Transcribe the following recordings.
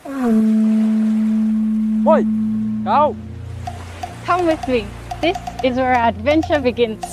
Oi, go! Come with me. This is where our adventure begins.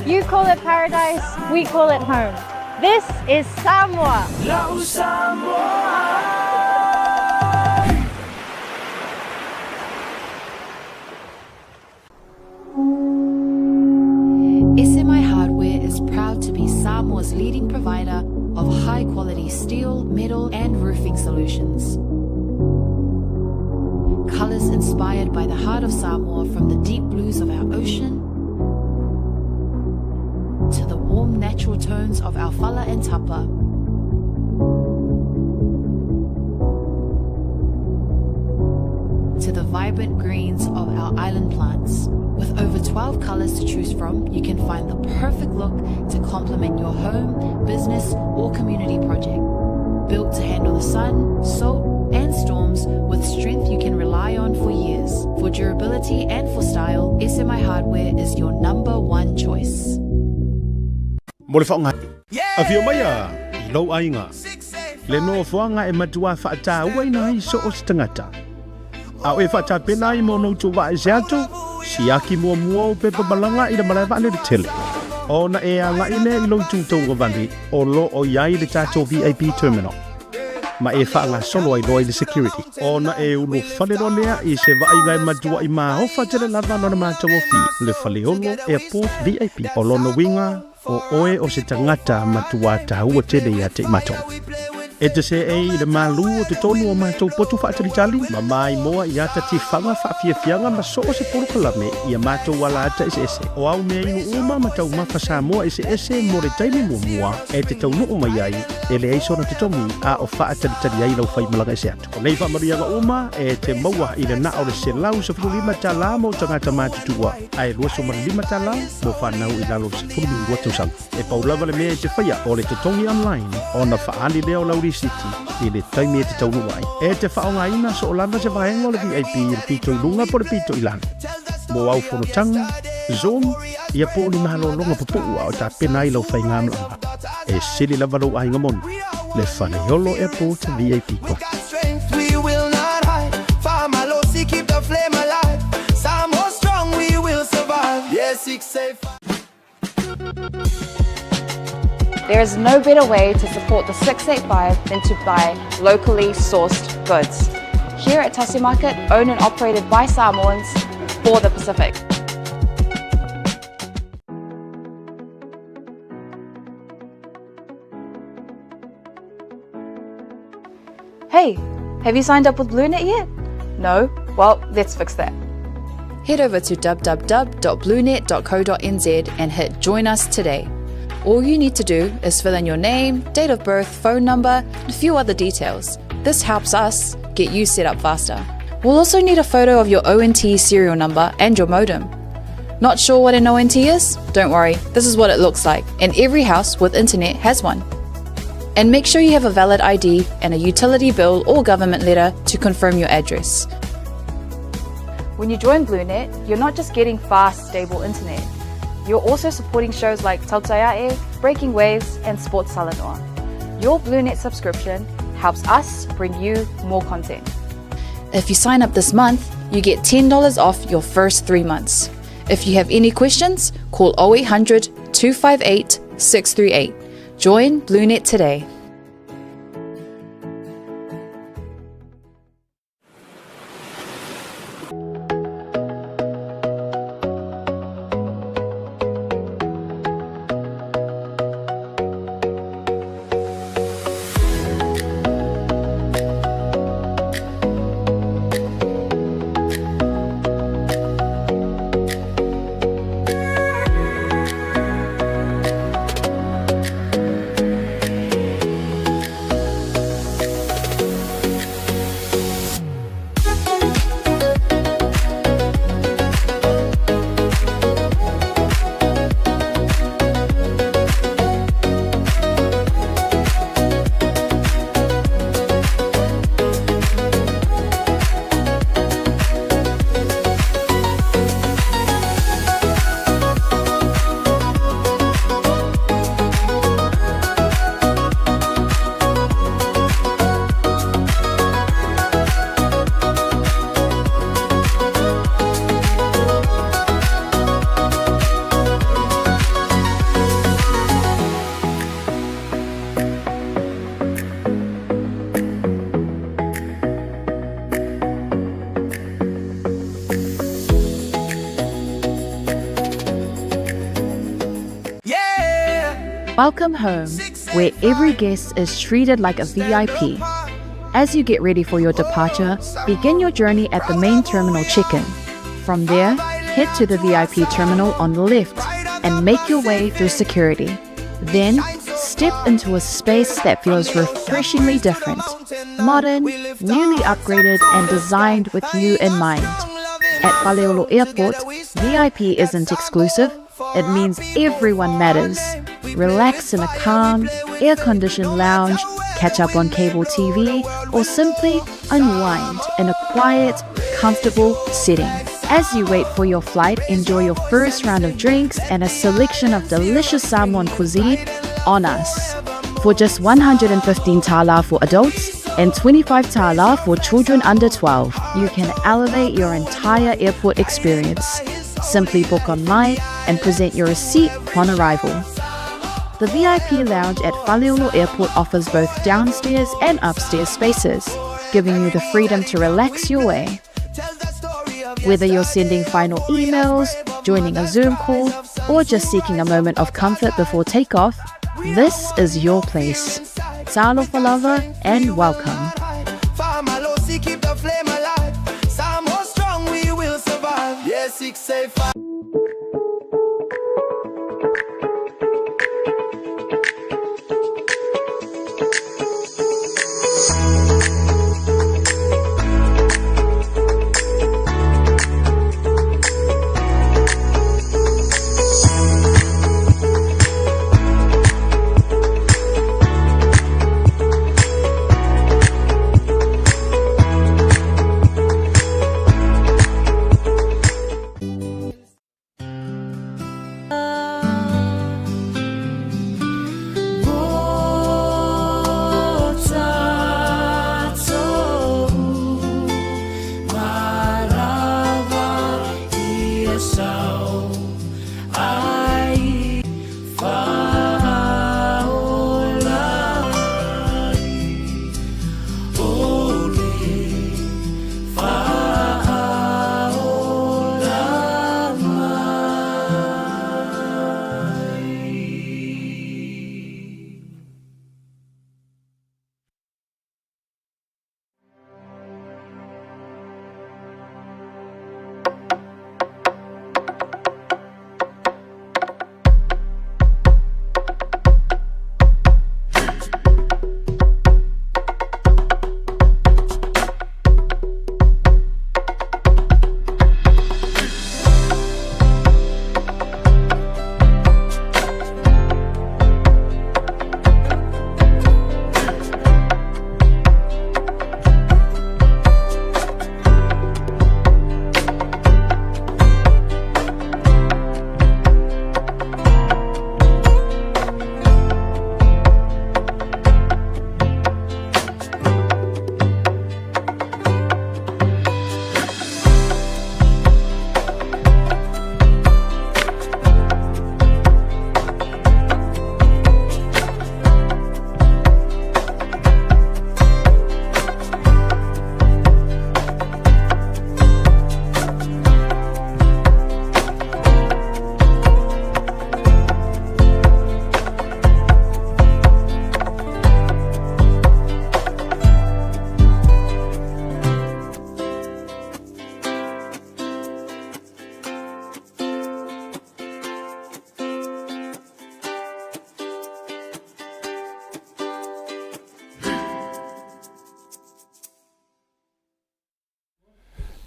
You call it paradise, we call it home. This is Samoa. SMI Hardware is proud to be Samoa's leading provider of high quality steel, metal, and roofing solutions. Colors inspired by the heart of Samoa from the deep blues of our ocean to the warm natural tones of our fala and tapa. To the vibrant greens of our island plants. With over 12 colors to choose from, you can find the perfect look to complement your home, business, or community project. Built to handle the sun, salt, and storms with strength you can rely on for years. For durability and for style, SMI Hardware is your number one choice. Mo le faaaoga. Afio mai a i lou aiga, le nofoaga e matua faatauaina ai so o se tagata. A o e faatapena ai mo ona utu vaa ese atu, siaki muamua o pepa malaga i le malae vaalele tele. Ona e agai lea i lou itu tauagavale o lo o i ai le tatou VIP terminal ma e faagasolo ai loa i le security. Ona e ulufale loa lea i se vaaiga e matuaʻi maofa tele lava lona matagofie, le Faleolo Airport VIP. O lona uiga, o oe o se tagata matuā taua tele ia te i matou. E te seei i le malū o totonu o matou potu faatalitali, ma maimoa i ata tifaga faafiafiaga ma so o se polokalame i a matou ala ata eseese. O au mea inu uma ma taumafa Samoa eseese mo le taimi muamua e te taunuu mai ai, e leai sona totogi a o faatalitali ai lau faimalaga ese atu. O nei faamanuiaga uma e te maua i le na o le $115 mo tagata matutua ae $25 mo fanau i lalo o le 12 tausaga. E pau lava le mea e te faia o le totogi online ona faaali lea o lau risiti i le taimi e te taunuu ai. E te faaaogaina soo lava se vaega o le VIP i le pito i luga po o le pito i lalo. Mo au fonotaga, Zoom, ia po o ni malologa pupuu a o tapena ai lau faigamalaga. E sili lava lou aiga moni, le Faleolo Airport VIP Club. There is no better way to support the 685 than to buy locally sourced goods. Here at Tasi Market, owned and operated by Samoans for the Pacific. Hey, have you signed up with BlueNet yet? No? Well, let's fix that. Head over to www.bluenet.co.nz and hit Join Us today. All you need to do is fill in your name, date of birth, phone number, and a few other details. This helps us get you set up faster. We'll also need a photo of your ONT serial number and your modem. Not sure what an ONT is? Don't worry, this is what it looks like, and every house with internet has one. And make sure you have a valid ID and a utility bill or government letter to confirm your address. When you join BlueNet, you're not just getting fast, stable internet. You're also supporting shows like Tautaiae, Breaking Waves, and Sports Salanoa. Your BlueNet subscription helps us bring you more content. If you sign up this month, you get $10 off your first 3 months. If you have any questions, call 0800 258 638. Join BlueNet today. Welcome home, where every guest is treated like a VIP. As you get ready for your departure, begin your journey at the main terminal check-in. From there, head to the VIP terminal on the left and make your way through security. Then, step into a space that feels refreshingly different, modern, newly upgraded, and designed with you in mind. At Faleolo Airport, VIP isn't exclusive, it means everyone matters. Relax in a calm, air-conditioned lounge, catch up on cable TV, or simply unwind in a quiet, comfortable setting. As you wait for your flight, enjoy your first round of drinks and a selection of delicious Samoan cuisine on us. For just 115 tala for adults and 25 tala for children under 12, you can elevate your entire airport experience. Simply book online and present your receipt upon arrival. The VIP lounge at Faleolo Airport offers both downstairs and upstairs spaces, giving you the freedom to relax your way. Whether you're sending final emails, joining a Zoom call, or just seeking a moment of comfort before takeoff, this is your place. Talofa lava and welcome. Keep the flame alive. Samoa strong, we will survive. Yeah, 685.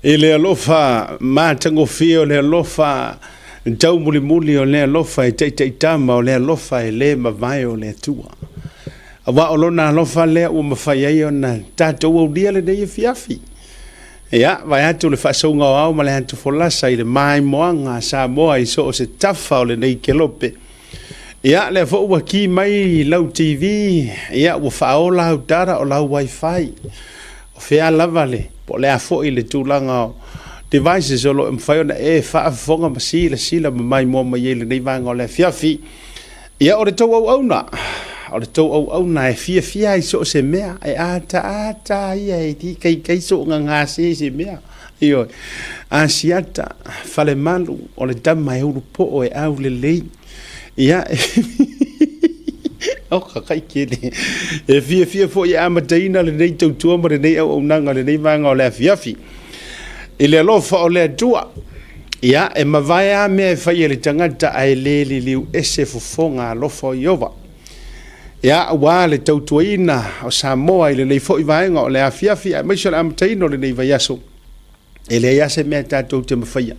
I le alofa matagofie o le alofa taumulimuli o le alofa e taitaitama o le alofa e le mavae o le Atua. Aua o lona alofa lea ua mafai ai ona tatou aulia lenei afiafi. Ia, vaeatu le faasauga o ao ma le atufolasa i le maimoaga a Samoa i so o se tafa o lenei kelope. Ia, lea foi ua ki mai lau TV, ia, ua faaola au data o lau wifi. O fea lava le, po o le a foi le tulaga o devices o lo o mafai ona e faafofoga ma silasila ma maimoa mai ai i lenei vaega o le afiafi. Ia, o le tou auauna, o le tou auauna e fiafia ai so o se mea, e ataata ia e tikaika soo gagase se mea. Ioe. Asiata, Falemalu, o le tama e ulupoo e aulelei. Ia, oka kai kele. E fiafia foi e amataina lenei tautua ma lenei auaunaga, lenei vaega o le afiafi. I le alofa o le Atua, ia, e mavae a mea e fai e le tagata ae le liliu ese fofoga alofa o Ieova. Ia, aua le tautuaina o Samoa i lenei foi vaega o le afiafi aemaise o le amataina o lenei vaiaso, e leai lava se mea tatou te mafaia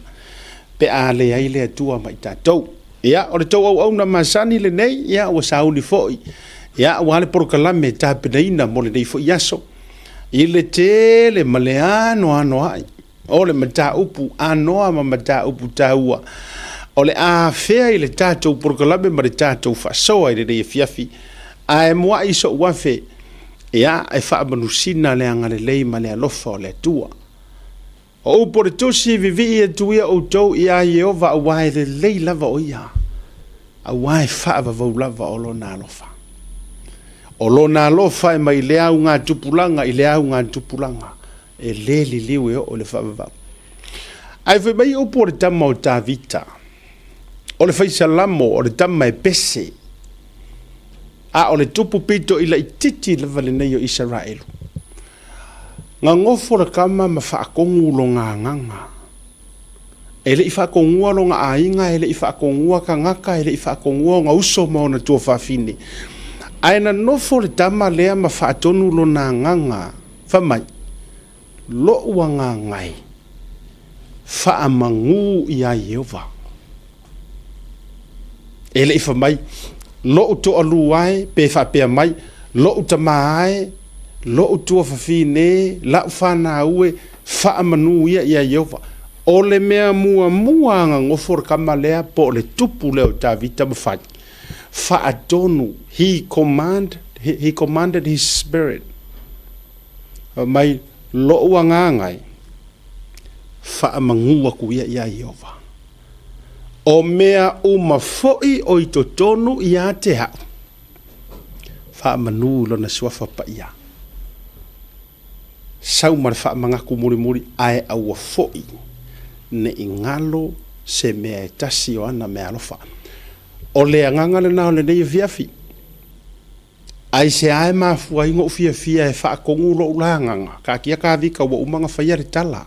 pe a leai le Atua ma i tatou. Ia, o le tou auauna masani lenei, ia, ua sauni foi, ia, aua le polokalame tapenaina mo lenei foi aso, i le tele ma le anoanoai o le mataupu anoa ma mataupu taua o le a afea i le tatou polokalame ma le tatou faasoa i lenei afiafi, ae muai so'u afe, ia, e faamanusina le agalelei ma le alofa o le Atua. O upu o le Tusi, Vivii atu ia outou iā Ieova auā e lelei lava o ia, auā e faavavau lava o lona alofa. O lona alofa e mai le augatupulaga i le augatupulaga, e lē liliu e oo i le faavavau. Ae fai mai upu o le tama o Tavita, o le faisalamo, o le tama e pese, a o le tupu pito i laititi lava lenei o Isaraelu. Gagofo le tama ma faatonu lona agaga. E le i faatonua lona aiga, e le i faatonua tagata, e le i faatonua ona uso ma ona tuafafine. Ae na nofo le tama lea ma faatonu lona agaga, fai mai, Lo'u agaga e, faamagū iā Ieova. E le i fai mai, Lo'u toalua e, pe faapea mai, Lo'u tamā e, lo'u tuafafine e, la'u fanau e, faamanū ia iā Ieova. O le mea muamua a gagofo le tama lea po o le tupu lea o Tavita ma fai, faatonu, he command, he commanded his spirit. Fai mai, Lo'u agaga e, faamagū aku ia iā Ieova. O mea uma foi o i totonu iā te a'u, faamanū i lona suafa paia. Sau ma le faamanatu mulimuli, ae aua foi ne i galo se mea e tasi o ana meaalofa. O le agaga lena o lenei afiafi. Aisea e mafua ai noʻu fiafia e faatonu loʻu la agaga? Taatia Tavita ua uma ona faia le tala.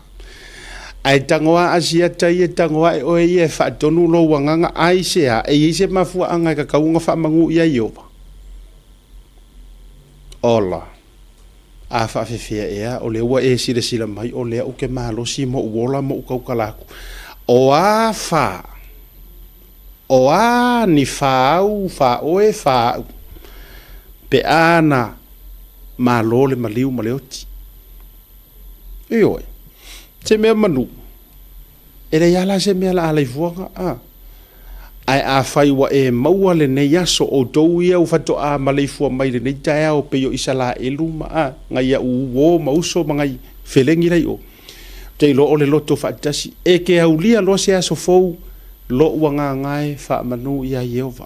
Ae tago a Asiata ia, tago ae oe ia e faatonu lou agaga, aisea e i ai se mafuaaga e tatau ona faamanu i ai Ieova? Ola, a faafefea ea, o lea ua e silasila mai o lea ou te malosi ma ou ola ma ou tautala atu. O a fa? O a ni fāau, fāoe, fāau, pe a na malo le maliu ma le oti. Ioe, se mea manu, e leai lava la se mea la alaifuaga, a. Ae afai ua e maua lenei aso, outou ia ua faatoa maleifua mai lenei taeao pei o Isalaelu ma a, nai au uo ma uso ma nai felegi la i o, Ou te iloa o le loto faatasi e ke aulia loa se aso fou, loʻu agaga e faamanu iā Ieova.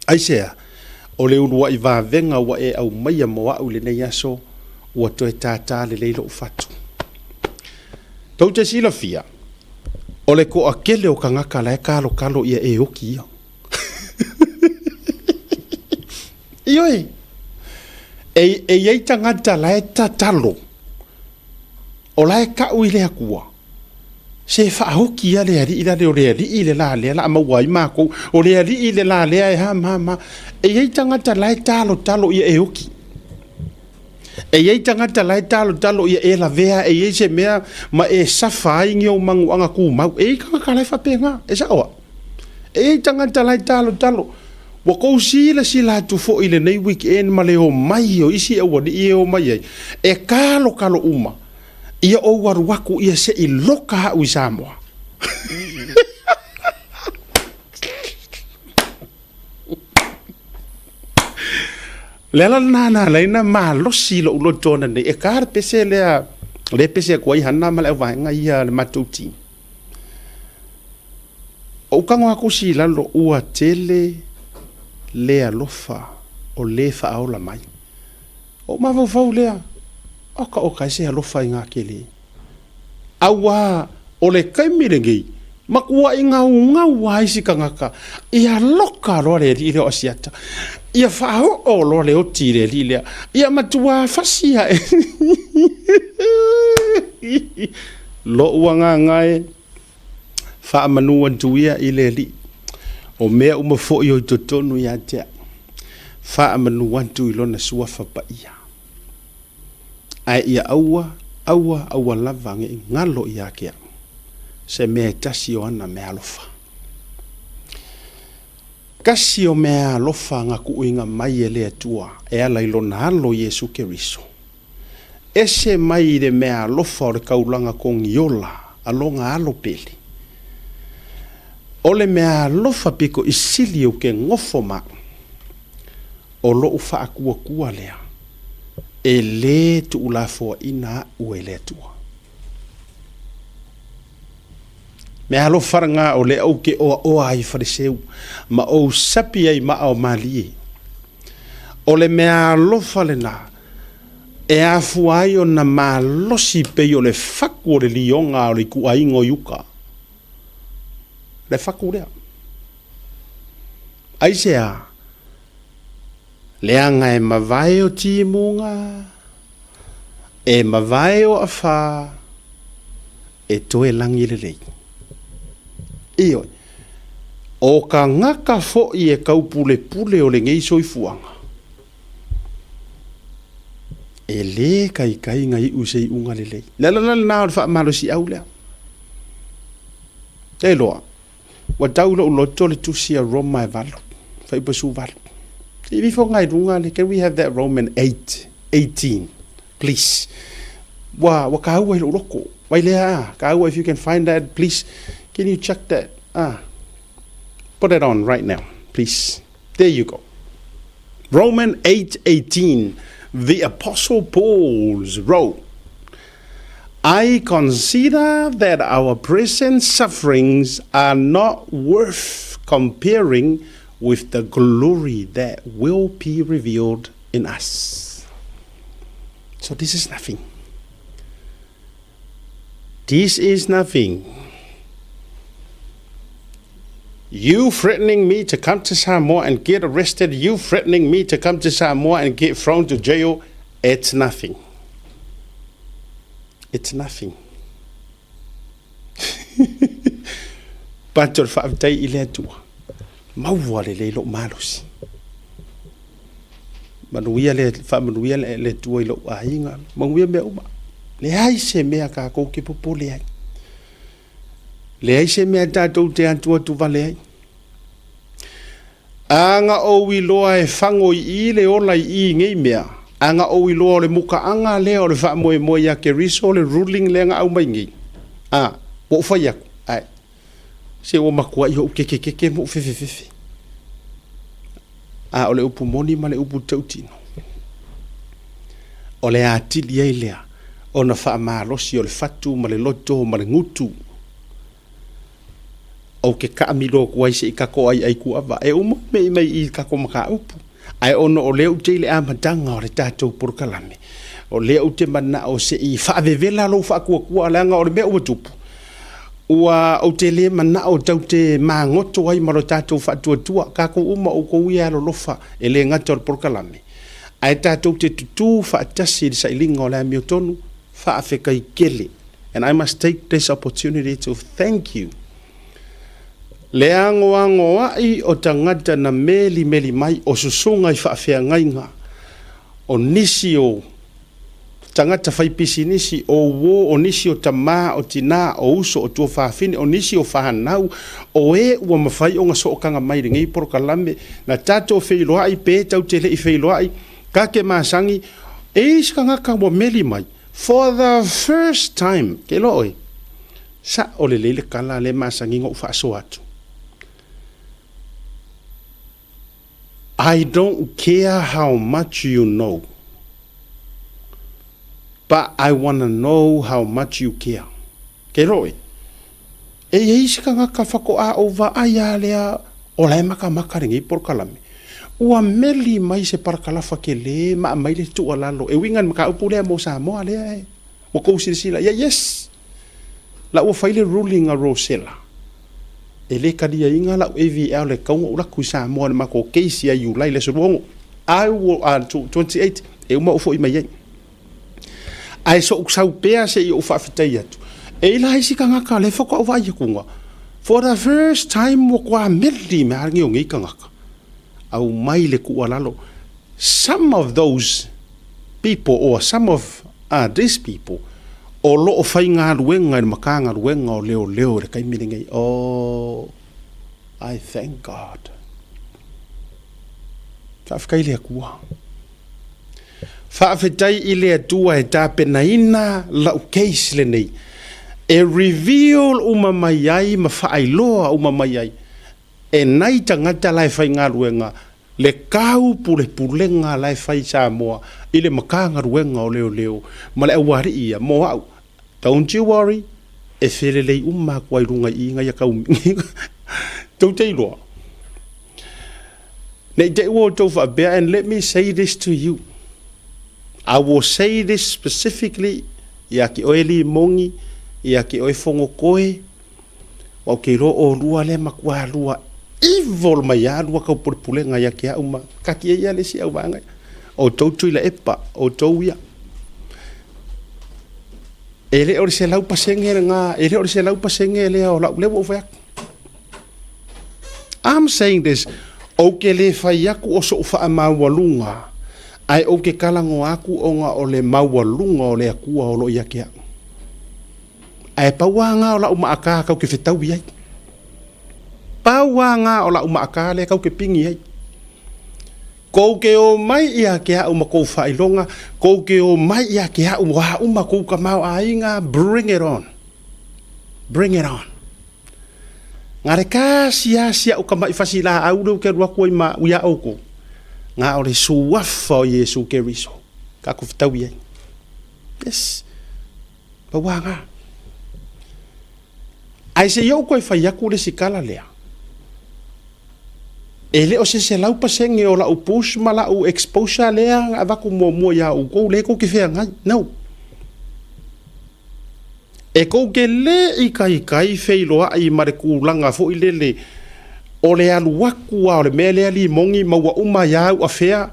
Aisea, o le uluaʻi vavega ua e aumaia mo aʻu i lenei aso, ua toe tātā lelei loʻu fatu. Tou te silafia, o le toatele o tagata la e kalokalo ia e oki ia. Ioe, e, e i ai tagata la e tatalo, o la e ka'u i le Atua, se faaoki ia le alii la le o le alii le la lea la a maua ai makou, o le alii le la lea e ha ma ha ma. E i ai tagata la e talotalo ia e oki. E i ai tagata la e talotalo ia e lavea e i ai se mea ma e safa ai ni ou manuaga tumau. E i ai tagata la e faapena, e sao a? E i ai tagata la e talotalo. Ua tou silasila atu foi i lenei weekend ma le omai o isi aualii e omai ai, e talotalo uma ia ou alu atu ia se i loka au i Samoa. Le ala lena na ala ai ona malosi lou loto ananei, e ka le pese lea, lea e pese atu ai Hana ma le auvaega ia a le matou team. Ou tago atu si i lalo, ua tele le alofa o le faaola mai. Ou mafaufau lea, oka oka e se alofa i ngā kele. Auā o le taimi lenei, matuai gaugau ai si tagata, ia loka loa le alii lea o Asiata, ia faaoo loa le oti i le alii lea, ia matuā fasi ae. Lou agaga e, faamanu atu ia i le Alii, o mea uma foi o i totonu ia te au, faamanu atu i lona suafa paia. Ae ia aua, aua, aua lava ne i galo ia te au, se mea e tasi o ana meaalofa. Tasi o meaalofa na tuuina mai e le Atua e ala i lona Alo Iesu Keriso. Ese mai i le meaalofa o le taulaga togiola a lona alo pele. O le meaalofa pito i sili ou te nofo ma au, o lou faatuatua lea e lē tuulafoaina aʻu e le Atua. Meaalofa lena o lea ou te oaoa ai i Faleseu ma ou sapi ai ma ao malie. O le meaalofa lena e afua ai ona malosi pei o le fatu o le lioga o le ituaiga o Iuta. Le fatu lea. Aisea? Leaga e mavae o timuga, e mavae o afa, e toe lagi lelei. Ioe, o tagata foi e taupulepule o lenei soifuaga, e lē taitai na iu i se iuga lelei. Le ala la lena o le faamalosiau lea. E iloa, ua tau i lou loto le tusi a Roma e valu, fuaiupu e 18. Se i ifo i luga le, can we have that Roman 8, 18, please? Ua, ua kāua i lou loko. Vai lea, ah, kāua, if you can find that, please, can you check that? Ah, put it on right now, please. There you go. Roman 8:18, the Apostle Paul's wrote, I consider that our present sufferings are not worth comparing with the glory that will be revealed in us. So this is nothing. This is nothing. You threatening me to come to Samoa and get arrested, you threatening me to come to Samoa and get thrown to jail, it's nothing. It's nothing. But o le faafetai i le Atua, maua lelei lou malosi. Manuia le, faamanuia le, le Atua i lou aiga, manuia mea uma. Leai se mea tatou te popole ai. Leai se mea tatou te atuatu vale ai. A na ou iloa e fago i i le ola i i i nei mea, a na ou iloa o le mukaaga lea o le faamoemoe ia Keriso le ruling lea na aumai nei, a, ua ou fai atu, ae, se ua matuai ou kekekeke ma ou fefefefe. A o le upu moni ma le upu tautino, o le atili ai lea ona faamalosi o le fatu ma le loto ma le gutu. Ou te taamilo atu ai se i tatou aiai kuava. E uma mei mai i tatou mataupu. Ae ona o lea ou te i le amataga o le tatou polokalame, o lea ou te manao se i faavevela lou faatuatua leaga o le mea ua tupu, ua ou te le manao tatou te magoto ai ma lo tatou faatuatua. Tatou uma outou ia e alolofa, e le gata o le polokalame, ae tatou te tutū faatasi i le sailiga o le amiotonu, faafetai tele. And I must take this opportunity to thank you. Le agoagoa'i o tagata na melimeli mai o susuga i faafeagaiga o nisi o. tagata faipisinisi, o uō, o nisi o tamā, o tinā, o uso, o tuafafine, o nisi o fanau, o e ua mafai ona sootaga mai i lenei polokalame, na tatou feiloai pe tatou te le i feiloai, ka ke masani, e i ai se tagata ua meli mai, for the first time, ke iloa oe, sao lelei le tala lea e masani ona ou faasoa atu. I don't care how much you know, but I wanna know how much you care. Ke iloa oe, e i ai se tagata faatoa ou vaai lava lea o la e makamaka lenei polokalame. Ua meli mai se parakalafa tele ma aumai le tuualalo e uiga i le mataupu lea mo Samoa lea e ua tou silasila i ai. Yes! La ua fai le ruling a Rosella, e le taliaina lau AVL e tatau ona ou alu atu i Samoa i le matou case ia Iulai le aso 26, I will, 28, e uma ou foi mai ai. Ae so'u sau pea se i ou faafetai atu, e i la isi tagata lea faatoa ou vaai atu for the first time ua toa meli mai lava o nei tagata, aumai le tuualalo. Some of those people or some of these people o lo o faigaluega i le Matagaluega o Leoleo i le taimi lenei. Oh, I thank God. Faafetai i le Atua. Faafetai i le Atua e tapenaina lau case lenei e reveal uma mai ai ma faailoa uma mai ai e nai tagata la e faigaluega le tau pulepulega la e fai i Samoa i le Matagaluega o Leoleo ma le aualii ia mo au. Don't you worry, e felelei uma atu ai luga i i nai tau tou te iloa. Ne i te i ua outou faapea, and let me say this to you, I will say this specifically ia te oe Limogi, ia te oe Fonotoe, Aua ou te iloa olua lea matua lua evil mai lava lua tau pulepulega ia te au ma kati ai ia le isi auvaega ia. Outou Tuilaepa, outou ia. E le o le 100% lena, e le o le 100% lea o lau, lea ua ou fai atu. I'm saying this, ou te le fai atu o so'u faamaualuga, ae ou te talanoa atu ona o le maualuga o le Atua o lo o ia te au. Ae pau lava lena o lau maata kau te fetau i ai. Pau lava lena o lau maata lea kau te pigi ai. Kou te o mai ia te au ma kou faailoga, kou te o mai ia te au o a uma kou tamaoaiga, bring it on. Bring it on. Nga le kasi lava si au tama'i fasilaau lea ou te alu atu ai ma au ia oukou, nga o le suafa o Iesu Keriso ka ku fetau i ai. Yes. Pau lava. Ae se i ou toe fai atu le isi tala lea, e le o se 100% o lau push ma lau exposure lea na avatu muamua ia outou lea tou te feagai. No. E tou te le ikaika feiloai ma le tulaga foi lele o le alu atu lava o le mea lea limogi ma ua uma ai lava au afea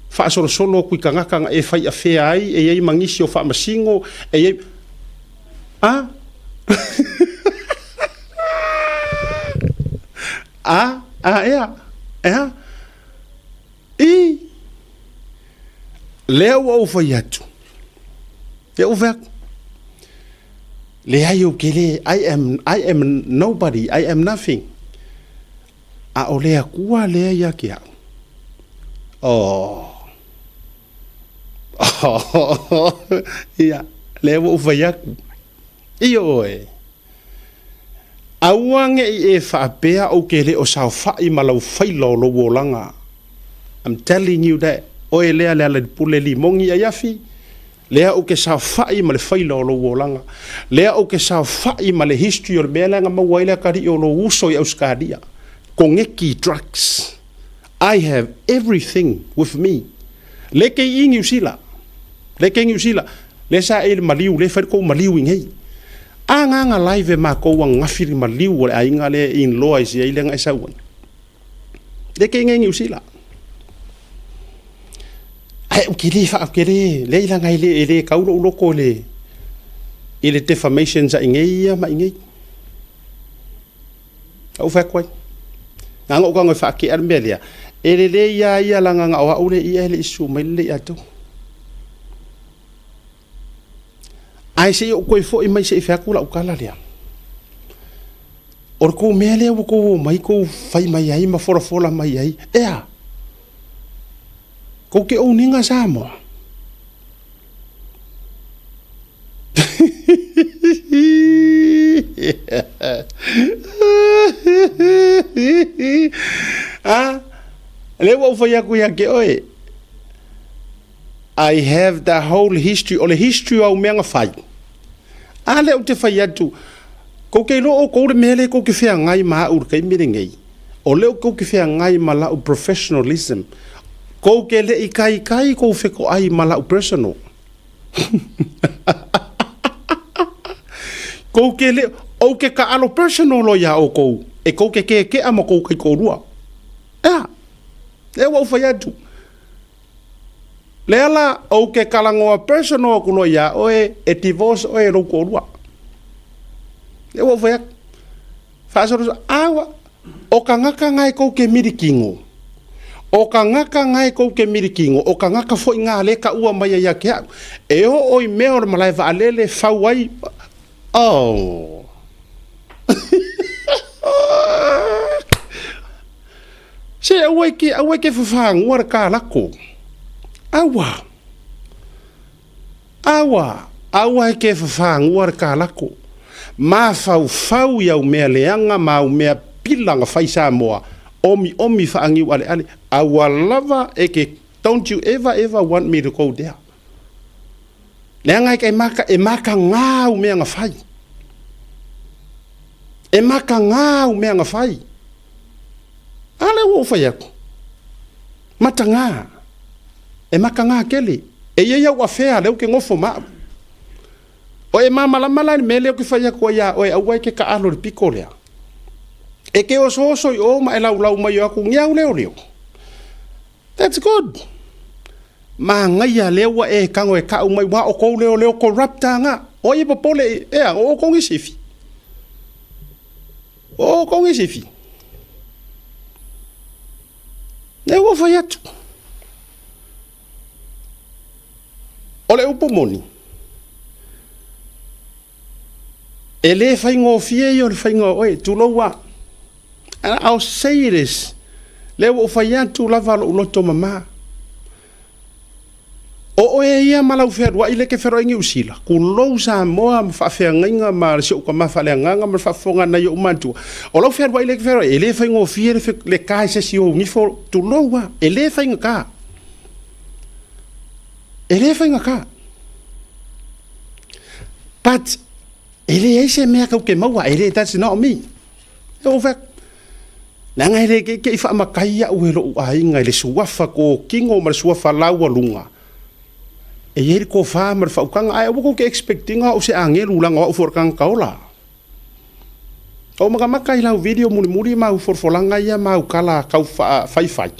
faasolosolo atu i tagata na e fai afea ai, e i ai ma nisi o faamasino, e i ai... A? A? A ea? Ea? I? Lea ua ou fai atu. Lea ua fai atu. Leai ou te le, I am nobody, I am nothing. A o le Akua lea ia te au. Oh. Oh. Ia, lea ua ou fai atu. Ioe. Aua ne i e faapea ou te le o saofai ma lau faila o lou olaga. I'm telling you that. Oe lea Lealailepule Limogi Aiafi, Lea ou te saofai ma le faila o lou olaga. Lea ou te saofai ma le history o le mea lea na maua ai le atalii o lou uso i Ausetalia. Koneki drugs. I have everything with me. Le ke i Niu Sila. Le ke Niu Sila. Le sa e le maliu, le fai le kou maliu i nei. A ngā ngā live e mākou a ngafi le maliu o le aiga le in loa i si ai le nga e sau ai. Le ke i Niu Sila. Ae ou te le faa, ou te le, leai leaga e le, e le tau lou loto i le, i le defamation sa i nei ia ma i nei. Ou fai atu ai, na ona ou tago e faatea le mea lea, e lelei lava ia leaga na o au le ia e le i susu mai le ia tou. Ae se i ou toe foi mai se i fai atu lau tala lea. O le tou mea lea ua tou omai tou fai mai ai ma folafola mai ai, e a? Tou te own ina Samoa? A? Lea ua ou fai atu ia te oe. I have the whole history, o le history o au mea na fai. A lea ou te fai atu, kou te iloa outou le mea lea kou te feagai ma au i le taimi lenei, o lea kou te feagai ma lau professionalism, kou te le i taitai kou fetoai ma lau personal. Kou te le, ou te taalo personal loa iā outou, e kou te keke'a ma kou taitoalua. Ea, lea ua ou fai atu. Leala, ou ke talanoa personal aku loa iā oe, e divorce oe e lou toalua. Lea ua ou fai atu. Faasolosolo, a ua, o tagata na e tou te milikino, o tagata na e tou te milikino, o tagata foi na lea e taua mai ai ia te au. E oo i mea o le malae vaalele fau ai, oh. Se aua e ke, aua e ke whawhāngua le kālako. Aua. Aua. Aua e ke whawhāngua le kālako. Māwhauwhau i au mea leanga ma au mea pila na whai Samoa. Omi omi whaangiu ale ale. Aua lava e ke, don't you ever ever want me to go there. Leaga e, maka, e makagā au mea na whai. E makagā au mea na whai. A lea ua ou fai atu, Matagā, e makagā kele, e i ai au afea lea ou te nofo ma au. O e māmalama la i le mea lea ou te fai atu ai iā oe, aua e te taalo i le pito lea. E te osooso i o ma e laulau mai o atu, ni au leoleo. That's good. Manaia lea ua e tago e kau mai, wa o kou leoleo corrupt aga. O ai e popole i, ea, o oukou ni sifi. O oukou ni sifi. Lea ua fai atu. O le upu moni, e le faigofie ia o le faiga o oe, tulou a. And I'll say this, lea ua ou fai atu lava lou loto mama. O oe ia ma lau fealuai lea e te fealuai i Niu Sila, tulou Samoa ma faafeagaiga ma si ou tama faaleagaga ma le faafofoga a nai ou matua. O lau fealuai lea e te fealuai, e le faigofie le ta i se isi ou nifo, tulou a, e le faigata. E le faigata. But, e leai se mea tou te maua, e le, that's not me. E ou fai atu, leaga e le keikei faamatai au e lou aiga i le suafa tōkino ma le suafa laualuga, e i ai le tofa ma le faautaga, ae aua tou te expect ina o au se agelu leaga o au foi o le tagata ola. Ou makamaka i lau video mulimuli ma au folafolaga ia ma au tala tau faafaifai.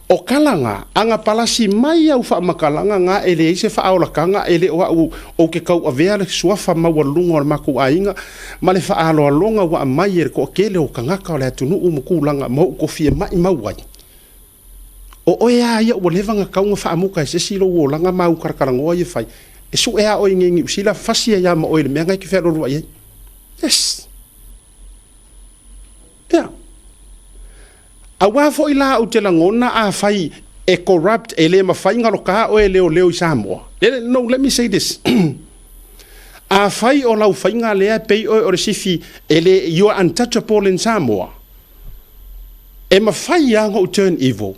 O tala na, ana palasi mai au faamatalaga na e leai se faaolataga e le o au ou te tauavea le suafa maualuluga o le matou aiga ma le faaaloaloga ua aumai e le toatele o tagata o le atunuu ma tulaga ma ou tofia maimau ai. O oe a ia ua leva na tau na faamuta e se isi lou olaga ma au talatalanoa ia fai, e sue a oe i nei Niu Sila fasi ai a ma oe i le mea na e te fealualuai ai. Yes. Yeah. Aua foi la ou te lagona afai e corrupt e le mafai na loka oe e leoleo i Samoa. No, let me say this. Afai o lau faiga lea e pei oe o le sifi e le, you are untouchable in Samoa. E mafai lava ona ou turn evil.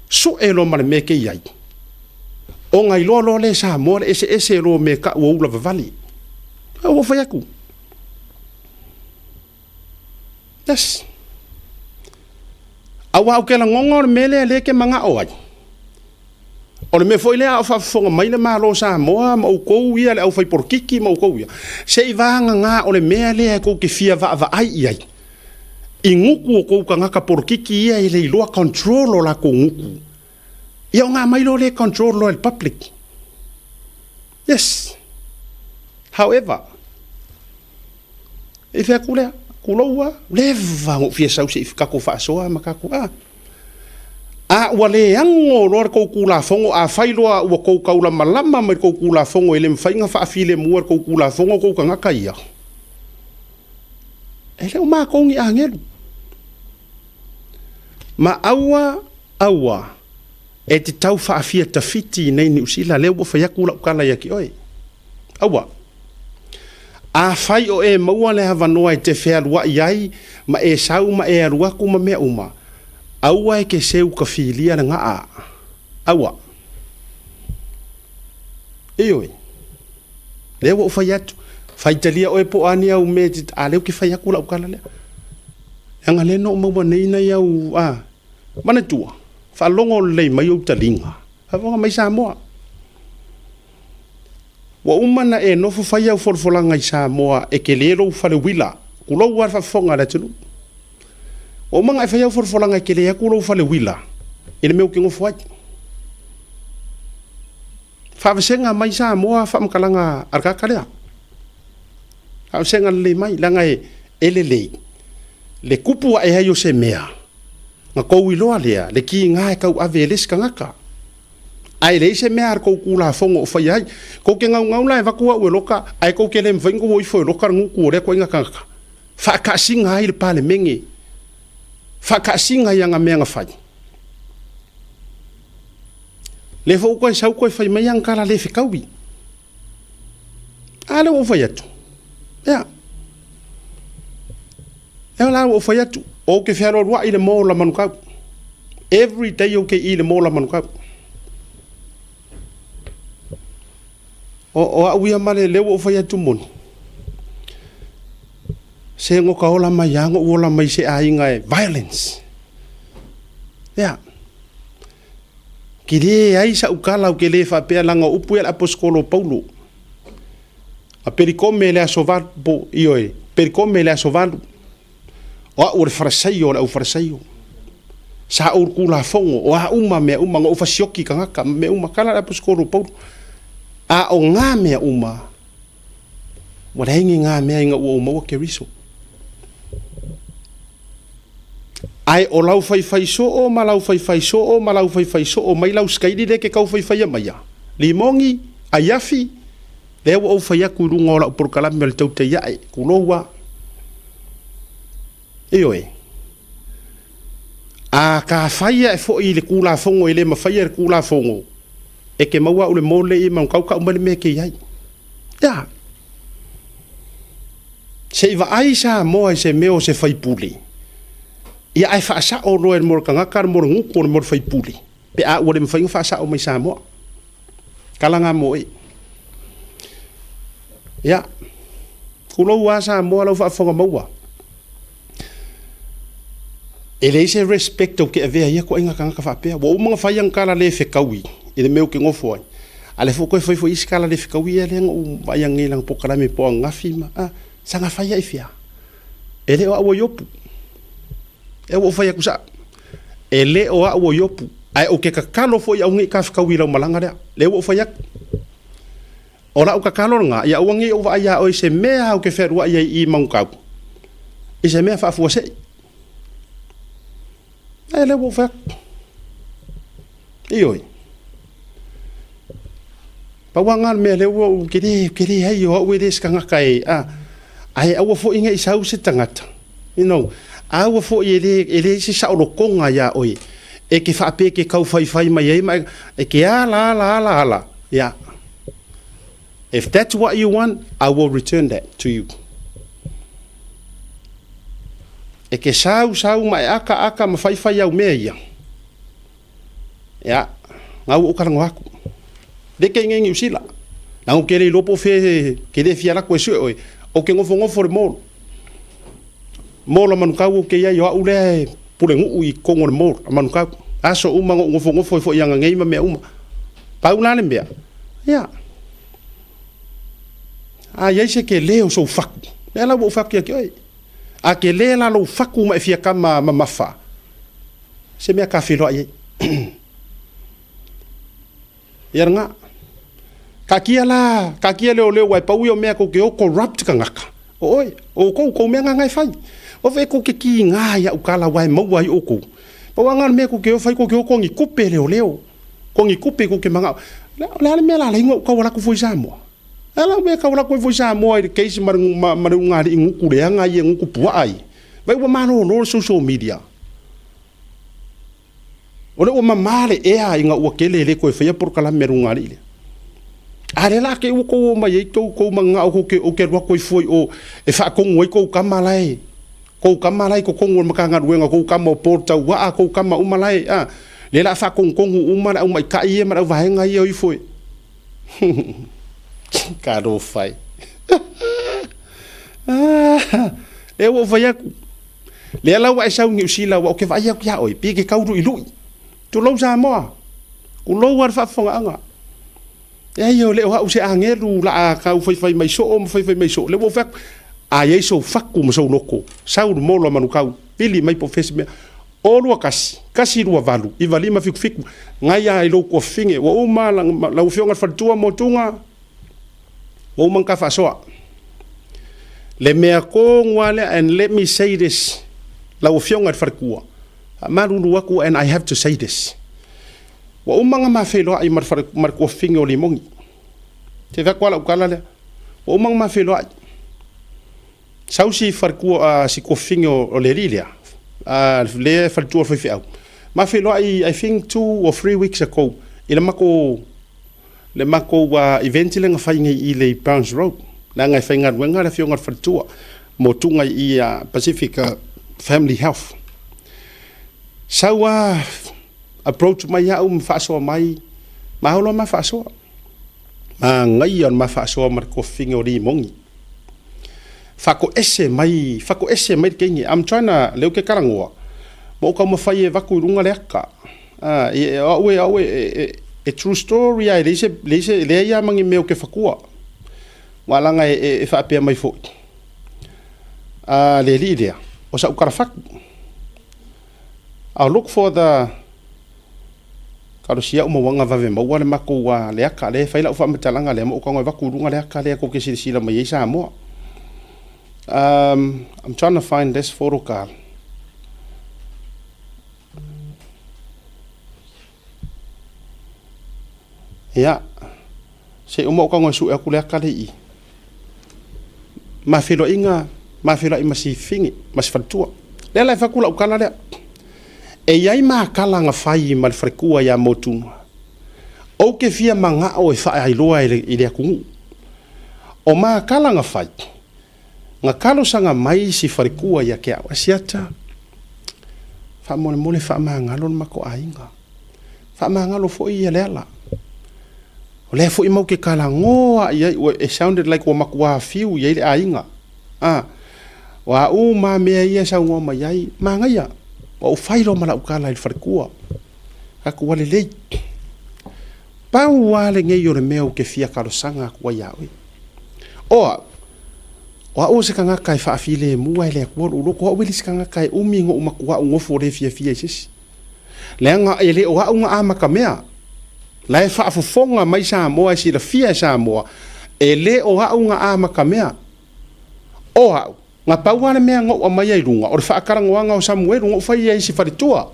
Sue loa ma le mea ke i ai. Ona iloa loa lea e Samoa le eseese loa o mea e tau o ula vavale. Ua ou fai atu. Yes. Aua ou te lagona o le mea lea lea e te manao ai. O le mea foi lea a o faafofoga mai le Malo o Samoa ma outou ia le aufaipolitiki ma outou ia, se i vagana o le mea lea tou te fia vaavaai i ai i gutu o tou tagata polokiki ia e le iloa control o latou gutu. Ia ona aumai loa lea e control loa e le public. Yes. However, e fai atu lea, tulou lava, leva ona ou fia sau se i tatou faasoa ma tatou, a. A ua le ago loa le kou Tulafono, afai loa ua kou taulamalama mai le kou Tulafono e le mafai ona faafilemu e le kou Tulafono kou tagata ia, e le o matou ni agelu. Ma aua, aua e te tau faafia tafiti i nei Niu Sila, lea ua fai atu lau tala ia te oe. Aua. Afai o e maua le avanoa e te fealuai ai ma e sau ma e alu atu ma mea uma, aua e te seu tafilia le gaa. Aua. Ioe. Lea ua ou fai atu, faitalia oe po o a ni au mea e te, a lea ou te fai atu lau tala lea. Leaga lea na ou maua nei nai au, a, manatua, faalogo lelei mai ou taliga, faafofoga mai Samoa. Ua uma ona e nofo fai au folafolaga i Samoa e tele lou fale uila, tulou lava le faafofoga a le atunuu. Ua uma ona e fai au folafolaga e tele atu lou fale uila i le mea ou te nofo ai. Faavasega mai Samoa faamatalaga a le tagata lea. Faavasega lelei mai, leaga e lelei le tupu ae ai o se mea, na tou iloa lea le tiga e tauave e le isi tagata. Ae leai se mea a le tou Tulafono o faia ai. Tou te naunau la e avatu au e loka, ae tou te le mafai ona tou o ifo e loka le gutu o lea ituaiga tagata. Faataasiga ai le Palemene, faataasiga i ana mea na fai. Lea foi ua toe sau toe fai mai ana tala le fetaui. A lea ua ou fai atu. Ia. Ea la ua ou fai atu, ou te fealualuai i le mall a Manukau. Every day ou te i le mall a Manukau. O au ia ma le lea ua ou fai atu moni. Se no ka ola mai a, no ola mai se aiga e violence. Ia. Ke le ai sa'u tala ou te le faapea leaga o upu ia a le Aposetolo o Paulo. A pelikome i le aso valu, po, ioe, pelikome i le aso valu. O a'u o le Farasaio o le au Farasaio. Sa ou Tulafono, o a uma mea uma, na ou fasioki tagata ma mea uma. Tala a le Aposetolo o Paulo. A o ngā mea uma, ua leai ni ngā mea ina ua ou maua Keriso. Ae o lau faifai soo ma lau faifai soo ma lau faifai soo mai lau sikaili lea e te tau faifaia maia, limogi, aiafi, lea ua ou fai atu i luga o lau polokalame o le tautai ae, tulou a. Ioe. A ka fai ae foi i le Tulafono e le mafaia e le Tulafono, e te maua au le mole i Manukau kau mai le mea e te i ai. Ia. Se i vaai Samoa i se mea o se faipule, ia ae faasao loa e le mea o le tagata le mea o le gutu o le mea o le faipule, pe a ua le mafai ona faasao mai Samoa. Tala na mo oe. Ia, tulou lava Samoa lau faafofoga maua. E leai se respect ou te avea i ia ituaiga tagata faapea. Ua uma ona fai ana tala le fetaui i le mea ou te nofo ai, a o lea foi ua toe fai foi isi tala le fetaui ia lea na ou vaai ananei i lana polokalame po o ananafi ma, a, saga fai lava i fea? E le o au o Iopu. Ea ua ou fai atu sao. E le o au o Iopu, ae ou te tatalo foi aua ne i ta fetaui i lau malaga lea. Lea ua ou fai atu. O lau tatalo lena, ia aua ne i ou vaai iā oe i se mea ou te fealuai ai i Manukau, i se mea faafuasei. Ae lea ua ou fai atu. Ioe. Pau lava lena o le mea lea ua ou tele, tele ai o au e le se tagata e, a, ae aua foi ne i sau se tagata, you know, aua foi e le, e leai se saolotoga iā oe e te faapea e te tau faifai mai ai ma e te ala ala ala ala, ia. If that's what you want, I will return that to you. E te sau sau ma e aka aka ma faifai au mea ia. Ia, ngau ou talanoa atu. Le ke ngengi usila. Na o ke le iloa po o fea ke le fia laku e sue oe. O ke ngofongofo le mall. Mall a Manukau o ke iai o au lea e pulenuu i totonu o le mall a Manukau. Aso uma na ou ngofongofo ai foi i Agagei ma mea uma. Pau la le mea, ia, a iai se tele o sou faku, lea la ua ou fai atu ia te oe. A tele la lou faku ma e fia kama mamafa, se mea ka feiloai ai. Ia lena. Taatia la, taatia leoleo aua e pau ia o mea tou te o corrupt tagata. O oe, o outou, tou mea na e fai. O fea tou te kiga i au tala aua e maua ai outou. Pau lava lena o le mea kou te o fai, kou te o kogikupe leoleo, kogikupe kou te manao. O le a le mea o le a ala ai ona ou tau alu atu fua i Samoa? O le a la le mea e tau alu atu ai fua i Samoa i le case ma le ulugalii gutu leaga ia, gutu puaa ia? Vaai ua malolo le social media. O lea ua mama le ea ina ua tele e le toe faia polokalame a le ulugalii lea. A lea la te i ua tou omai ai tou tou manao tou te ou te alu atu ai fua i o e faatonu ai tou tama la e tou tama la e i totonu o le Matagaluega, tou tama o Paul Tauaa, tou tama uma la e a, lea o le a faatonutonu uma le au maita'i ia ma le auvaega ia o ifo e Talofa e. Lea ua ou fai atu, lea la ua e sau i Niu Sila aua ou te vaai atu ia oe, pei e te tau lu'ilu'i. Tulou Samoa, tulou lava le faafofogaaga. Leai e le o au se agelu o le a tau faifai mai soo ma faifai mai soo. Lea ua ou fai atu, a i ai sou fatu ma sou loto, sau le molo a Manukau, vili mai po o fea se mea. 0 2 1 1 2 8 9 5 7 7, gai lava i lou tuafafine, ua uma lau Afioga i le faletua Motuga, ua uma ona ta faasoa. Le mea tonu lava lea, and let me say this, lau Afioga i le faletua, faamalulu atu and I have to say this. Ua uma ona ma feiloai ma le, ma le tuafafine o Limoni. Se fai atu lava lau tala lea. Ua uma ona ma feiloai. Sau si faletua, si tuafafine o le alii lea, lea e faletua o le faifeau. Ma feiloai, I think 2 or 3 weeks ago, i le matou event lea na fai nei i le Burns Road. Leaga e faigaluega le afioga i le faletua mo tuga i Pacific Family Health. Sau a approach mai au ma faasoa mai, ma olo ma faasoa. Manaia o le ma faasoa ma le tuafafine o Limoni. Faatoese mai, faatoese mai le teine. I'm trying to, lea ou te talanoa, ma ou taumafai e avatu i luga le ata. O au e, au e, e true story lava, e leai se, leai se, leai lava ma ni mea ou te fatua. Aua leaga e faapea mai foi, le alii lea, o sau talafatu. I'll look for the Talosia uma ua vave maua le matou le ata lea e fai lau faamatalaga lea ma ou tago e avatu i luga le ata lea tou te silasila mai ai Samoa. I'm trying to find this photo card. Ia, se i uma ou tago e sue atu le ata lea i i. Ma feiloaiga, ma feiloai ma si fine, ma si faletua. Lea la e fai atu lau tala lea. E i ai matala na fai ma le faletua ia Motuna. Ou te fia manao e faailoa i le atunuu. O matala na fai, na talosaga mai si faletua ia te au, Asiata, faamolemole faamagalo le matou aiga. Faamagalo foi ia Leala. O lea foi mau te talanoa i ai, it sounded like ua matua fiu i ai le aiga. O a uma mea ia e saunoa mai ai, manaia, ua ou fai loa ma lau tala i le faletua. Atu ua lelei. Pau lava lenei o le mea ou te fia talosaga atu ai ia oe. O au, o au o se tagata e faafilemu lava e le Atua lou loto, o au e le isi tagata e umi ona ou matuaʻu nofo le fiafia i se isi. Leaga e le o au na amatamea. La e faafofoga mai Samoa e silafia e Samoa, e le o au na amatamea. O au, na pau lava le mea na ou aumaia i luga, o le faatalanoaga o Samuelu na ou faia i si faletua.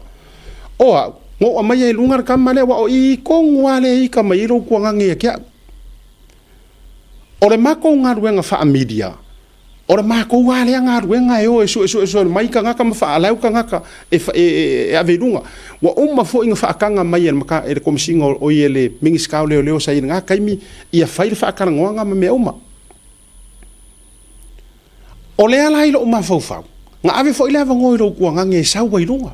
O au, na ou aumaia i luga le tama lea, aua o i tonu lava lea e ita mai ai lou tuagage ia te au. O le matou galuega faa-media, O le matou lava lea galuega e o e suesuesue mai tagata ma faalau tagata e ave i luga. Ua uma foi ona faataga mai e le Komesina o i e le Minisita o Leoleo sa i ai i lena taimi ia fai le faatalanoaga ma mea uma. O lea la i lou mafaufau, na ave foi le avanoa i lou tuagage e sau ai i luga.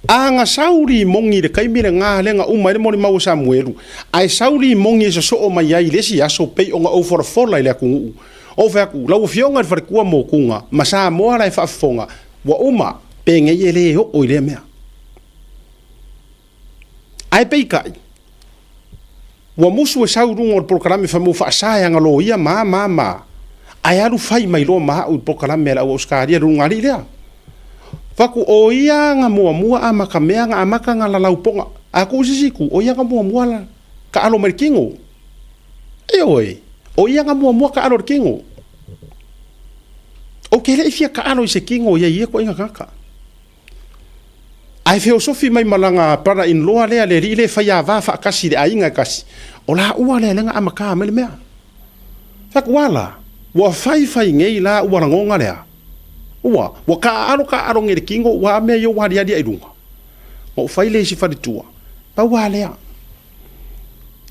A na sau limoni i le taimi lena lea na uma ai le molimau a Samuelu, ae sau limoni e sosoo mai ai i le isi aso pei ona ou folafola i le atunuu. Ou fai atu, Lau Afioga i le Faletua Motuga, ma Samoa la e faafofoga, ua uma, penei e le oo i lea mea. Ae peitai, ua musu e sau i luga o le polokalame fai mai ua faasa e ana loia ma ma ma, ae alu fai mai loa ma au i le polokalame a le au Ausetalia i le ulugalii lea. Fai atu, o ia na muamua amatamea na amata na lalau poga. A tuu i se isi itu, o ia na muamua taalo mai i le tino. Ioe, o ia na muamua taalo i le tino. Ou te le i fia taalo i se tino i ai ia ituaiga tagata. Ae feosofi mai ma lana brother in law lea, le alii lea e faiava faatasi i le aiga e tasi, o laua lea lea na amata mai le mea. Fai atu, Ua la, ua faifai nei la ua lagona lea? Ua, ua taaalo taaalo nei i le tino, ua a mea ia ua aliali ae i luga? Na ou fai lea i si faletua, pau lava lea,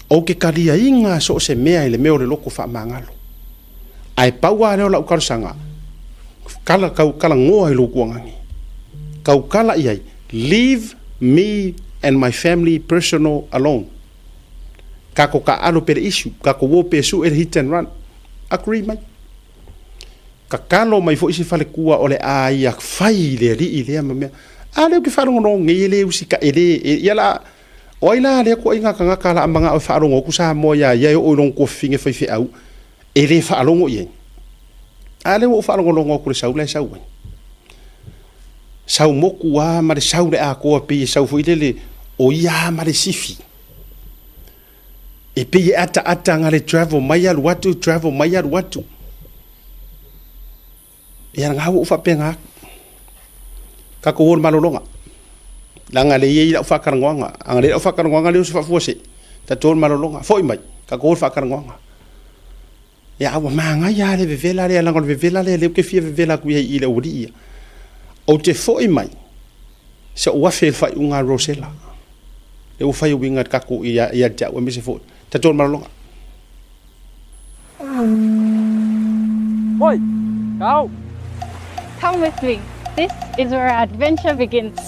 ou te taliaina so o se mea i le mea o le loto faamagalo. Ae pau lava lea o lau talosaga, kala, tau talanoa i lou tuagani. Tautala i ai, leave me and my family personal alone. Tatou taaalo pea le issue, tatou o pea e sue le hit and run. Agree mai. Tatalo mai foi si faletua o le a ia fai i le alii lea ma mea. A lea ou te faalogologo nei e le usita, e le, e, ia la, o ai la lea toaiga tagata la a manao e faalogo atu Samoa ia ia e oo i lona tuafafine faifeau, e le faalogo i ai. A lea ua ou faalogologo atu i le sau la e sau ai. Sau motu lava ma le sau le atoa pei e sau foi lele o ia lava ma le sifi. E pei e ataata na le travel mai alu atu, travel mai alu atu. Ia lena ua ou faapena atu. Tatou o i le malologa. Leaga lea e i ai lau faatalanoaga. A na leai lau faatalanoaga lea o se faafuasei. Tatou o i le malologa. Foi mai, tatou o i le faatalanoaga. Ia a ua manaia lava le vevela lea, leaga o le vevela lea lea ou te fia vevela atu i ai i le aualii ia. Ou te foi mai, se ou afe i le faaiuga a Rosella. Lea ua fai e uiga i le tatou ia te au aemaise foi. Tatou o i le malologa. Oi, kau. Come with me. This is where our adventure begins.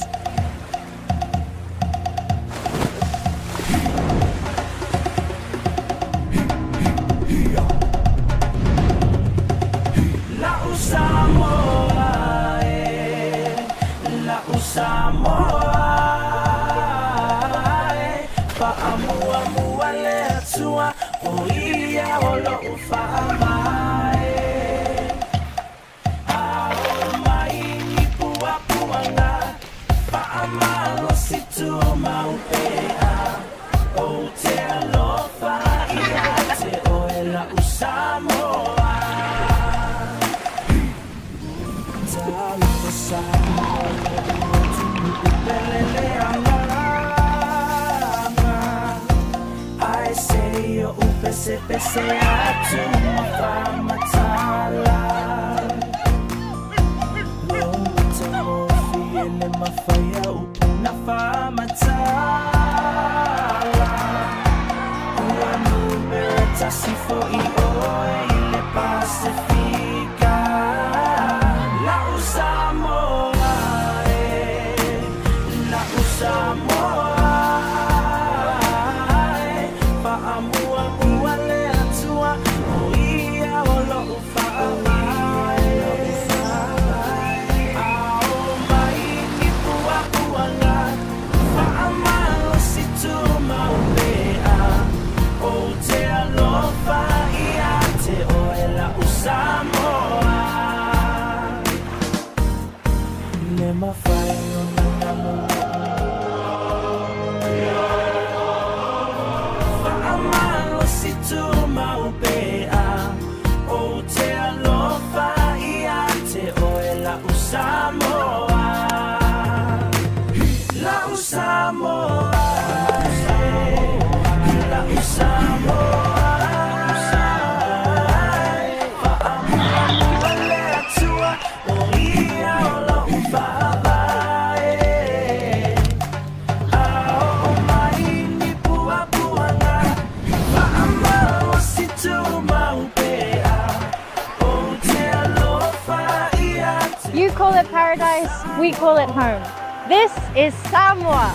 You call it paradise, we call it home. This is Samoa.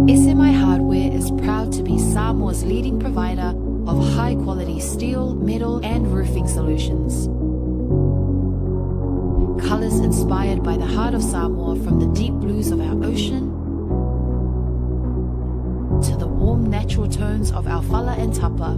SMI Hardware is proud to be Samoa's leading provider of high quality steel, metal, and roofing solutions. Colors inspired by the heart of Samoa from the deep blues of our ocean to the warm natural tones of our fala and tapa.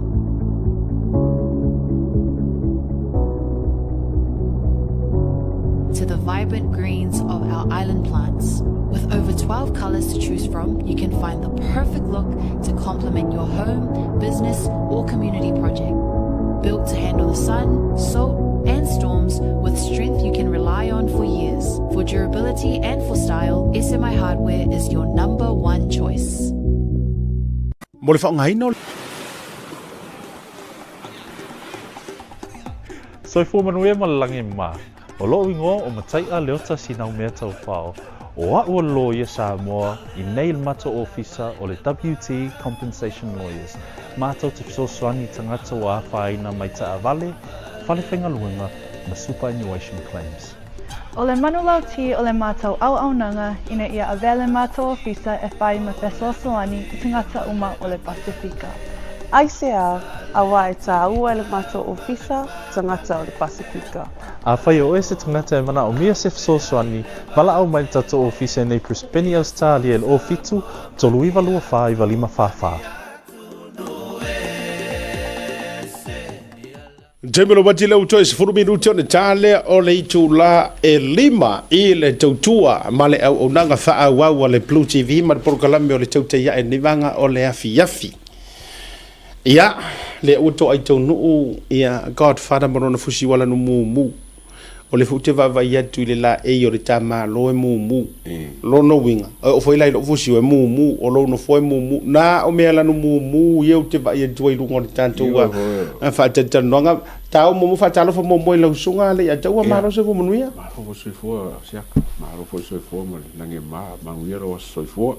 To the vibrant greens of our island plants. With over 12 colors to choose from, you can find the perfect look to complement your home, business, or community project. Built to handle the sun, salt, and storms with strength you can rely on for years. For durability and for style, SMI Hardware is your number one choice. Mo le faaaogaina o le. Soifua manuia ma le lagi ma. O loʻu igoa ʻo Mataiʻa Leota Sinaumea Taufao. ʻO aʻu o Lawyer Samoa i nei le matou ofisa o le WT Compensation Lawyers. Matou te fesoasoani i tagata ua afaina mai taavale, fale faigaluega ma superannuation claims. ʻO le manulauti o le matou auaunaga ina ia avea le matou ofisa e fai ma fesoasoani i tagata uma o le Pasefika. Aisea, auā e tāua e le matou ofisa tagata o le Pasefika. Afai o oe se tagata e manaʻomia se fesoasoani, valaau mai le tatou ofisa i nei Brisbane, Ausetalia i le 07 39 24 95 44. Taimi o le wati lea ua toe 10 minute ona ta lea o le itulā e 5 i le tautua ma le auaunaga faaauau a le Blue TV ma le polokalame o le Tautai Ae Lenei Vaega o le Afiafi. Ia, lea ua toai taunuu ia Godfather ma lona fusi uala no mumu. O le foi ou te vaavaai atu i le laei o le tamalo e mumu. Lona uiga, e oo foi la i lou fusi e mumu, o lou nofoa e mumu. Na o mea lanu mumu ia ou te vaai atu ai i luga o le tatou faatalatalanoaga. Tau muamua faatalofa muamua i lau susuga Alaiata ua malo soifua manuia. Malo foi soifua Siaka, malo foi soifua ma le lagi e ma, manuia lou aso soifua.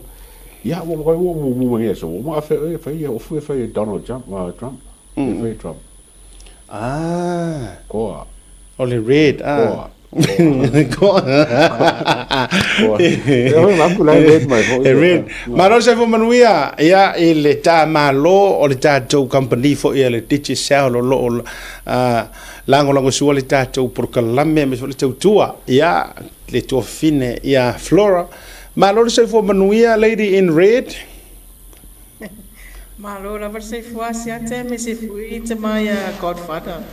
Ia ua ua mumu mai nei aso, ua uma afe oe e fai ofu e fai e Donald Trump, Trump, e fai e Trump. Ah. Koa. O le red, ah. Koa. Koa. Koa. Red mai foi. E red. Malo se fo manuia ia i le ta malo o le tatou company foi ia le Digicel o lo o lagolago sua le tatou polokalame aemaise foi le tautua ia le tuafafine ia Flora. Malo le soifua manuia lady in red. Malo lava le soifua Asiata aemaise foi te mai a Godfather.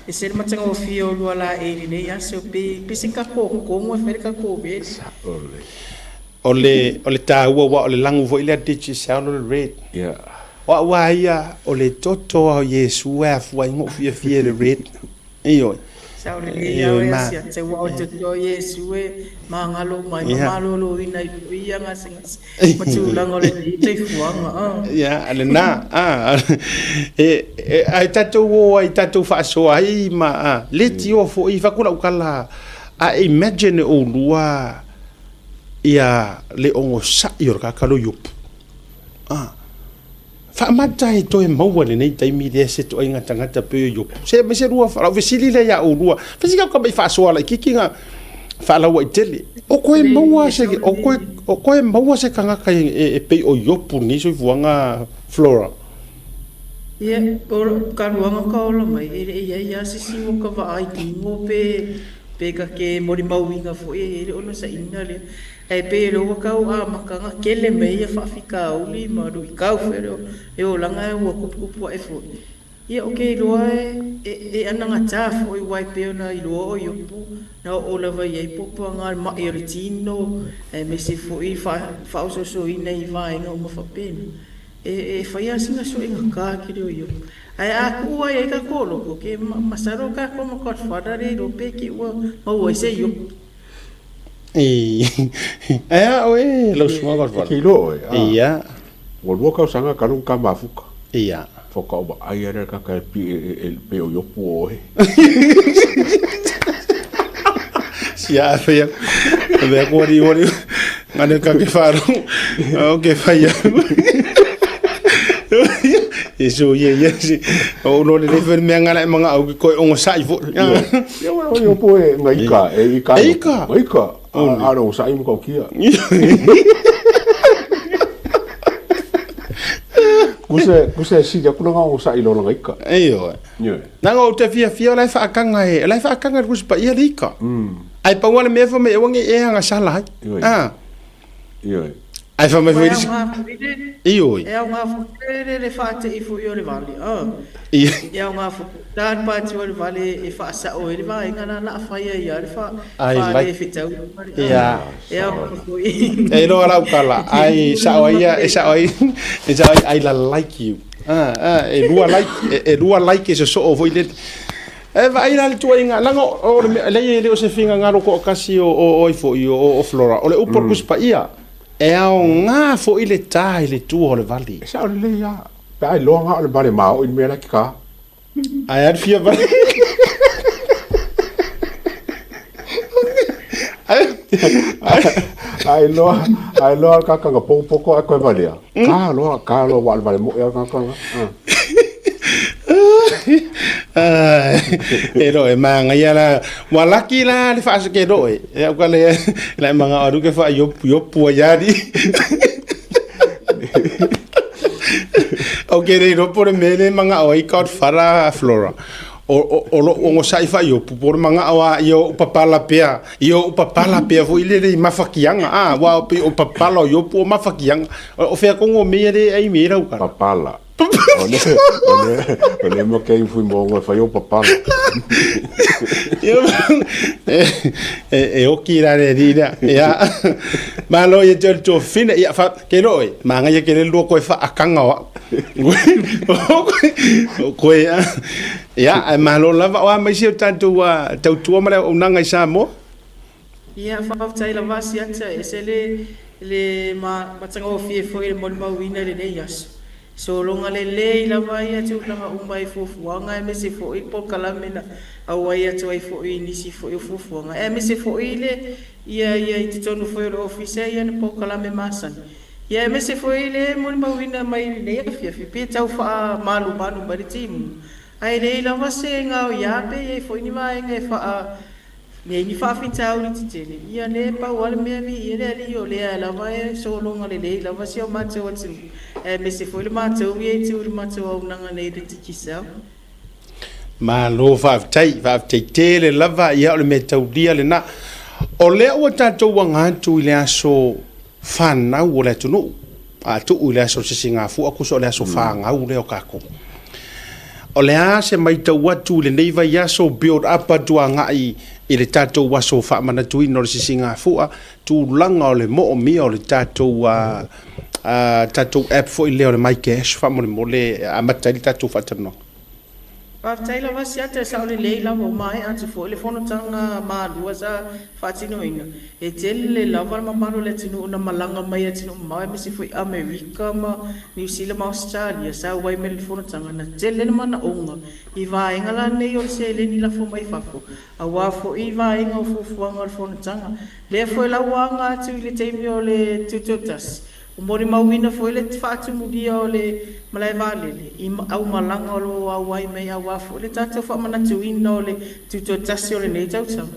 E se le matagofie o lua laei i lenei aso pe pe se kako komu e fai le kako red. O le o le taua aua o le lagu foi lea Digicel o le red. Yeah. O au a ia o le toto a o Iesu e afua ai ngo'u fiafia i le red. Ioe. Sao lelei a oe Asiata ua o toto o Iesu e magalo mai ma maloloina ai foi ia gasegase ma tulaga o lenei soifuaga a. Ia, lena, a, e, e, ai tatou o ai tatou faasoa ai ma a, le tio foi faku lau kala a imagine oulua ia le ogosa'i o le kakalo Iopu. A. Faamata e toe maua lenei taimi lea se toaiga tagata pei o Iopu. Se aemaise lua lau fesili lea ia oulua. Fesili au ka mai faasoa laitiiti ga faalauaitele. O koe maua se o koe o koe maua se tagata e, e pei o Iopu lenei soifuaga Flora. Ia, o ka luaga ka ola mai, e le i ai lava se isi ua ka vaai tino pe pe ka ke molimauina foi e le o na saina lea. Ae pei e lua kau amataga tele mai ia faafitauli ma luitau foi o le olaga ua tuputupu ae foi. Ia ou te iloa e anagata foi aua e pei ona iloa o Iopu na oo lava i ai puapuaga ma'i o le tino aemaise foi faaosoosoina i vaega uma faapena. E fai lava sina suegata tele o Iopu. Ae a tuu ai ai tatou loto, ke masalo tatou ma Godfather le iloa pe te i ua maua ai se Iopu. Ae a oe lau susuga Godfather? E te iloa oe, a. Ia. Ua lua tausaga talu ona ta mafuta. Ia. Faatoa ou vaai lea i le tagata e e pei o Iopu o oe. Sia fai aku. Fai aku wari wari. Ngane ka ke faru. O ke fai aku. Iesu ia ia si. O no le le mea ngana e manga au ki koe ongo sai fo. Ia ua o Iopu e ngaika, e ika. E ika. Ngaika. A ro sai mo kau kia. Kuse kuse si ja kuna ngau sai lo ngaika. Eio. Nanga o te fiafia o la e whaakanga e, la e whaakanga e kusi pa ia rika. Ai paua le mea fo me e wangi e anga sala hai. Ah. Ioe. Ae fai mai Ua foi e le isi. aoga foi le, Ioe. e aoga foi le, le, le faate'i foi o le vale, a. E aoga foi ta le pati o le vale e faasa'o ai le vaega la la fai ai a le fa, I faale like fetau le vale, a. Ia. E aoga foi. E iloa lau tala, ai sa'o ai ia, e sa'o ai, e sa'o ai, I la like you. A, a, e lua like, e, e lua like e sosoo foi lele. E vaai la le tuuaiga, leaga o le mea, leai e le o se finagalo toatasi o, o, o ai foi, o, o Flora, o le upu a le Tusi Paia, e aoga foi le ta i le tua o le vali. E sao lelei lava, pe a iloa na o le vale maoi le mea la e te ta. Ae a le fia vale. A iloa, a iloa le tagata na potopoto ae toe valea, ta loa, ta loa aua o le vale moi lava le tagata lena. E loe manaia la ua laki la le faasake loe e au ka le la manga alu ke fa yopu yopu ai ali o ke le ropo le mele manga o ai godfather flora o o o lo ogosaʻi faaiupu po o le manao a ia o'u papala pea ia o'u papala pea foi lele i mafakiaga a ua o pei o papala o Iopu o mafakiaga o fea kogo o mea le ai me lau kala Papala. O le, o le, o le mo ke fui mo ngo fai o papala. E, e, e oki la le li lea. Ia. Malo ia te o le tuafafine. Ia, fa, ke loo e, magaia ke le lua koe faakanga o au. Koe, a. Ia, ae malo lava o a mai si o tatou tautua ma le auaunaga i Samoa. Ia, faafetai lava Asiata, e ese le le matagofie foi le molimauina i lenei aso. Sologa lelei lava ia tulaga uma i fuafuaga aemaise foi polokalame na auai atu ai foi i nisi foi o fuafuaga aemaise foi le ia ia i totonu foi o le ofisa ia ni polokalame masani. Ia aemaise foi le molimauina mai i lenei afiafi pe tau faamalumalu mai le timuga ae leai lava se gaoia pe i ai foi ni vaega e faa Nei ni faafitauli tetele, ia le pau lava le mea viia le Alii o lea lava e sologa lelei lava si o matou atunuu, aemaise foi le matou ia i tu i le matou auaunaga nei i le Digicel. Malo faafetai, faafetai tele lava, ia o le mea taulia lena. O lea ua tatou aga atu i le aso fanau o le atunuu, a tuu i le aso o le sisigafua, tusa o le aso fanau lea o tatou. O le a se matau atu i lenei vaiaso, build up atu agai i le tatou aso faamanatuina o le sisigafua, tulaga o le moomia o le tatou tatou app foi lea o le MyCash faamolemole e amata ai le tatou faatalanoaga. Faafetai lava Siata, e sao lelei lava, ua maea atu foi le fonotaga malua sa faatinoina. E tele lava le mamalu o le atunuu na malaga mai atunuu mamao aemaise foi Amerika ma Niu Sila ma Ausetalia sa auai mai i le fonotaga. Na tele le manaoga i vaega la nei o le seleni lafo mai fafo aua foi vaega o fuafuaga o le fonotaga. Lea foi la ua aga atu i le taimi o le Tutoatasi Ua molimauina foi le faatumulia o le malae vaalele i aumalaga o lo o auai mai aua foi le tatou faamanatuina o le tutoatasi o lenei tausaga.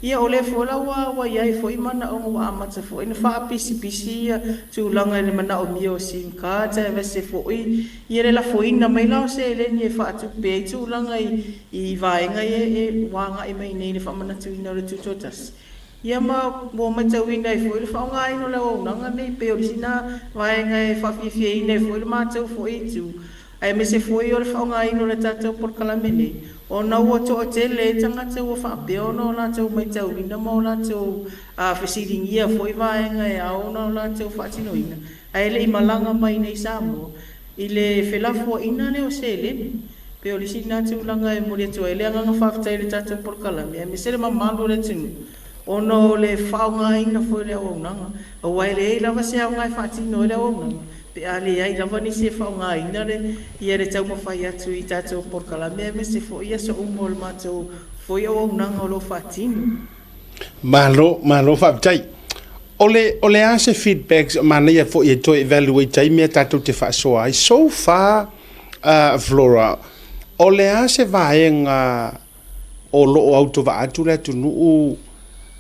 Ia, o lea foi la ua ua i ai foi manaoga ua amata foi ona faapisipisi ia tulaga i le manaomia o sim cards aemaise foi ia le lafoina mai la o seleni e faatupe ai tulaga i vaega ia e ua agai mai nei i le faamanatuina o le tutoatasi. Ia ma ua matauina ai foi le faaaogaina o le auaunaga nei, pei o le isi lena vaega e faafiafiaina ai foi le matou foi itu, aemaise foi o le faaaogaina o le tatou polokalame nei, ona ua toatele ai tagata ua faapea ona o latou matauina ma o latou fesiligia foi vaega e ao ona o latou faatinoina, ae le i malaga mai nei i Samoa. I le felafoaiga lea o seleni, pei o le isi lena tulaga e momoli atu ai le agaga faafetai i le tatou polokalame aemaise le mamalu o le atunuu ona o le faaaogaina foi o le auaunaga, aua e leai lava se aoga e faatino ai le auaunaga pe a leai lava nisi e faaaogaina le ia le taumafai atu i tatou polokalame aemaise foi aso uma o le matou foi auaunaga o lo o faatino. Malo, malo faafetai. O le, o le a se feedbacks, manaia foi e toe evaluate ai mea tatou te faasoa ai. So far, Flora, o le a se vaega o lo o autovaa atu le atunuu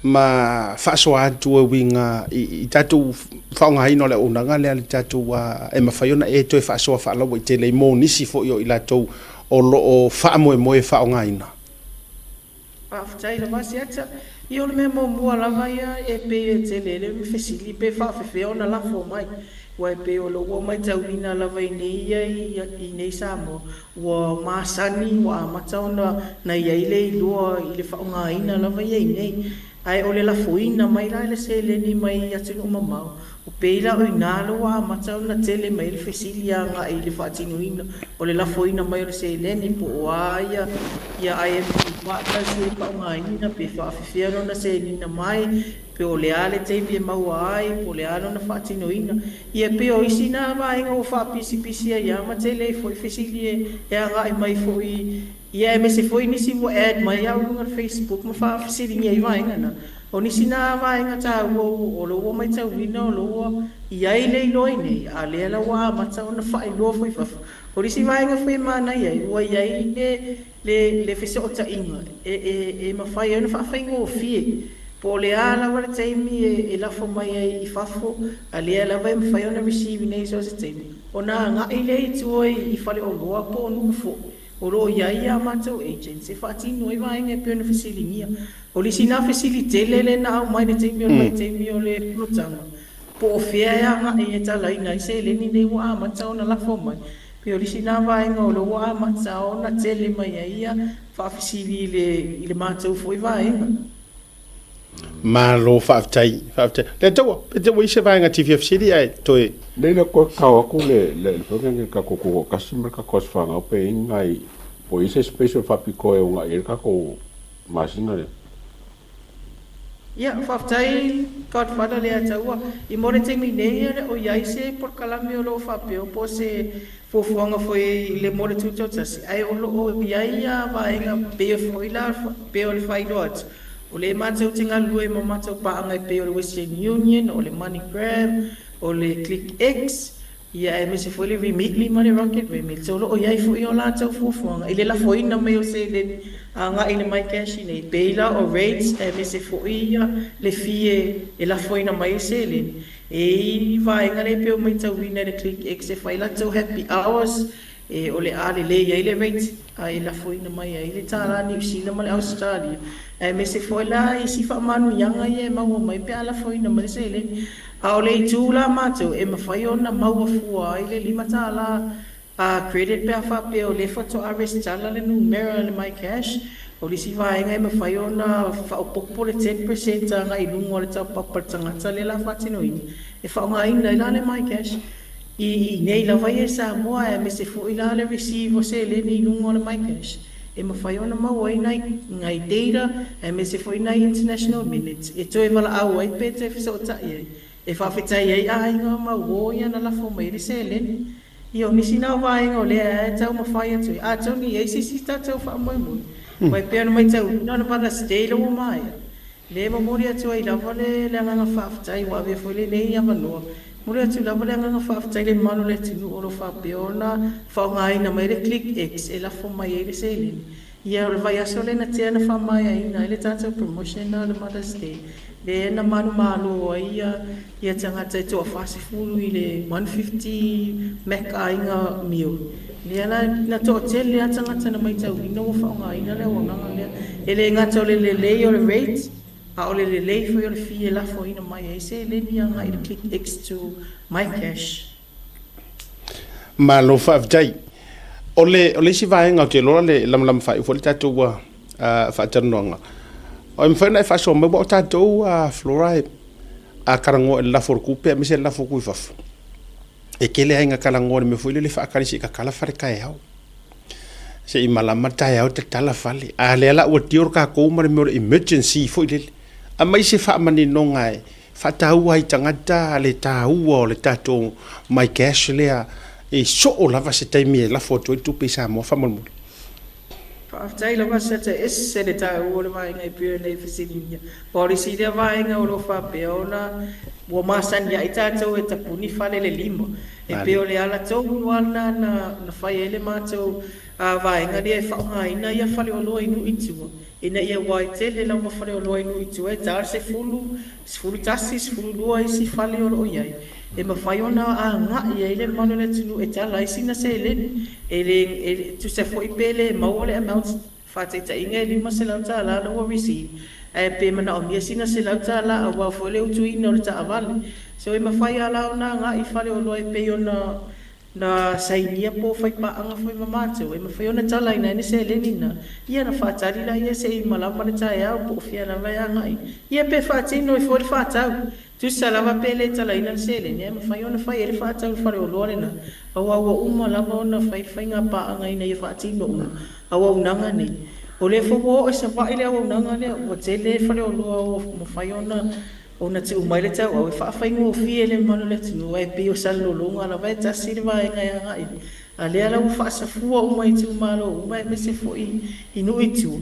ma faasoa atu e uiga i, i tatou faaaogaina o le auaunaga lea le tatou, e mafai ona e toe faasoa faalauaitele ai mo nisi foi o i latou o lo o faamoemoe e faaaogaina? Faafetai lava Asiata. Ia o le mea muamua lava ia e pei e tele ai le fesili pe faafefea ona lafo mai. Aua e pei o lou ua matauina lava i inei ia i inei i Samoa, ua masani ua amata ona na i ai le iloa i le faaaogaina lava ia i inei. Ae o le lafoina mai la le seleni mai atunuu mamao, e pei la o i ina lea ua amata ona tele mai ai le fesili agai i le faatinoina o le lafoina mai o le seleni po o a ia IMG partners ia e faaaogaina pe faafefea lona seleniina mai, pe o le a le taimi e maua ai, po o le a lona faatinoina. Ia pei o isi na vaega ua faapisipisi ai lava ma tele ai foi fesili e agai mai foi, ia aemaise foi nisi ua add mai au i luga o le Facebook ma faafesiligia ai vaega na. O nisi na vaega taua o lea ua matauina o lea ua i ai le iloa i inei, a o lea la ua amata ona faailoa foi i fafo. O le isi vaega foi e manaia ai, ua i ai le fesootaiga e mafai ai ona faafaigofie, po o le a lava le taimi e lafo mai ai i fafo, a o lea lava e mafai ona receive i inei i so o se taimi, ona agai lea i tua i faleoloa po o nuu foi o lo o i ai a matou agents e faatino ai vaega e pei ona fesiligia. O le isi lena fesili tele lea na aumai i le taimi o le vaitaimi o le fonotaga, po o fea e agai e talaina ai seleni nei ua amata ona lafo mai. Pei o le isi lena vaega o lea ua amata ona tele mai ai ia faafesili i le matou foi vaega. Malo faafetai, faafetai. Le taua, pe te ua i se vaega te fia fesili ae toe. Nei la koe kao atu le le le foi nge ka ko ko kasi ma ka ko sfanga pe ingai po i se special faapitoa e uunai ai le tatou masina lea. Ia, faafetai Godfather Leiataua. I mo le taimi nei e le o i ai se polokalame o lo o faapea po o se fuafuaga foi i le mo le Tutoatasi, ae o lo o i ai ia vaega pei foi la pei o le faailoa atu, o lea matou te galulue ma matou paaga e pei o le Western Union, o le MoneyGram, o le ClickX, Ia, aemaise foi le Remitly ma le Rocket Remit, o lo o i ai foi o latou fuafuaga i le lafoina mai o seleni agai i le MyCash i inei, pei la o rates aemaise foi ia le fee e lafoina mai ai seleni. E i ai vaega lea e pei ona matauina i le ClickX e fai latou happy hours, e o le a lelei ai le rate a e lafoina mai ai le tālā Niu Sila ma le Ausetalia, aemaise foi la isi faamanuiaga ia e maua mai pe a lafoina mai le seleni. A o le itu la matou, e mafai ona maua fua ai le $5 a credit pe a faapea o lea faatoa resitala le numera i le MyCash. O le isi vaega e mafai ona faaopoopo le 10% agai i luga o le top up a le tagata lea o le a faatinoina, e faaaogaina ai la le MyCash. I inei lava ia i Samoa aemaise foi la le receive o seleni i luga o le MyCash e mafai ona maua ai nai data aemaise foi nai international minutes e toe valaau ai pe toe fesootai ai e faafetai ai aiga ma uo ia na lafo mai ai le seleni. Ia o nisi na o vaega o lea e taumafai atu ai atonu e i ai se isi tatou faamoemoe aua e pei ona matauina o le Mother's Day lea ua maea. Le momoli atu ai lava le agaga faafetai, ua avea foi lenei avanoa, momoli atu lava le agaga faafetai i le mamalu o le atunuu o lo o faapea ona faaaogaina mai le ClickX e lafo mai ai le seleni. Ia, o le vaiaso lea na tea na faamaeaina ai le tatou promotion lena o le Mother's Day, lea na manumalo ai ia tagata e toa-40 i le 150 Mac Aiga meal. Lea la na toatele lava tagata na matauina ua faaaogaina le auaunaga lea. E le gata o le lelei o le rate, a o le lelei foi o le fee e lafoina mai ai seleni agai i le ClickX to MyCash. Malo faafetai. O le, o le isi vaega ou te iloa le lamalama faaiu foi le tatou faatalanoaga. O e mafai ona e faasoa mai, aua o tatou Flora e, a talanoa i le lafo o le tupe aemaise le lafo atu i fafo, e tele lava ina talanoa i le mea foi lele faatali se i tatala fale taeao. Se i malama le taeao tatala fale. A lea la ua deal tatou ma le mea o le emergency foi lele. Aumai se faamaninoga e faataua ai i tagata le taua o le tatou MyCash lea e soo lava se taimi e lafo atu ai le tupe i Samoa faamolemole. Faafetai lava Seta, e ese le taua o le vaega e pei ona e fesiligia. Aua o le isi lea vaega o lo o faapea ona ua masani ai tatou e tapuni fale le lima. E pei o le ala tonu lava lena na fai ai le matou vaega lea e faaaogaina ia faleoloa i nuu i tua, ina ia aua e tele lava faleoloa i nuu i tua e ta le 10, 11, 12 isi fale o lo o i ai, e mafai ona agai ai le mamalu o le atunuu e tala ai sina seleni. E le, e tusa foi pe le maua le amount, faataitaiga e $500 lea ua receive, Ae pe manaomia sina $100 aua foi le utuina o le taavale. So e mafai lava la ona agai i faleoloa e pei ona na sainia po o fai paaga foi ma matou, e mafai ona talaina ai le seleni lena, ia ona faatali laia se i malama le taeao po o fea lava e agai. Ia pe faatino ai foi le faatau. Tusa lava pe le talaina le seleni, ae mafai ona fai ai le faatau i le faleoloa lena, aua ua uma lava ona fai le faiga paaga ina ia faatino uma auaunaga nei. O lea foi ua oo i Savaii le auaunaga lea, ua tele faleoloa ua mafai ona tuu mai le tauau e faafaigofie i le mamalu o le atunuu, ae pei o Salelologa lava e tasi le vaega e agai i ai, a o lea la ua faasafua uma i itumalo uma aemaise foi i nuu i tua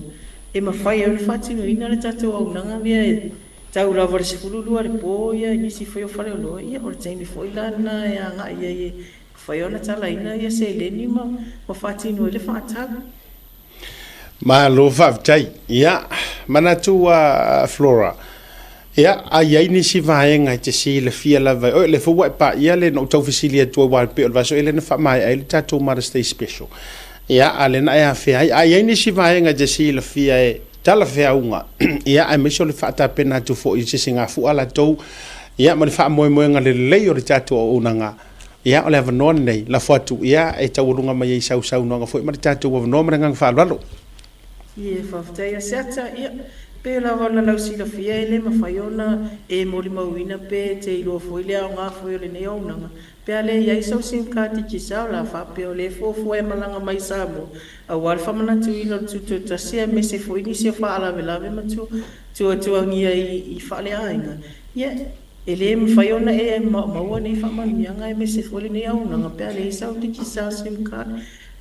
e mafai ai ona faatinoina le tatou auaunaga lea e tau lava i le 12 i le po i nisi foi o faleoloa, ia o le taimi foi la lena e agai ai e mafai ona talaina seleni ma faatino ai le faatau. Malo faafetai. Ia, manatu a Flora, ia, a i ai nisi vaega e te silafia lava e oe, lea foi ua e paia le, na ou tau fesili atu aua e pei o le vaiaso ea lea na faamaea ai le tatou Mother's Day Special. Ia, a o lea na e afea ai. A i ai nisi vaega e te silafia e talafeauga, ia, aemaise o le faatapena atu foi i se sigafua a latou, ia, ma le faamoemoega lelei o le tatou auaunaga, Ia, o le avanoa lenei, lafo atu, ia, e taualuga mai ai sau saunoaga foi ma le tatou avanoa ma le agaga faaaloalo. Ie, faafetai Asiata. Ia, pei lava ona lausilafia e le mafai ona e molimauina pe te iloa foi le aoga foi o lenei auaunaga pe a le i ai sau sim card Digicel la faapea o lea e fuafua e malaga mai i Samoa aua le faamanatuina o le Tutoatasi aemaise foi nisi o faalavelave ma tuatuagia i faaleaiga. Ia, E le mafai ona e maua nei faamanuiaga aemaise foi lenei auaunaga pe a leai sau Digicel sim card.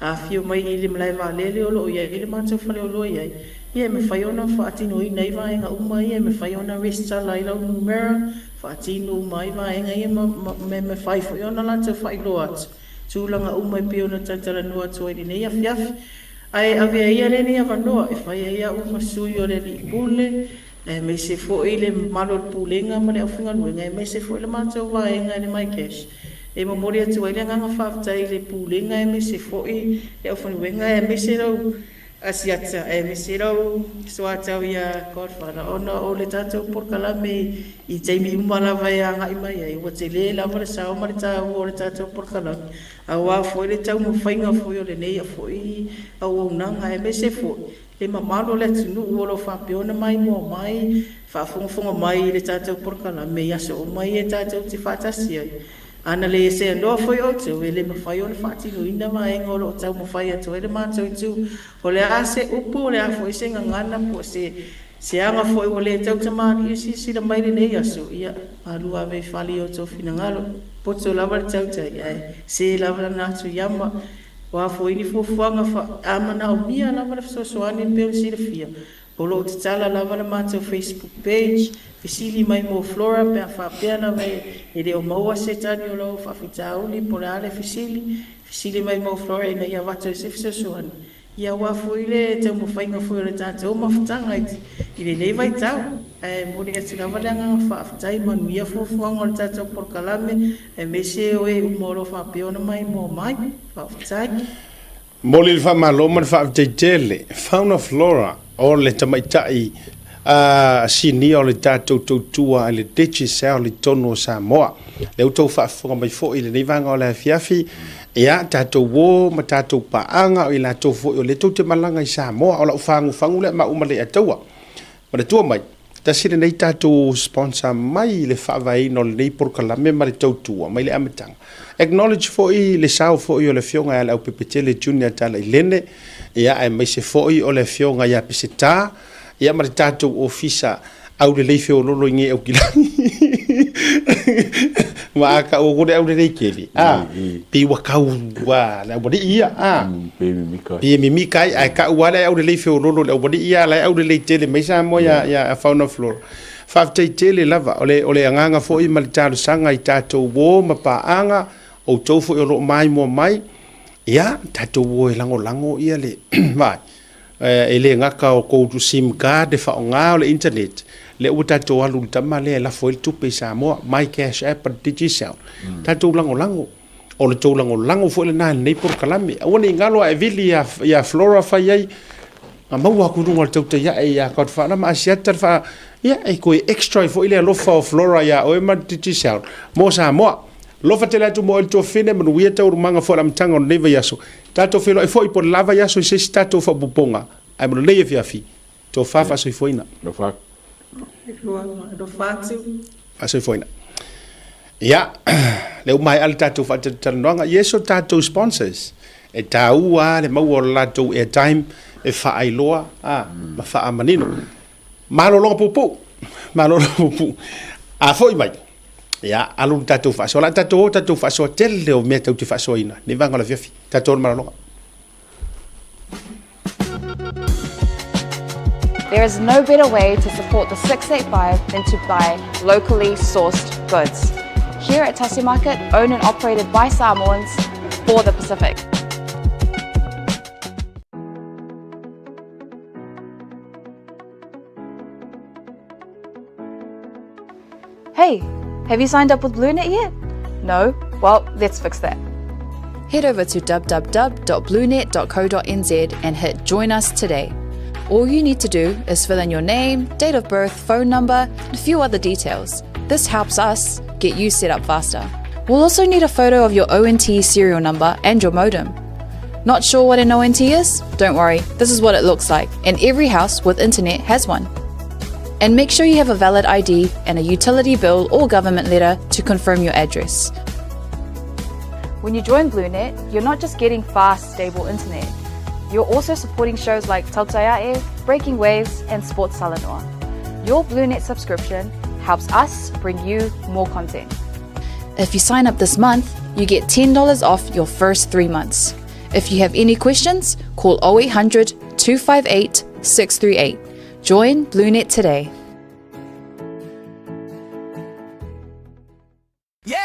A afio mai i le malae vaalele o lo o i ai le matou faleoloa i ai, ia e mafai ona faatinoina ai vaega uma ia, e mafai ona resitala ai lau numera, faatino uma ai vaega ia ma e mafai foi ona latou faailoa atu tulaga uma e pei ona talatalanoa atu ai i lenei afiafi. Ae avea ia lenei avanoa e fai ai au ma sui o le Alii Pule, aemaise foi le mamalu o le Pulega ma le aufaigaluega, aemaise foi le matou vaega i le MyCash. E momoli atu ai le agaga faafetai i le Pulega aemaise foi le aufaigaluega aemaise lau Asiata aemaise lau soatau ia Godfather ona o le tatou polokalame i taimi uma lava e agai mai ai, ua tele lava le sao ma le taua o le tatou polokalame aua foi le taumafaiga foi o lenei foi auaunaga aemaise foi le mamalu o le atunuu o lo o faapea ona maimoa mai, faafogafoga mai i le tatou polokalame i aso uma ia tatou te faatasi ai. A na le seanoa foi outou, e le mafai ona faatinoina vaega o lo o taumafai atu ai le matou itu. O le a se upu, o le a foi se gagana po o se se aga foi ua le tautamalii e silasila mai i lenei aso, ia, malu ave i fale i outou finagalo. Poto lava le tautai, ae se lava lana atu i ama. O a foi ni fuafuaga fa, a manaomia lava le fesoasoani e pei ona silafia, o lo o tatala lava le matou Facebook page, fesili mai mo Flora pe a faapea lava e le o maua se tali o lau faafitauli po o le a le fesili, fesili mai mo Flora ina ia avatu ai se fesoasoani. Ia aua foi le taumafaiga foi o le tatou mafutaga i lenei vaitau. Ae momoli atu lava le agaga faafetai, manuia fuafuaga o le tatou polokalame, aemaise o e uma o lo o faapea ona maimoa mai. Faafetai. Momoli le faamalo ma le faafetai tele. Fauna Flora o le tamaitai sinia o le tatou tautua i le Digicel i totonu o Samoa. Lea ua outou faafofoga mai foi i lenei vaega o le afiafi, ia, tatou o ma tatou paaga, o i latou foi o lea tou te malaga i Samoa. O lau fagufagu lea maua ma Leiataua. Manatua mai, tasi lenei tatou sponsor mai le faavaeina o lenei polokalame ma le tautua mai le amataga. Acknowledge foi le sao foi o le Afioga ia Leaupepetele Junior Talailene, ia, aemaise foi o le Afioga ia Peseta, ia ma le tatou ofisa aulelei feololo i nge aukilagi ma a ka o le aulelei keli a pi ua kau ua le awali ia a pi mimi kai ai ka ua le aulelei feololo le awali ia le aulelei tele mai sa mo ya ya fauna flora faafetai tele lava o le o le agaga foi ma le talosaga i tatou uo ma paaga outou foi o lo o maimoa mai ia tatou uo e lagolago ia le vai E le gata o kou sim card e faaaoga o le internet, lea ua tatou alu i le tama lea e lafo ai le tupe i Samoa, My Cash App a le Digicel. Tatou lagolago. O le tou lagolago foi lena i lenei polokalame. Aua ne i galo a e vili ia Flora fai ai. Na maua atu i luga o le tautai ae ia Godfather ma Asiata le faa, ia e toe extra ai foi le alofa o Flora ia oe ma le Digicel mo Samoa. Alofa tele atu mo oe le tuafafine, manuia taualumaga foi o le amataga o lenei vaiaso. Tatou feiloai foi po o le la vaiaso i se isi tatou faaopoopoga, ae mo lenei afiafi, tofa faasoifuaina. Alofa atu. Faasoifuaina. Ia, lea ua maea le tatou faatalatalanoaga. Yes, o tatou sponsors, e taua lava le maua o le latou airtime e faailoa a, ma faamanino. Malologa puupuu, malologa puupuu. A foi mai, ia, alu le tatou faasoa. O le a tatou o tatou faasoa tele o mea tatou te faasoaina nei vaega o le afiafi. Tatou o le malologa. There is no better way to support the 685 than to buy locally sourced goods. Here at Tasi Market, owned and operated by Samoans for the Pacific. Hey, have you signed up with BlueNet yet? No? Well, let's fix that. Head over to www.bluenet.co.nz and hit Join Us today. All you need to do is fill in your name, date of birth, phone number, and a few other details. This helps us get you set up faster. We'll also need a photo of your ONT serial number and your modem. Not sure what an ONT is? Don't worry, this is what it looks like, and every house with internet has one. And make sure you have a valid ID and a utility bill or government letter to confirm your address. When you join BlueNet, you're not just getting fast, stable internet. You're also supporting shows like Tautaiae, Breaking Waves, and Sports Talanoa. Your BlueNet subscription helps us bring you more content. If you sign up this month, you get $10 off your first three months. If you have any questions, call 0800 258 638. Join BlueNet today.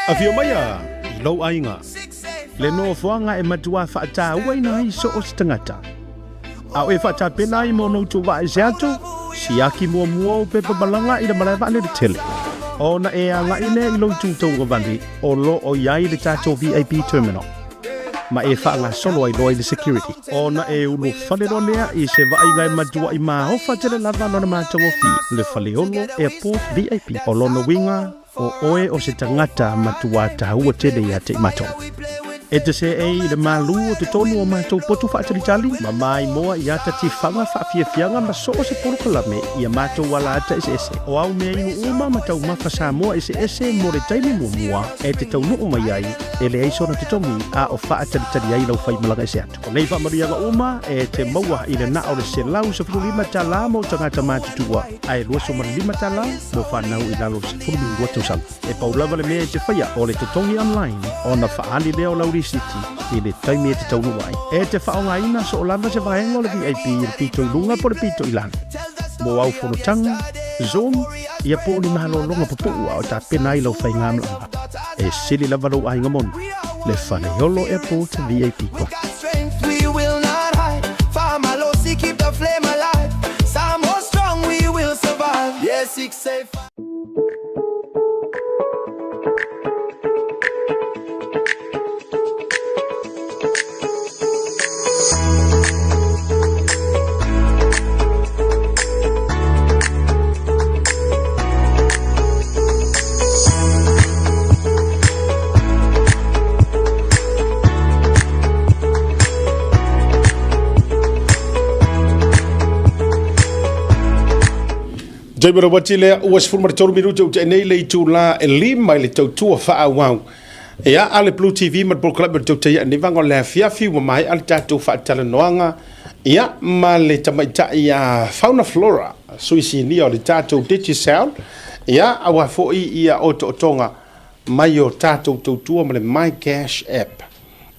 Afio mai a i lou aiga, le nofoaga e matua faatauaina ai so o se tagata. A o e faatapena ai mo ona utu vaa i se atu, siaki muamua ou pepa malaga i le malae vaalele tele. Ona e agai lea i lou itu tauagavale o lo o i ai le tatou VIP terminal ma e faagasolo ai loa i le security. Ona e ulufale loa lea i se vaaiga e matuai maofa tele lava lona matagofie, le Faleolo Airport VIP. O lona uiga, o oe o se tagata matua taua tele ia te i matou. E te seei i le malū o totonu o matou potu faatalitali ma maimoa i ata tifaga faafiafiaga ma so o se polokalame i a matou ala ata eseese. O au mea inu uma ma taumafa Samoa eseese mo le taimi muamua e te taunuu mai ai, e leai sona totogi a o faatalitali ai lau faimalaga ese atu. O nei faamanuiaga uma e te maua i le na o le $115 mo tagata matutua ae $25 mo fanau i lalo o le 12 tausaga. E pau lava le mea e te faia o le totogi online ona faaali lea o lau risiti i le taimi e te taunuu ai. E te faaaogaina soo lava se vaega o le VIP i le pito i luga po o le pito i lalo. Mo au fonotaga, Zoom, ia po o ni malologa pupuu a o tapena ai lau faigamalaga. E sili lava lou aiga moni, le Faleolo Airport VIP Club. Jamie Rawati lea ua 13 minute o te nei le itula e lima i le tautua faaauau. Ia, a le Blue TV ma le polokalame o le tautai ae nei vaega o le afiafi ua maea le tatou faatalanoaga ia ma le tamaitai ia Fauna Flora, sui sinia o le tatou Digicel, ia aua foi ia otootoga mai o tatou tautua ma le My Cash App.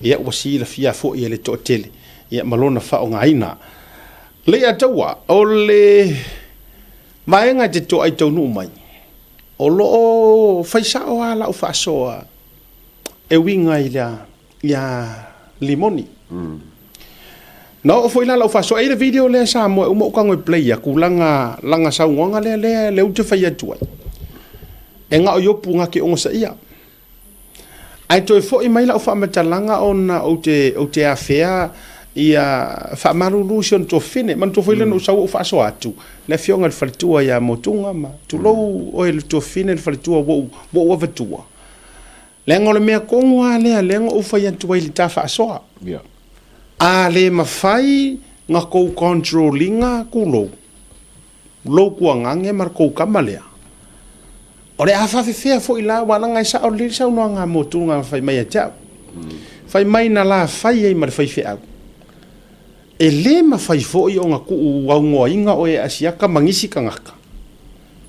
Ia ua silafia foi e le toatele ia ma lona faaaogaina. Leiataua, o le vaega e te toai taunuu mai, o lo o fai sao lava lau faasoa e uiga i le, ia Limoni. Na oo foi la lau faasoa, e i ai le video lea Samoa e uma ou tago e play atu lana, lana saunoaga lea, lea, lea ou te fai atu ai. E na o Iopu na te onosaia. Ae toe foi mai lau faamatalaga ona ou te, ou te afea Ia faamalulu si ona tuafafine. Manatua foi lea na ou sau ou faasoa atu le afioga i le faletua ia Motuga ma tulou oe le tuafafine le faletua ua ou, ua ou avatua. Leaga o le mea tonu lava lea lea na ou fai atu ai i le ta faasoa. Yeah. A le mafai na tou control ina tulou, lou tuagane ma le tou tama lea, o le a faafefea foi la, aua leaga e sao lelei le saunoaga a Motuga na fai mai ia te au. Fai mai na la fai ai ma le faifeau. E le mafai foi ona tuu aunoaina oe e Asiata ma nisi tagata,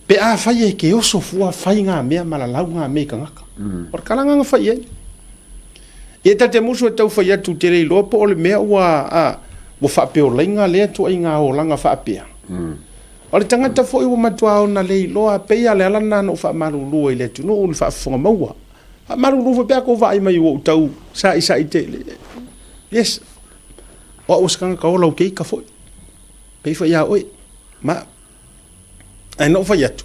pe afai e te oso fua fai ngā mea ma lalau ngā mea i tagata. O le tala na fai i ai. Ia ta te musu e tau fai atu te le iloa po o le mea ua, a, ua faapeolaina lea tuaiga olaga faapea. O le tagata foi ua matua ona le iloa, pei lava o le ala lena na ou faamalulu ai i le atunuu i le faafofoga maua. Faamalulu foi pe a tou vaai mai ua ou tau saisai tele. Yes, o au o se tagata ola ou te ita foi, pei foi ia oe. Ma, ae na ou fai atu,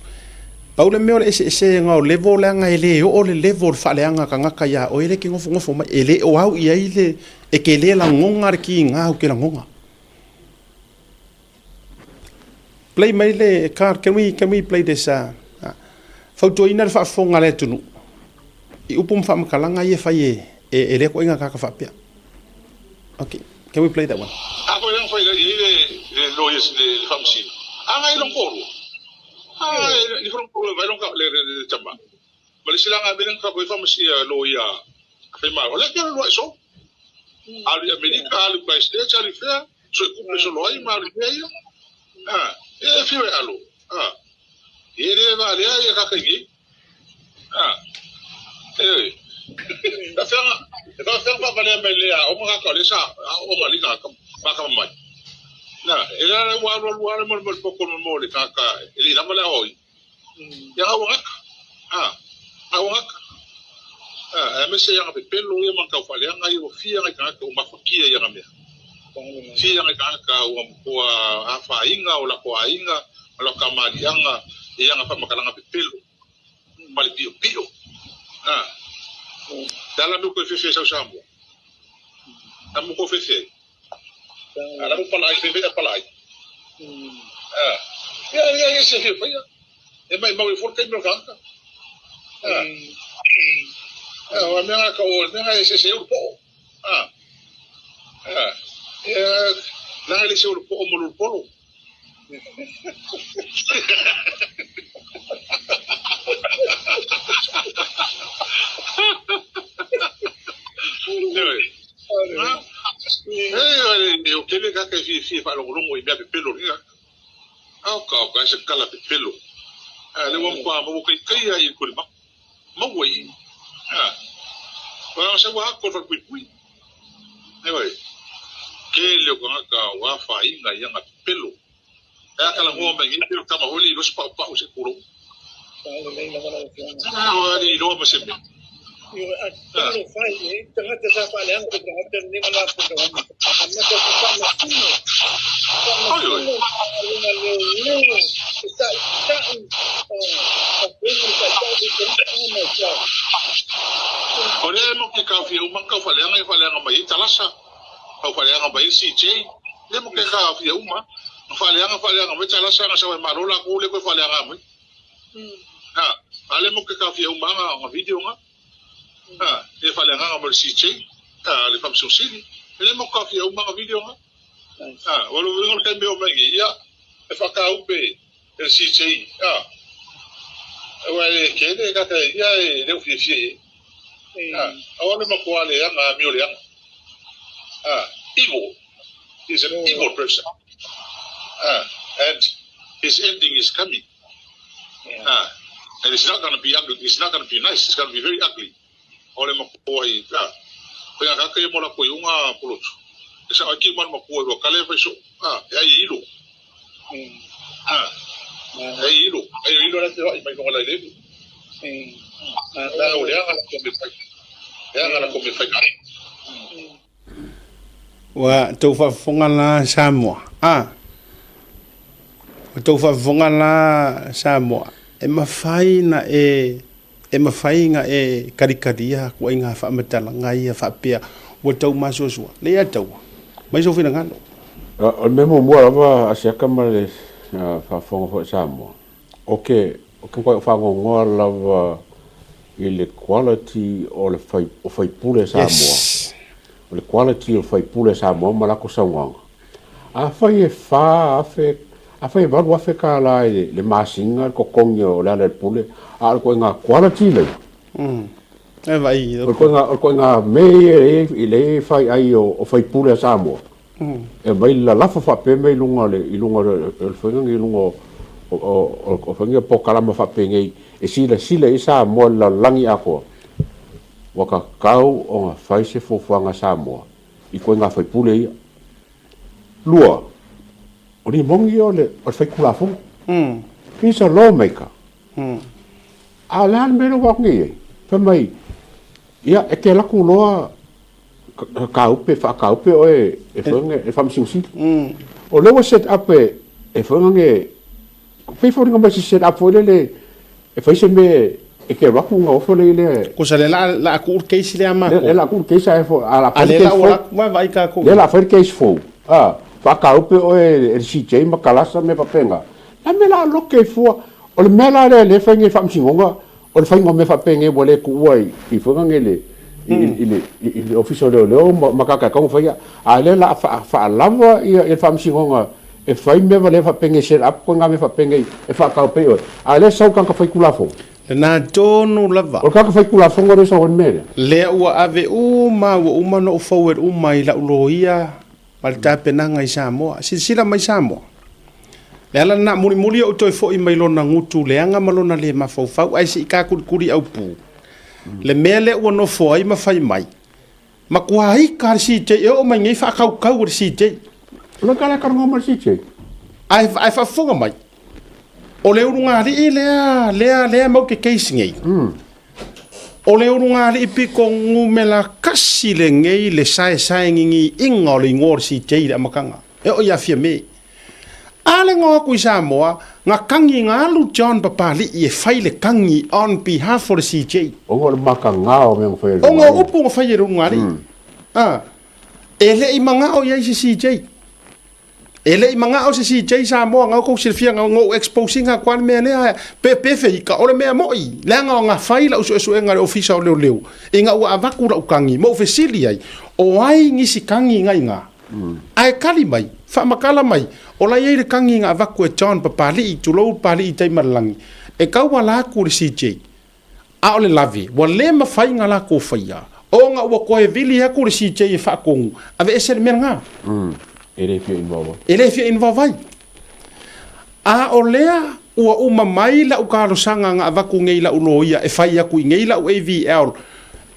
pau le mea o le eseesega o level leaga e le oo le level o le faaleaga tagata ia oe lea e te nofonofo mai, e le o au i ai le, e te le lagona le kiga ou te lagona. Play mai le card, can we, can we play this? Fautuaina le faafofoga a le atunuu i upu ma faamatalaga ia e fai e, e, e lea ituaiga tagata faapea. Okay, can we play that one? A foi lea na fai i ai le le loia le le faamasino. A ngai lona toalua. A le lona toalua vai lona le le le tama. Ma le isi la nga mea lea na fai faamasia loia fai malo. O lea ke alu ai so. Alu i Amerika, alu i Christchurch, alu i fea, sue kupe solo ai ma alu i mea ia. A, e fiu e alu. A, e le va lea ia kaka i nei. A, e, e whenga, e wha whenga wha lea mai lea, o mga ka le sa, o mga lika ka, ma ka mai. Na, e la la wa alu alu alu mo mo poko mo mo le kaka, e le lama lea hoi. Ia au ngaka. A, au ngaka. A, e mese ia ngape pelo ia man kau whaleanga ia fia ngai kangaka o mafakia ia ngamea. Fia ngai kangaka o ua a whainga o la ko ainga o la kamalianga ia nga whamakalanga pepelo. Mali pio pio. A, dala mi ko fefe sau Samoa. Na mo ko fefe. A, na mo pala ai fefe pala ai. A, ia ia ia se fefe ia. E mai mau e fora kai meu kanga. A, a, o mea ka o mea e se se uru po. A, a, ia na le se uru po mo uru polo. E o kele ka ka fi fi fa longo longo i mea pepelo ni a o ka o ka se kala pepelo. A le wa pa mo kai kai ai ko le ma. Ma wai. A. Pa sa wa ko fa pui pui. E wai. Ke le o ka wa fa inga ia nga pepelo. E a kala hoa mai ngi pelo kama holi lo spa pa o se kuro. A o ali lo ma se me. Oi oi. O lea mo ke ka fia uma ka whaleanga i whaleanga mai i talasa. Ka whaleanga mai i CJ. Le mo ke ka fia uma. Whaleanga whaleanga mai talasa nga sawa marola ko le ko whaleanga mai. Ha, ale mo ke ka fia uma nga nga video nga. Ha, e whaleanga nga mo le CJ. Ha, le whamso sili. Le mo ka fia uma nga video nga. Ha, walo wingo le kai meo mai ngi. Ia, e whakaupe e le CJ. Ha. Wa e kele ka ka ia e leo fia fia e. Ha, awa le makoa le anga mio le anga. Ha, evil. He's an evil person. Ha, and his ending is coming. Ha, and it's not going to be ugly. It's not going to be nice. It's going to be very ugly. Ole makoa i, ha. Ko ia kaka ia mola ko i unga polotu. E sa aki man makoa i wakale fai so. Ha, e ai ilo. Ha. E ai ilo. Ai ilo la te wai mai konga lai lebu. La o le anga la ko me fai. E anga la ko me fai. Ua tou faafofoga la Samoa, a. Ua tou faafofoga la Samoa, e mafai na e, e mafai na e kalikalia atuaiga faamatalaga ia faapea ua tau masoasoa. Lea taua. Mai sou finagalo. O le mea muamua lava a Siaka ma le faafofoga foi a Samoa, o ke, o ke matuai faanoanoa lava i le quality o le fai, o faipule Samoa. Yes. O le quality o faipule Samoa ma latou saunoaga. Afai e 4,000, afai e 8,000 tala i le masina le totogi o Lealailepule, a o le ituaiga quality lea. E vaai. O le ituaiga mea ia lea e fai ai o faipule a Samoa, e aumai lalafo faapea mea i luga o le, i luga o le faiga lenei, i luga o faiga polokalama faapenei e silasila i ai Samoa i le lalolagi atoa, ua tatau ona fai se fuafuaga a Samoa i ituaiga faipule ia. Lua, o Limoni o le faitulafono. He's a lawmaker. A o le a le mea lea ua atu nei ai? Fai mai, ia, e te alu atu loa kaupe, faakaupe oe e foi e Faamasino Sili. O lea ua set up e foi e pei e foliga mai se set up foi lele e fai se mea e te alu atu ona ofo lea i le... Kusa lea la a tuu le case lea a matou. Lea la a tuu le case ae fo, a la fai le case fou. A lea la ua Lea la a fai le case fou. Faakaupe oe e le CJ ma Kalasa ma mea faapena. A mea la loke ai fua. O le mea la lea lea e fai nei e le Faamasinoga, o le faiga o mea faapenei ua le tuua i foi nei le i le i le Ofisa o Leoleo ma tagata e tatau ona faia. A o lea o le a faalava ia le Faamasinoga e fai mea valea faapenei set up ituaiga mea faapenei e faatau pea i oe. A o lea e sau le tagata faitulafono. Lena tonu lava. O le tagata faitulafono lea e sau ai le mea lea. Lea ua ave uma, ua uma ona ou forward uma i lau loia ma le tapenaga i Samoa. Silasila mai Samoa. Le ala lena, mulimuli ou toe foi mai lona gutu leaga ma lona le mafaufau, ae se i takulikuli aupu. Le mea lea ua nofo ai ma fai mai, matua ika le CJ, e oo mai nei faakaukau e le CJ. O le tala e talanoa ma le CJ. Ae, ae faafofoga mai, o le ulugalii lea, lea, lea mau te case nei. O le ulugalii pito numera kasi lenei le saesaegigiiga o le igoa o le CJ i le amataga, e oo ia Fiame. A le goa atu i Samoa, na kagi na alu John Papali'i e fai le kagi on behalf o le CJ. Ona o le mataga o mea na fai e le Ona o upu na fai e le ulugalii. A, e le i manao i ai se CJ. E le i manao se CJ Samoa nga kou silafia nga ou expose ina atu a le mea lea pe pe feika o le mea moi leaga o nga fai lau suesuega le ofisa o leoleo ina ua avatu lau kagi ma ou fesili ai o ai nisi kagi nga iga ae kali mai faamatala mai o la iai le kagi na avatu e John Papali'i tulou Papali'i i tai ma le lagi e tauala atu le CJ A o le lave, ua le mafai na lakou faia, ona ua toe vili atu le CJ e faatonu, aveese le mea lena. E le fia involve ai. E le fia involve ai. A o lea ua uma mai lau talosaga na avatu nei i lau loia e fai atu i nei lau AVL,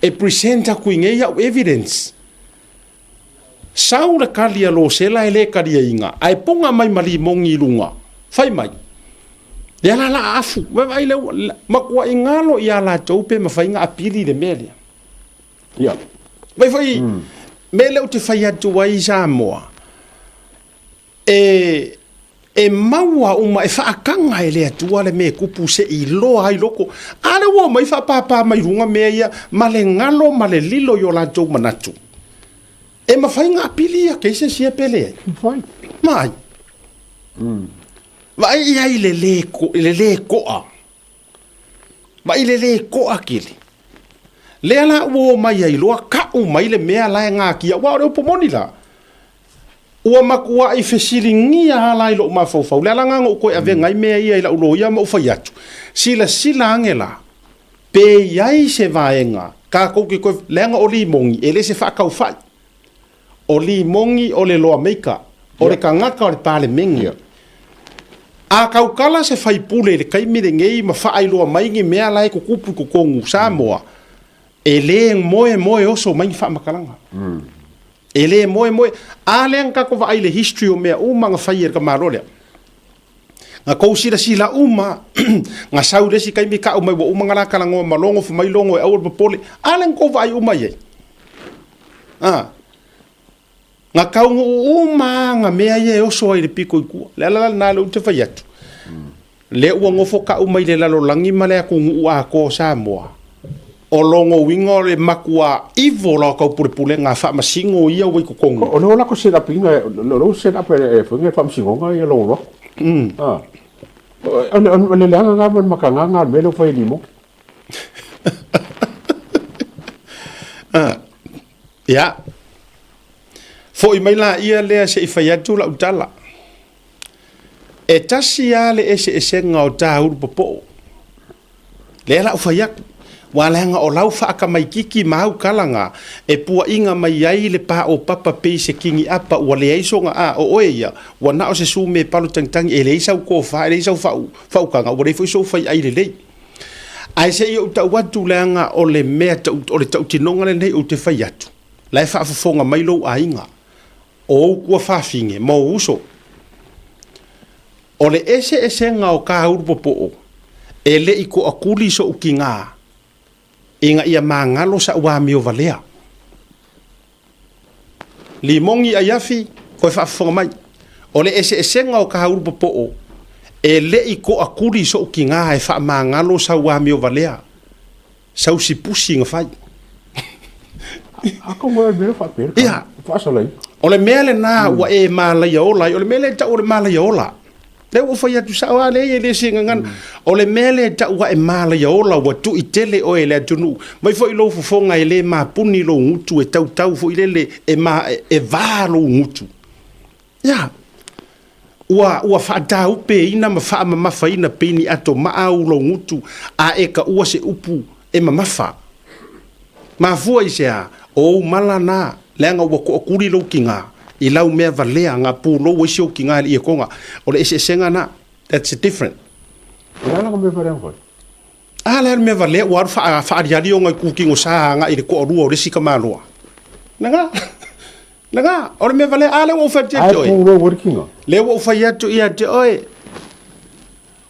e present atu i nei au evidence. Sau le kali a Losela e le kaliaina, ae puga mai ma limoni i luga. Fai mai, Lea la la afu, vaai lea ua matuai galo ia latou pe mafai ona apili le mea lea. Ia. Vai foi, mea lea ou te fai atu ai Samoa, e e maua uma, e faataga e le Atua le mea e tupu se i iloa ai loko. A lea ua omai faapapa mai luga mea ia ma le galo ma le lilo i o latou manatu. E mafai ona apili ia cases ia pe leai? Mafai. Mai. Vaai i ai le le, le le koa. Vaai le le koa kele. Lea la ua omai ai loa ka'u mai le mea la e gakia, aua o le upu moni la, Ua matuai fesiligia lava la i lou mafaufau, le ala lena na ou toe avega ai mea ia i lau loia ma ou fai atu, Silasila ane la, pe i ai se vaega tatou te toe, leaga o Limoni e le se faataufai. O Limoni o le loa-maker, o le tagata o le Palemene. A tautala se faipule i le taimi lenei ma faailoa mai ni mea la e tutupu i totonu Samoa, e le moemoe oso mai ni faamatalaga. E le moemoe. A lea na tatou vaai i le history o mea uma na fai e le tamaloa lea. Na tou silasila uma, na sau i le isi taimi tau mai ua uma ona la talanoa ma Logo, fai mai Logo e aua le popole. A lea na tou vaai uma i ai. A. Na taunuu uma lava na mea ia e oso ai i le pito i tua. Le ala la lena lea ou te fai atu. Lea ua nofo tau mai le lalolagi ma le atunuu atoa o Samoa. O lona uiga o le matua ivo o la taupulepulega a faamasino ia ua i totonu. O lea o lako set up ina, o lea set up e foi le faamasinoga ia lou loa. Ah. O le leaga na ma le makagaga le mea lea ua fai e Limogi. Ah. Ia. Foi mai laia lea se i fai atu lau tala. E tasi lava le eseesega o tāulu popoo. Lea la ou fai atu, ua leaga o lau faakamaikiki ma au kalaga e puaʻiga mai ai le paopapa pei se kiniʻapa ua leai sona a o oe ia, ua na o se sume palo tagitagi e leai sau tofa, e leai sau faautaga, ua leai foi sou faiʻai lelei. Ae se i ou tau atu leaga o le mea o le tautinoga lenei ou te fai atu, la e faafofoga mai lou aiga, o ou tuafafine ma ou uso. O le eseesega o kāulu popoo, e le i toʻatuli soʻu tigā ina ia magalo saʻu amio valea. Limogi Aiafi, koe faafofoga mai. O le eseesega o kāulu popoo, e le i toʻatuli soʻu tigā e faamagalo sau amio valea, sau sipusi na fai. Ako mo mea faapea. Ia. Faasalaina. O le mea lena ua e malaia ola ai. O le mea lea e tau o le malaia ola. Lea ua ou fai atu sao lava lea e le se gagana. O le mea lea e tau a e malaia ola ua tui tele oe e le atunuu. Mai foi lou fofoga e le mapuni lou gutu e tautau foi lele e ma e va lou gutu. Ia. Ua ua faataupeina ma faamamafaina pei ni ato maa au lou gutu a e taua se upu e mamafa. Mafua i se a? O ou mala na, leaga ua toʻatuli lou tiga i lau mea valea na pulou ai si ou tiga i le ietoga. O le eseesega na. That's the different. O le a lana mea valea na fai? A le a le mea valea ua alu faaliali ona itutino sa agai i le toalua o le isi tamaloa. Lena. Lena. O le mea valea, a lea ua ou fai atu ia te oe. Ai pulou ai le tiga. Lea ua ou fai atu ia te oe.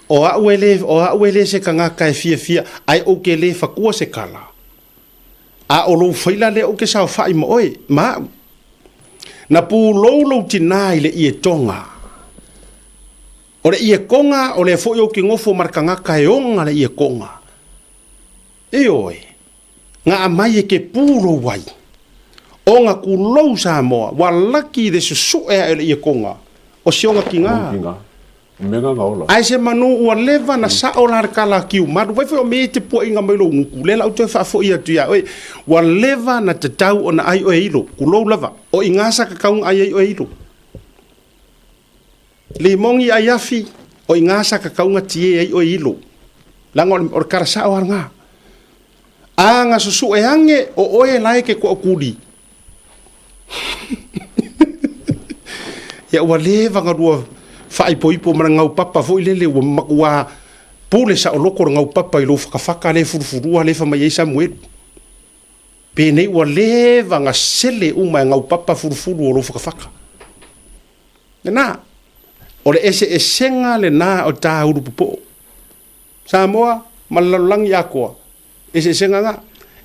O au e le, o au e le se tagata e fiafia, ae ou te le fatua se tala. A o lou faila lea ou te saofai ma oe, ma au. Na pulou lou tinā i le ietoga. O le ietoga, o lea foi ou te nofo ma le tagata e ona le ietoga. Ioe, na aumai e te pulou ai. Ona kulou Samoa, ua laki le susu'e ae o le ietoga, o si ona tinā. Ae se manu ua leva na sao la le kala a Kiumalu, vai foi o mea e te puaʻiga mai lou gutu, lea la ou toe faafoi atu ia oe, ua leva na tatau ona ai oe ilo, kulou lava, o i gasa kakau na ai ai oe ilo. Limogi ai afi, o i gasa kakau na tie ai oe ilo. Leaga o le kala sao a lena. A na susuʻe age o oe la e ke toʻatuli. Ia ua leva na lua faaipoipo ma le gaupapa foi lele ua matua pule saoloko le gaupapa i lou fakafaka lea e fulufulua lea e fai mai ai Samuelu. Penei ua leva na sele uma e gaupapa fulufulu o lou fakafaka. Lena, o le eseesega lena o tāulu popoo. Samoa ma le lalolagi atoa, eseesega na,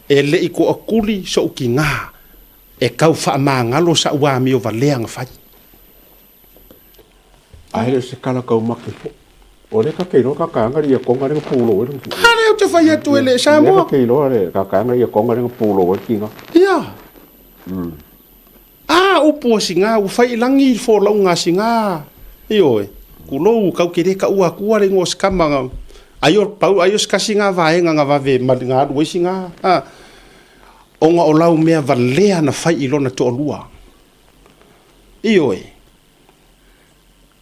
e le i toʻatuli soʻu tigā e tau faamagalo saʻu amio valea na fai. Ae le o se kala taumate foi. O lea ta te iloa kakaega le iakoga lea na pulou ai le. A lea ou te fai atu e le Samoa. Lea ta te iloa le kakaega le iakoga lea na pulou ai le tiga. Ia. A upu a siga ua fai i lagi le folauga a siga. Ioe. Kulou kau ke le kaua atua le igoa o se kama na ai o pau ai o se kasi na vaega na vave ma na alu ai siga. A ona o lau mea valea na fai i lona toalua. Ioe.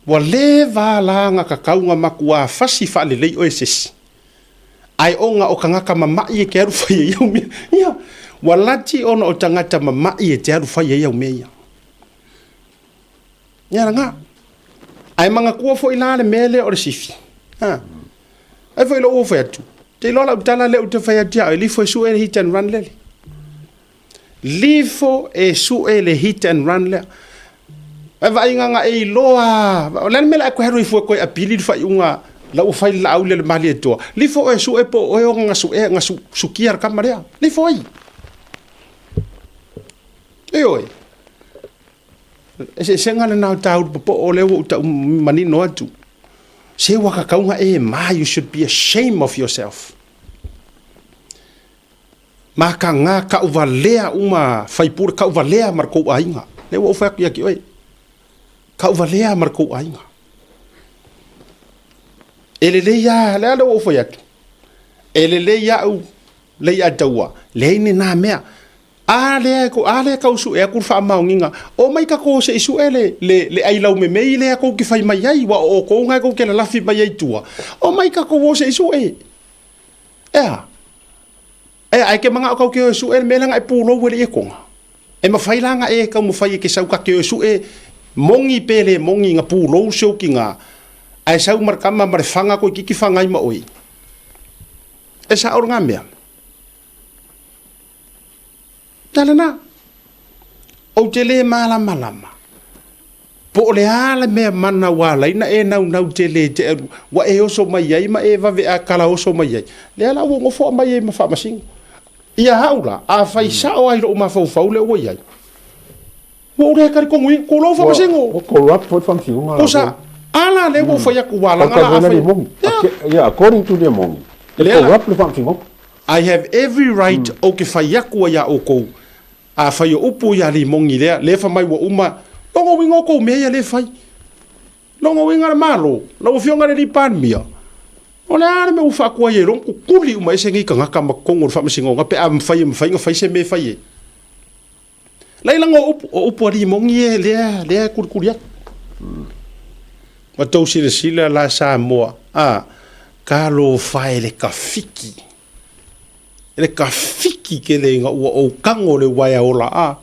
Ua leva la na kakau na makuā fasi faalelei oe se isi. Ae ona o tagata mama'i e te alu fai ai au mea ia. Ua lati ona o tagata mama'i e te alu fai ai au mea ia. Ia lana. Ae manatua foi la le mea lea o le sifi. Ha. Ai foi lou fai atu. Te iloa lau tala lea ou te fai atu ia oe, lifo e sue le hit and run lele. Lifo e sue le hit and run lea. Ai vaaiga na e iloa, o le a le mea la e koe alu ai fua koe apili le faaiuga la ua fai le laau lea le Malietoa. Lifo oe e sue po o oe ona na sue na su, sukia le kama lea. Lifo ai. Ioe. Eseesega lena o tāulu popoo lea ua ou tau manino atu. Se ua kakauga e ma, you should be ashamed of yourself. Makaga kauvalea uma faipule kauvalea ma le kou aiga. Lea ua ou fai atu ia te oe. Kauvalea ma le kou aiga. E lelei lava, lea ua ou fai atu. E lelei au lei a taua, leai ni na mea. A lea a lea tau sue atu le faamaoniga, omai tatou se i sue le, le, le ai laumemei lea tou te fai mai ai, ua o outou na tou te lalafi mai ai i tua, omai tatou o se i sue. E a? E a, e te manao tau te o e sue le mea lea na e pulou e le ietoga. E mafai la na e taumafai e te sau ta te o e sue moni pe le moni na pulou si ou tina, ae sau ma le tama ma le fana toeitiiti fana ai ma oe. E sao lena mea. Tala lena. Ou te le malamalama po o le a le mea mana ua ala ai ona e naunau tele te alu, ua e oso mai ai ma e vave a kalaoso mai ai. Lea la ua nofo mai ai ma faamasino. Ia au la, a fai sao ai lou mafaufau lea ua i ai, ua ou le talitonuina, tulou faamasino. Ua corrupt foi le faamasinoga. Kusa, ala lea ua ou fai atu ua alaga la a fai. Yeah, according to le moni, e corrupt le faamasinoga. I have every right ou te fai atu ai iā outou, a fai o upu iā Limogi lea, lea fai mai ua uma, lona uiga o tou mea ia lea e fai. Lona uiga le Malo, lau Afioga i le alii Palemia, o le a le mea ua faatuai ai loa ona tutuli uma ese nei tagata ma totonu o le Faamasinoga pe a mafai e mafai ona fai se mea e fai ai. Laila o upu, o upu a Limogi e lea, lea e kulikuli atu. Ma tou silasila la Samoa, a, talofa e le kafiki. Le kafiki kele ina ua ou tago le uaea ola, a.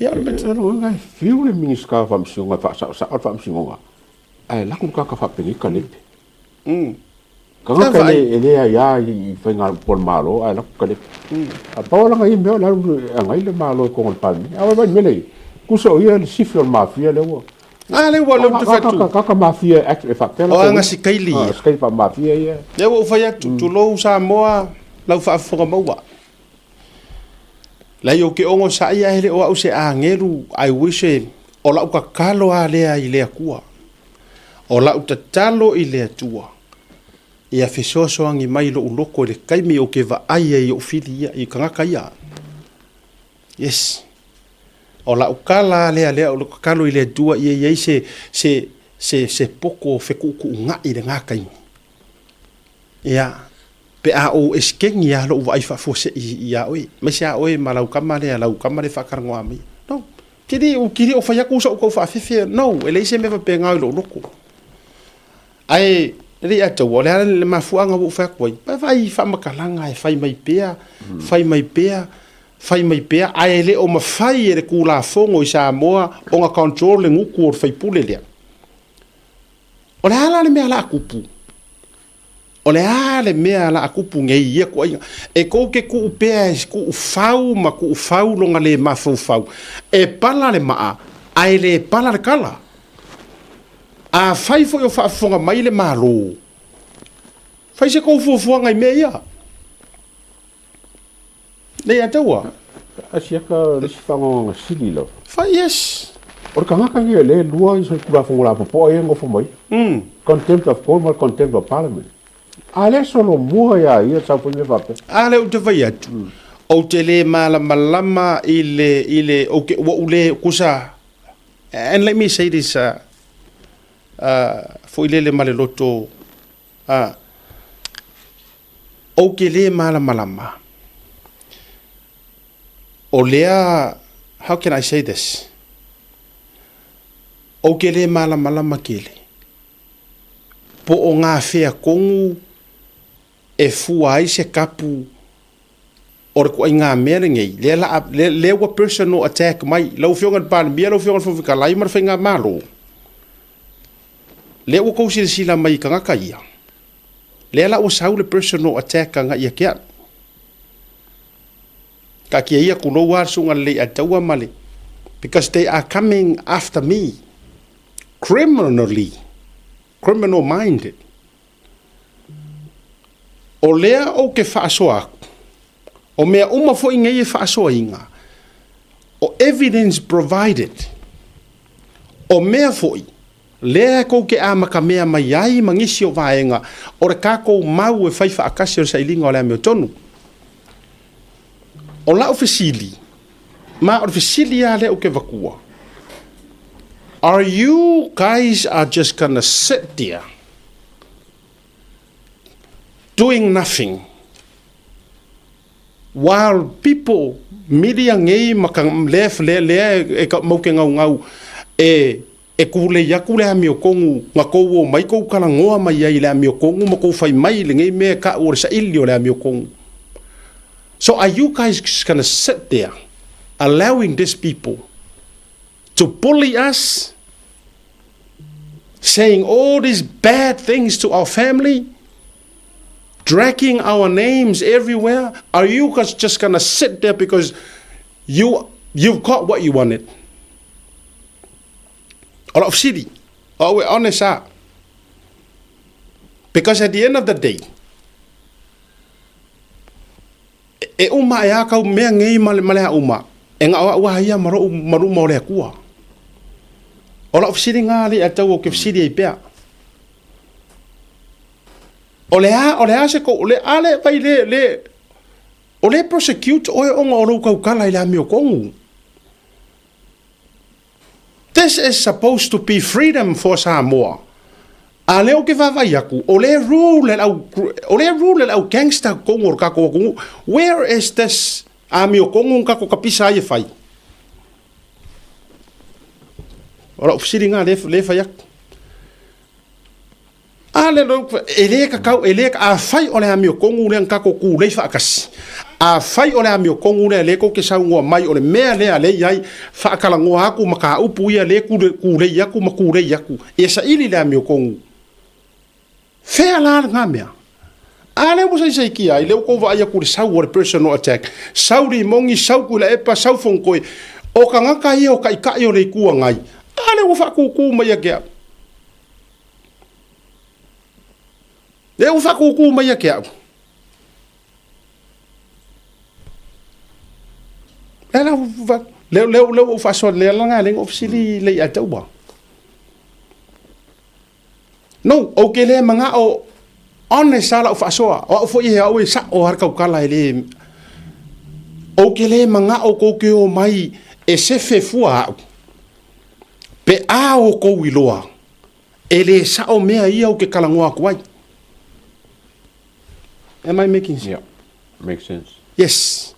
Ia, o le mea. Lona uiga e fiu le Minisita o Faamasinoga e faasaosao le Faamasinoga, ae laku le tagata faapenei kalepe. Tagata e le aia i faiga po o le Malo ae laku kalepe. A pau lana ia mea o le alu e agai le Malo i totonu o le Palemene. A vaai mea lea, tusa o ia le sifi o le mafia lea ua. A lea ua lea ou te fai atu. Tagata mafia act e faapea. O aga sikaili ia. Sikaili faamafia ia. Lea ua ou fai atu, tulou Samoa, lau faafofoga maua. Leai ou te onosai ae le o au se agelu, I wish e, o lau tatalo lava lea i le Atua. O lau tatalo i le Atua, ia fesoasoani mai lou loto i le taimi ou te vaai ai i ou fili ia, i tagata ia. Yes. O lau tala lava lea, lea o lau tatalo i le Atua ia i ai se, se, se, se poto fetuutuunai i lena taimi. Ia, pe a ou esekeni lava lou vaai faafuasei ia oe, aemaise lava oe ma lau tama lea, lau tama lea e faatalanoa mai. No, te le, ou te le o fai atu sau tau faafefe, no, e leai se mea faapena i lou loto. Ae, le i ataua, o le a le mafuaaga ua ou fai atu ai, vaai i faamatalaga e fai mai pea, fai mai pea, fai mai pea, ae le o mafai e le Tulafono i Samoa ona control le gutu o le faipule lea. O le a la le mea o le a tupu? O le a le mea o le a tupu nei i ia tuuaiga? E tou te tuu pea e tuufau ma tuufau lona le mafaufau. E pala le maa, ae le pala le kala. Afai foi o faafofoga mai le Malo, fai se tou fuafuaga i mea ia. Nei a taua. Asiaka le isi faagaogaga sili lava. Fai yes. O le tagata ia lea e lua i Tulafono lapopoa ia e nofo mai. Contempt of Court ma le Contempt of Parliament. A lea solomua ia ia sau foi mea faapea. A lea ou te fai atu, ou te le malamalama i le, i le, ou te, ua ou le, kusa, and let me say this, foi lele ma le loto, Ou te le malamalama. O lea, how can I say this? Ou te le malamalama tele. Po o ngā whea tonu e fua ai se kapu o le ituaiga mea lenei, lea la a, lea, lea ua personal attack mai lau Afioga i le Palemia, lau Afioga i le Fofoga Fetalai ma le Faigamalo. Lea ua tou silasila mai i tagata ia, Lea la ua sau le personal attack agai ia te au. Taatia ia tulou lava le susuga lelei Ataua ma le because they are coming after me criminally, criminal minded. O lea ou te faasoa atu, o mea uma foi nei e faasoaina, o evidence provided, o mea foi. Lea e kou ke amatamea mai ai ma nisi o vaega o le tatou mau e fai faatasi o le sailiga o le amiotonu. O lau fesili, ma o le fesili lava lea ou te avatua, Are you guys are just gonna sit there doing nothing while people milia nei ma ka lea lea lea e ka mau ke gaugau e e kulei aku le amiotonu na kou o mai kou talanoa mai ai i le amiotonu ma kou fai mai i lenei mea e ka'u o le saili o le amiotonu. So are you guys just gonna sit there allowing these people to bully us, saying all these bad things to our family, dragging our names everywhere? Are you guys just gonna sit there because you you've got what you wanted? O lau fesili, o au e honest a. Because at the end of the day, e uma e a kau mea ngei ma le, ma le a uma, e ngao au a ia ma lou ma luma o le Atua. O lau fesili ngā le a tau o ke fesili ai pea. O le a, o le a se kou, le a le vai le, le, o le prosecute oe ona o lou taukala i le amiotonu. This is supposed to be freedom for Samoa. A lea ou te vaavaai atu, o lea rule e le au, o lea rule e le au gangster totonu o le tatou atunuu. Where is this amiotonu na tatou tapisa ai e fai? O lau fesili lena lea e fai atu. A le lo, e le tatau, e le, afai o le amiotonu lea na tatou tulei faatasi, afai o le amiotonu lea lea tou te saunoa mai o le mea lea lea e i ai, faatalanoa atu mataupu ia lea e tulei atu ma tulei atu, ia saili le amiotonu. Fea la lena mea? A lea ua saisaitia ai, lea ua tou vaai atu i le sau o le personal attack, sau Limoni, sau Tuilaepa, sau Fonotoe, o tagata ia o taitai o le Itu Agai, a lea ua faatūtū mai ia te au. Lea ua faatūtū mai ia te au. Lea la, lea, lea, lea ua ou faasoa, lea la lena lea na ou fesili le ia te ua. No, ou te le manao honest lava lau faasoa. O au foi e au e sa'o lava le tautala e le... Ou te le manao tou te omai e sefe fua au. Pe a outou iloa, e le sa'o mea ia ou te talanoa atu ai. Am I making sense? Yeah, makes sense. Yes.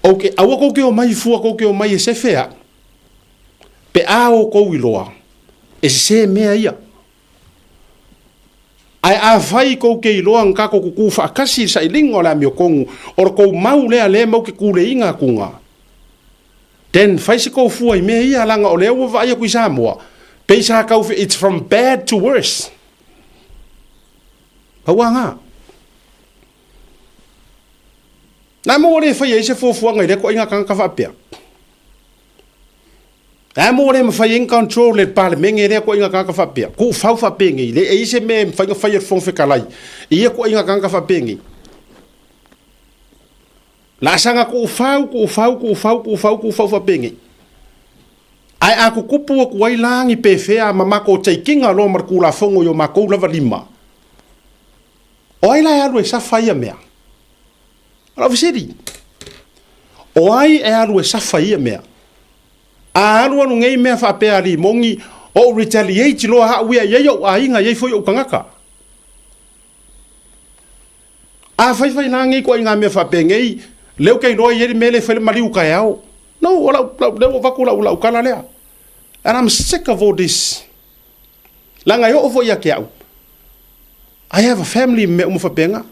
Ou te, aua tou te omai fua tou te omai e sefe au. Pe a outou iloa, e sesē mea ia. Ae afai kou ke iloa na tatou kukū faatasi i le sailiga o le amiotonu, o le kou mau lea lea mau ke kuleiga atuga, then fai se kou fua i mea ia, leaga o lea ua vaai atu i Samoa, pei sa tau it's from bad to worse. Pau a nga. Na mo ua le faia ai se fuafuaga i lea toaiga tagata faapea. A mo le mafai ai ona control e le Palemene lea toaiga tagata faapea. Tuufau faapenei, le e i ai se mea e mafai ona fai e le Fofoga Fetalai i ia toaiga tagata faapenei. Laasaga tuufau, tuufau, tuufau, tuufau, tuufau faapenei. Ae a tutupu atu ai la ni pefea ma matou teikiga loa ma le Tulafono i o matou lava lima, o ai la e alu e safa ia mea? O lau fesili, o ai e alu e safa i ia mea? A alualu nei mea faapea a Limoni, ou retaliate loa au ia, e i ai ou aiga, e i ai foi ou tagata. A faifai la nei ituaiga mea faapenei, lea ou te iloa e i ai le mea lea e fai le maliu taeao. No, o lau, lau, lea ua avatu lau, lau tala lea. And I'm sick of all this. Leaga e oo foi ia te au. I have a family ma mea uma faapena.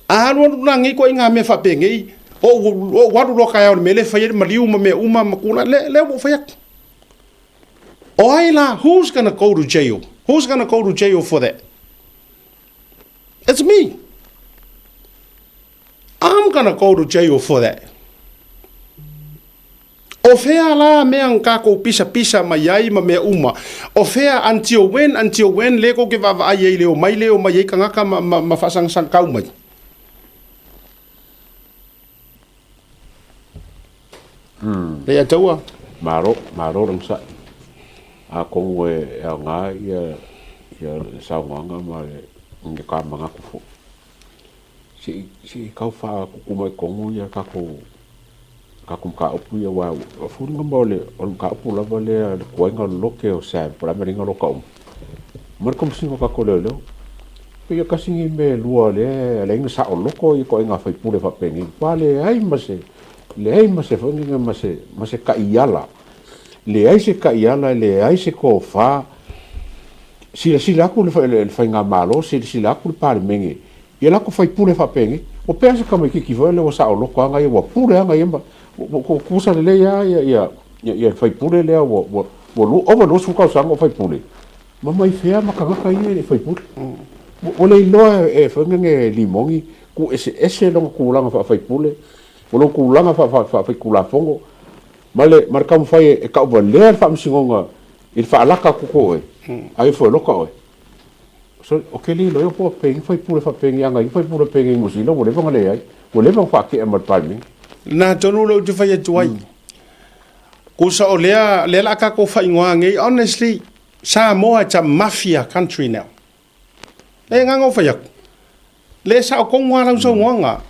A alualu la nei ituaiga mea faapenei, ou, ou alu loa taeao i le mea lea e fai ai le maliu ma mea uma ma tulaga, lea, lea ua ou fai atu. O ai la, who's gonna go to jail? Who's gonna go to jail for that? It's me. I'm gonna go to jail for that. O fea la mea na takou pisapisa mai ai ma mea uma? O fea until when, until when lea kou ke vaavaai ai i le omai lea e omai ai tagata ma, ma, ma faasagasagakau mai? Lea taua. Malo, malo le onosai. Atonu e aoga ia le saunoaga ma le kamanatu foi. Se i tau faakuku mai totonu ia tatou tatou mataupu ia aua o foliga mai o le mataupu lava lea le tuaiga o le lote o Sam po o le a mea e lota uma ma le Komesina o tatou Leoleo. Pei e tasi nei mea e lua lea e ala ai ona saoloto ia ituaiga faipule faapenei matua leai ma se leai ma se foi lea ma se ma se taiala leai se taiala leai se tofa. Silasila atu le faigamalo, silasila atu le Palemene ia latou faipule faapenei. Ua pei lava se tamaitiiti foi lea ua saoloto lava ia, ua pule lava ia ma ua tutusa lelei lava ia le faipule lea ua ova i le 20 tausaga o faipule, ma mai fea ma tagata ia e le i faipule. Ua le iloa e foi lea e Limoni tuueseese lona tulaga faafaipule ma lona tulaga faafaitulafono ma le taumafai e tauvalea le faamasinoga i le faalata atu ko oe, a ifo e loka oe. So, o ke le iloa po o pengi faipule faapengi aga i faipule pengi i Niu Sila ua leva ona leai, ua leva ona faatea ma le Palemene. Na tonu lea ou te fai atu ai. Kusa o lea, lea la tatou faaigoa nei, honestly, Samoa it's a mafia country now. Le agaga o fai atu. Le sao tonu lava lau saunoaga.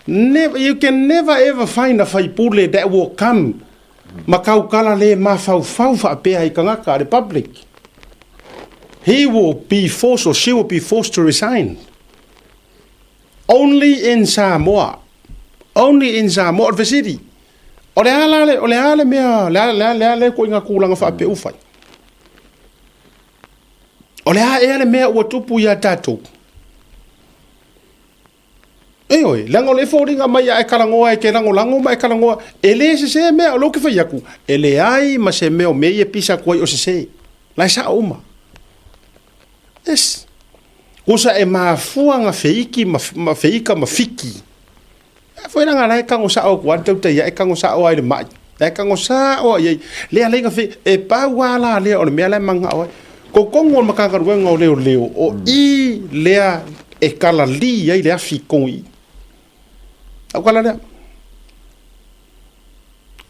Never, you can never ever find a faipule that will come ma tautala le mafaufau faapea i tagata, le public. He will be forced or she will be forced to resign. Only in Samoa. Only in Samoa. O le fesili, o le a la le, o le a le mea, le a, le a, le a le koiga tulaga faapea ua fai? O le a ea le mea ua tupu iā tatou? Ioe, leaga o le foliga mai a e talanoa e te lagolago ma e talanoa, e le sesē mea, o lea ou te fai atu, e leai ma se mea o mea ia e pisa atu ai o sesē. La e sao uma. Yes. Kusa e mafua na feiki ma, ma feika ma fiki. A foi langa la e tago sao atu a le tautai e tago sao ai le mai. La e tago sao ai ai. Lea lea fe e pau a la lea o le mea la e mangao ai. Kokongo o le Matagaluega o Leoleo o i lea e kalali ai le afi i totonu i i. Au kala lea.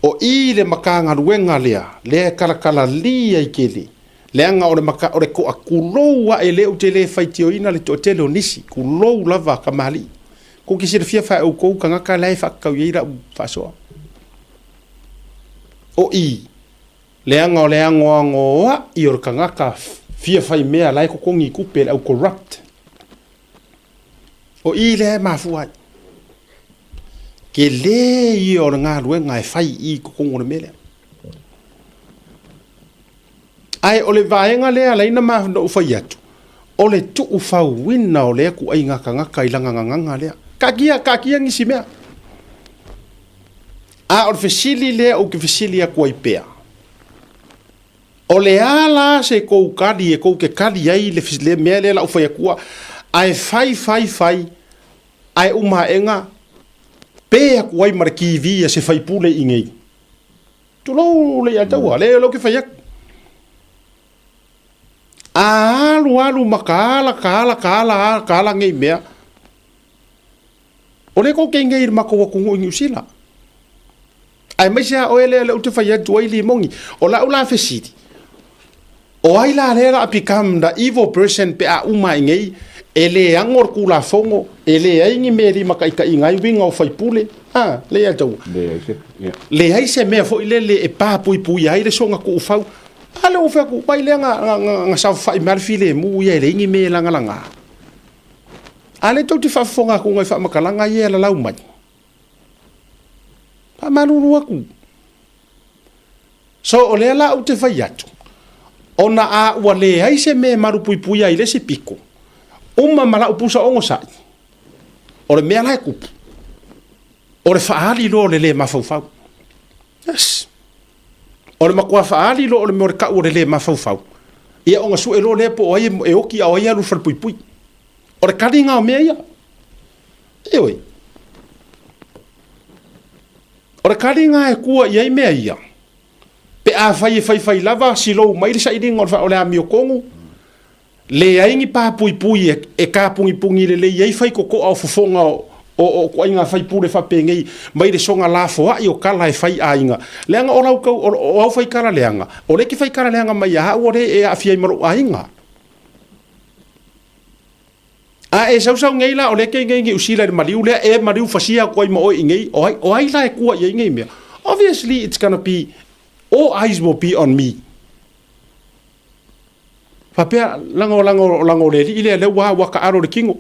O i le Matagaluega lea, lea e kalakalali ai kele. Leaga o le maka, o le toa kulou ae lea ou te le faitioina le toatele o nisi, kulou lava kamali'i. Kou te silafia fae oukou tagata la e faatatau i ai lau faasoa. O i, leaga o le agoagoa'i o le tagata fia fai mea la e totogi i tupe e le au corrupt. O i lea e mafua ai. Tele ia o le galuega e fai i i totonu o le mea lea. Ae o le vaega lea ala ai na ou fai atu, o le tuufauina o lea ituaiga tagata i lana gagana lea. Taatia, taatia nisi mea. A o le fesili lea ou te fesili atu ai pea, o le a la se tou tali e tou te tali ai le, le mea lea la ou fai atua, ae fai, fai, fai, ae uma aega, pe atu ai ma le TV a se faipule i inei. Tulou le ia taua, le lo ke fai atu. A alu alu ma ka ala ka ala ka ala ka ala nei mea. O le kou ke ngei i le matou atunuu i Niu Sila. Aemaise a oe lea le ou te fai atu ai Limoni. O lau la fesili, o ai la lea la become the evil person pe a uma i nei, e le ago le Tulafono, e leai ni mea e limataitaiina ai uiga o faipule, a, le ia taua. Leai se, ia. Leai se mea foi lele e papuipuia ai le soga tuufau. A lea ua fai atu, mai lea na, na, na, na saofafai mai le filemu ia e leai ni mea e lagalaga. A lea tou te faafofoga atu i faamatalaga ia e lalau mai. Faamalulu atu. So o lea la ou te fai atu, ona a ua leai se mea e malupuipuia ai le isi piko, uma ma lau pusa ogosaʻi, o le mea la e kupu, o le faaali loa o le le mafaufau. Yes. O le matua faaali loa o le mea o le tau o le le mafaufau, ia ona sue loa lea po o ai e oki a o ai e alu i le falepuipui. O le kaliga o mea ia. Ioe. O le kaliga e kua i ai mea ia, pe afai e faifai lava silou mai le sailiga o le, o le amiotonu, leai ni papuipui e, e kapugipugi lelei ai faitotoa o fofoga o, O o ituaiga faipule faapenei mai le soga lafoai o tala e fai i aiga. Leaga o lau tau, o au faitala leaga, o lea e te faitala leaga mai ia au o lea e aafia ai ma lou aiga. A e sausau nei la o lea e te i nei i Niu Sila i le maliu lea, e maliu fasia atu ai ma oe i nei, o ai, o ai la e tua i ai nei mea? Obviously it's gonna be, all eyes will be on me. Faapea, laga, laga, laga o le alii lea, lea ua, ua taalo le tino.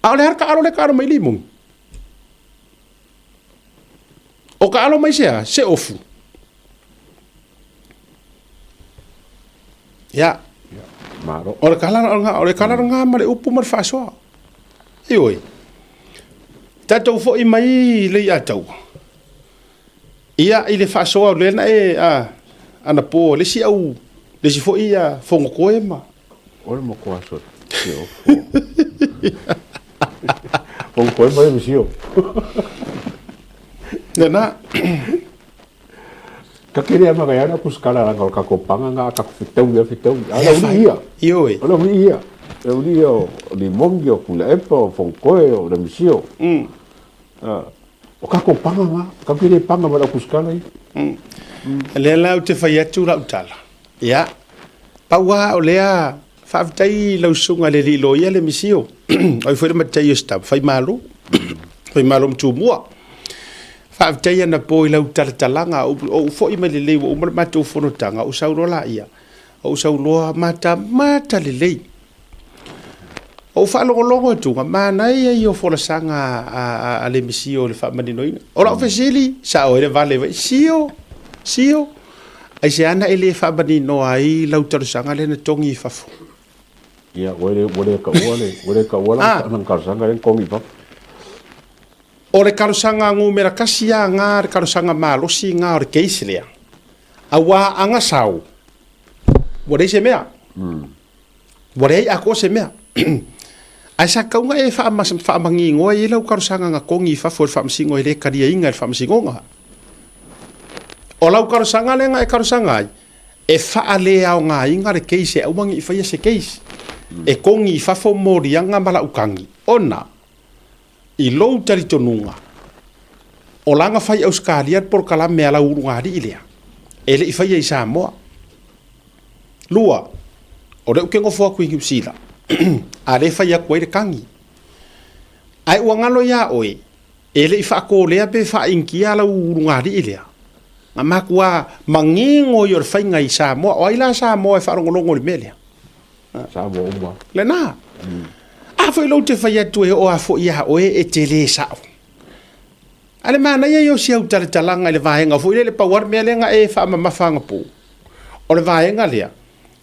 A o le a le taalo lea e taalo mai Limoni? O taalo mai se a? Se ofu. Ia. Malo. O le kala o le kala nga ma le upu ma le faasoa. Ioe. Tatou foi mai le ia tau. Ia i le faasoa o lea na e a ana po le si au le si foi ia fongokoe ma O le matua so te ofo. Fongokoe ma e misio. Lena. Ka kere ama kai ana kuskala ranga o kako panga nga kako fetau ia fetau. A la uli ia. Ioe. O la uli ia. La uli ia o limongi o kula epa o fongokoe o le misio. O kako panga nga. Ka kere panga ma la kuskala ia. Lea la ou te fai atu lau tala. Ia, pau lava o lea, faafetai i lau susuga i le alii loia le misio, o ai foi le matai o Stab, Faimalo, Faimalo ma Tumua. Faafetai anapo i lau talatalaga, o ou foi mai lelei ua uma le matou fonotaga, ou sau loa laia, ou sau loa matamata lelei. Ou faalogologo atu, manaia ia o folasaga a le misio i le faamaninoina. O lau fesili, sao ai le vale vai, sio, sio, aisea na e le faamaninoa ai lau talosaga lea na togi i fafo? Ia, ua le, ua le taua le, ua le taua lau ah. talosaga lea na togi i fafo. O le talosaga numera kasi lava na, le talosaga malosi na o le case lea. Auā a gasao, ua leai se mea. Ua leai atoa se mea. Ae sa tatau ona e faamagigoa i ai lau talosaga na togi i fafo e le Faamasino e le taliaina e le Faamasinoga. O lau talosaga lea na e talosaga ai, e faaleaogaina le case e aua ne i faia se case. E togi i fafo moliaga ma lau tagi, ona i lou talitonuga, o lana fai Ausetalia le polokalame a lau ulugalii lea, e le i faia i Samoa. Lua, o lea ou te nofo atu i Niu Sila, a lea e fai atu ai le tagi. Ae ua galo iā oe, e le i faatolea pe faainitia lau ulugalii lea, na matua manino ia o le faiga i Samoa. O ai la Samoa e faalogologo i le mea lea? Samoa uma. Lena. A foi lou te fai atu e oo a foi iā oe e te lē sao. A le manaia ia o si au talatalaga i le vaega foi lele, pau lava le mea lea na e faamamafa anapō. O le vaega lea,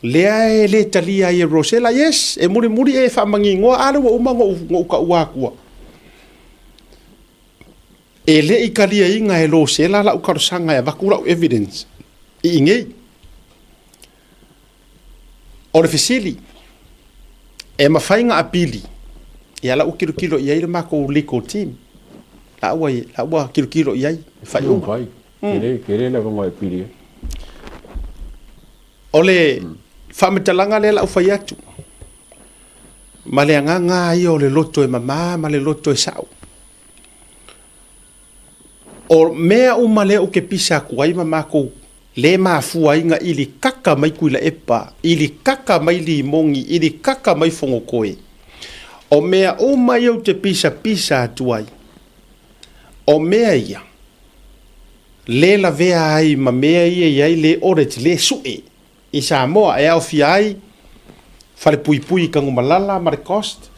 lea e le talia ai e Rosella, yes, e mulimuli e faamagigoa, a lea ua uma ona ou taua atua. E le i taliaina e Rosella lau talosaga e avatu lau evidence i inei. O le fesili, e mafai ona apili, ia la ua tilotilo i ai le matou legal team. La ua, la ua tilotilo i ai le faaiuga. Mafai. Tele, tele le avanoa e apili ai. O le faamatalaga lea la ua fai atu, ma le agaga lava ia o le loto e mama ma le loto e sao. O mea uma lea ou te pisa atu ai ma matou le mafua ai na ili kaka mai Tuilaepa, ili kaka mai Limoni, ili kaka mai Fonotoe. O mea uma ia ou te pisapisa atu ai, o mea ia le lavea ai ma mea ia i ai le audit le sue i Samoa e aofia ai falepuipui i Tanumalala ma le cost.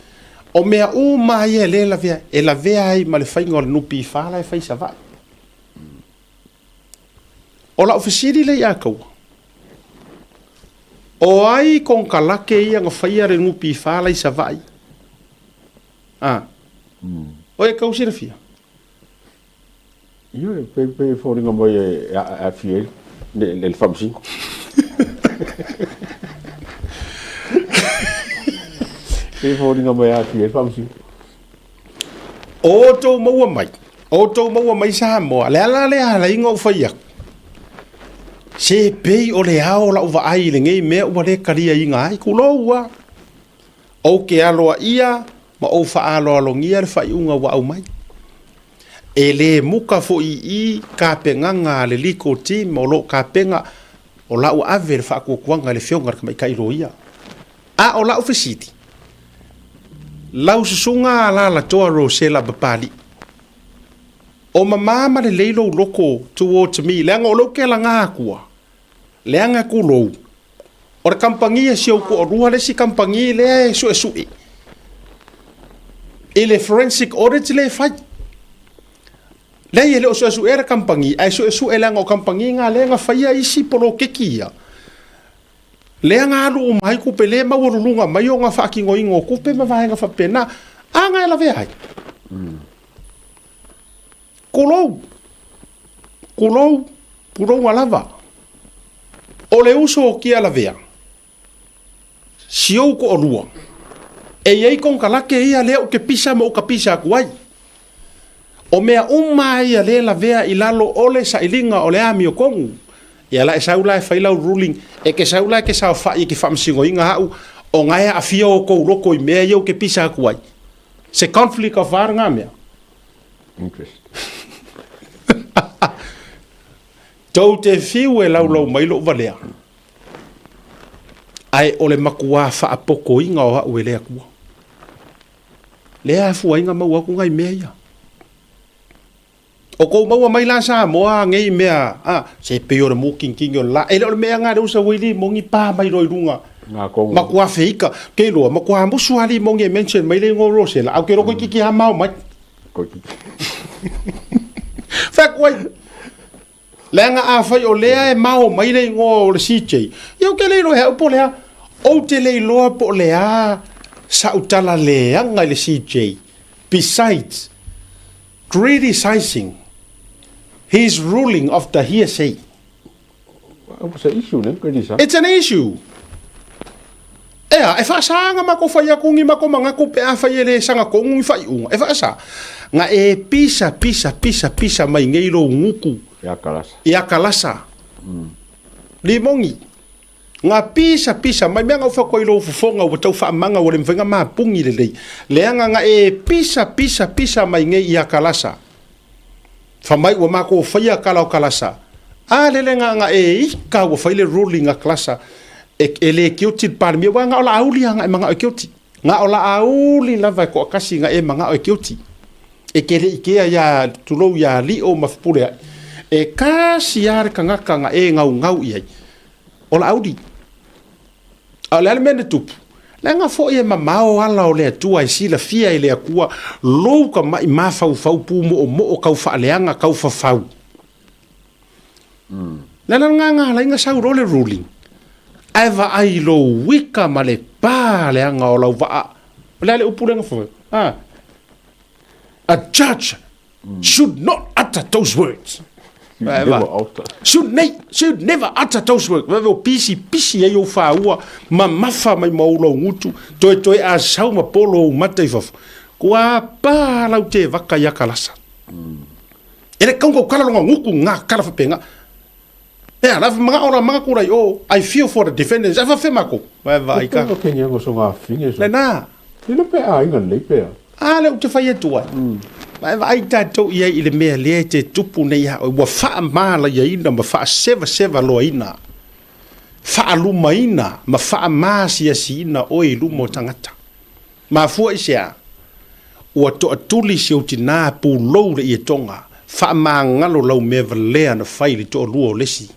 O mea uma ia e le lavea, e lavea ai ma le faiga o le NPF la e fai i Savaii. O lau fesili lea ia taua, o ai konekarate ia na faia le NPF la i Savaii? A. O e tau silafia? Ioe, pei pei e foliga mai e aafia ai le le faamasino. Pei e foliga mai e aafia ai le faamasino. O outou maua mai, o outou maua mai Samoa, le ala lea ala ai ona ou fai atu, se pei o le ao lau vaai i lenei mea ua le taliaina ai, tulou lava, ou te aloaia ma ou faaaloalogia le faaiuga ua aumai. E lē muka foʻi i i kapegaga a le legal team o loo kapega o la ua ave le faakuakuaga i le Afioga i le Tamaitai Loia. A o la'u fesili, lau susuga Alalatoa Rosella Papali'i, o mamā ma lelei lou loko towards me leaga o lou ke laga akua, leaga e kulou, o le kamupani a si ou toalua le isi kamupani lea e suesue i le forensic audit lea e fai. Leai e le o suesuea le kamupani, ae suesue leaga o kamupani na lea na faia isi poloketi ia. Lea na alu uma ai tupe, lea e maualuluga mai ona faatinoina o tupe ma vaega faapena. A na e lavea ai. Tulou, tulou, tulouga lava. O le uso o Tialavea, si ou toalua, e i ai konekarate ia lea ou te pisa ma ou tapisa atu ai. O mea uma ia lea e lavea i lalo o le sailiga o le amiotonu, ia la e sau la e fai lau ruling, e te sau la e te saofai e te faamasinoina au, ona e aafia outou loto i mea ia ou te pisa atu ai. Se conflict of a lena mea? Interest. Tou te fiu e laulau mai lou valea, ae o le matua faapotoina o au e le Atua. Lea afua ai na maua atu nai mea ia. O kou maua mai la Samoa nei mea, a, se pei o le mukinkingi o le la. E le o le mea nga le usa ua i limoni pa mai loa i luga. Matua feika. Ke iloa, matua musu a limoni e mention mai le igoa o Rosella. Au ke iloa koe kiki ha mao mai. Fai atu ai. Leaga afai o lea e mao mai le igoa o le CJ, ia ou te le iloa e au po o le a. Ou te le iloa po o le a sa'u tala leaga i le CJ besides criticizing his ruling of the hearsay. It's an issue, ne? Criticize. It's an issue. Ea, e faasaga makou fai atu ni makou manatu pe afai e le sagatonu ni faaiuga. E faasa. Na e pisa, pisa, pisa, pisa mai nei lou gutu. Ia kalasa. Ia kalasa. Limoni. Na pisa, pisa mai mea na ou fai atu ai i lou fofoga ua tau faamaga ua le mafai ona mapuni lelei. Leaga na e pisa, pisa, pisa mai nei ia kalasa. Fa mai ua matou faia kala o kalasa. A lele nga nga e ika ua fai le ruling a kalasa e, e le kioti le Palemia aua nga o Laauli a nga e mangao e kioti. Nga o Laauli lava e toakasi nga e mangao e kioti. E ke le ikea ia tulou ia Lio ma Fepuleai. E kasi a le kangaka nga e ngaungau i ai. O Laauli. A o le a le mea na tupu? Leaga foi e mamao ala o le Atua e silafia e le Atua lou ka maʻi mafaufau pūmoʻomoʻo kau faaleaga kau fafau. Le ala lena na ala ai na sau loa le ruling. Ae vaai i lou uika ma le pā leaga o lau vaa. O le a le upu lea na fai? Ah. A judge should not utter those words. Never utter. Should, ne, should never utter those words. Vave o pisi pisi ai o whāua, ma mafa mai ma ula ngutu, toe toe a sau ma polo o mata i fafo. Kua pā lau te waka i akalasa. E le kaunga o kala longa nguku ngā kala whapenga. Ea, la mga ora mga kura i o, I feel for the defendants. Afa whe mako. Vai vai ka. Ko kenya ngo so ngā finge so. Le nā. Ni le pe a inga nei pe a. A le u te whai atu ai. Vai vai tātou i ai i le mea lea e te tupu nei a oe. Ua whaamālaiaina ma whaasevaseva loaina. Whaalumaina ma whaamaasiasiina oe i luma o tangata. Mafua i se a? Ua toatuli si ou tinā pulou le ietoga, faamagalo lau mea valea na fai i le toalua o lesi.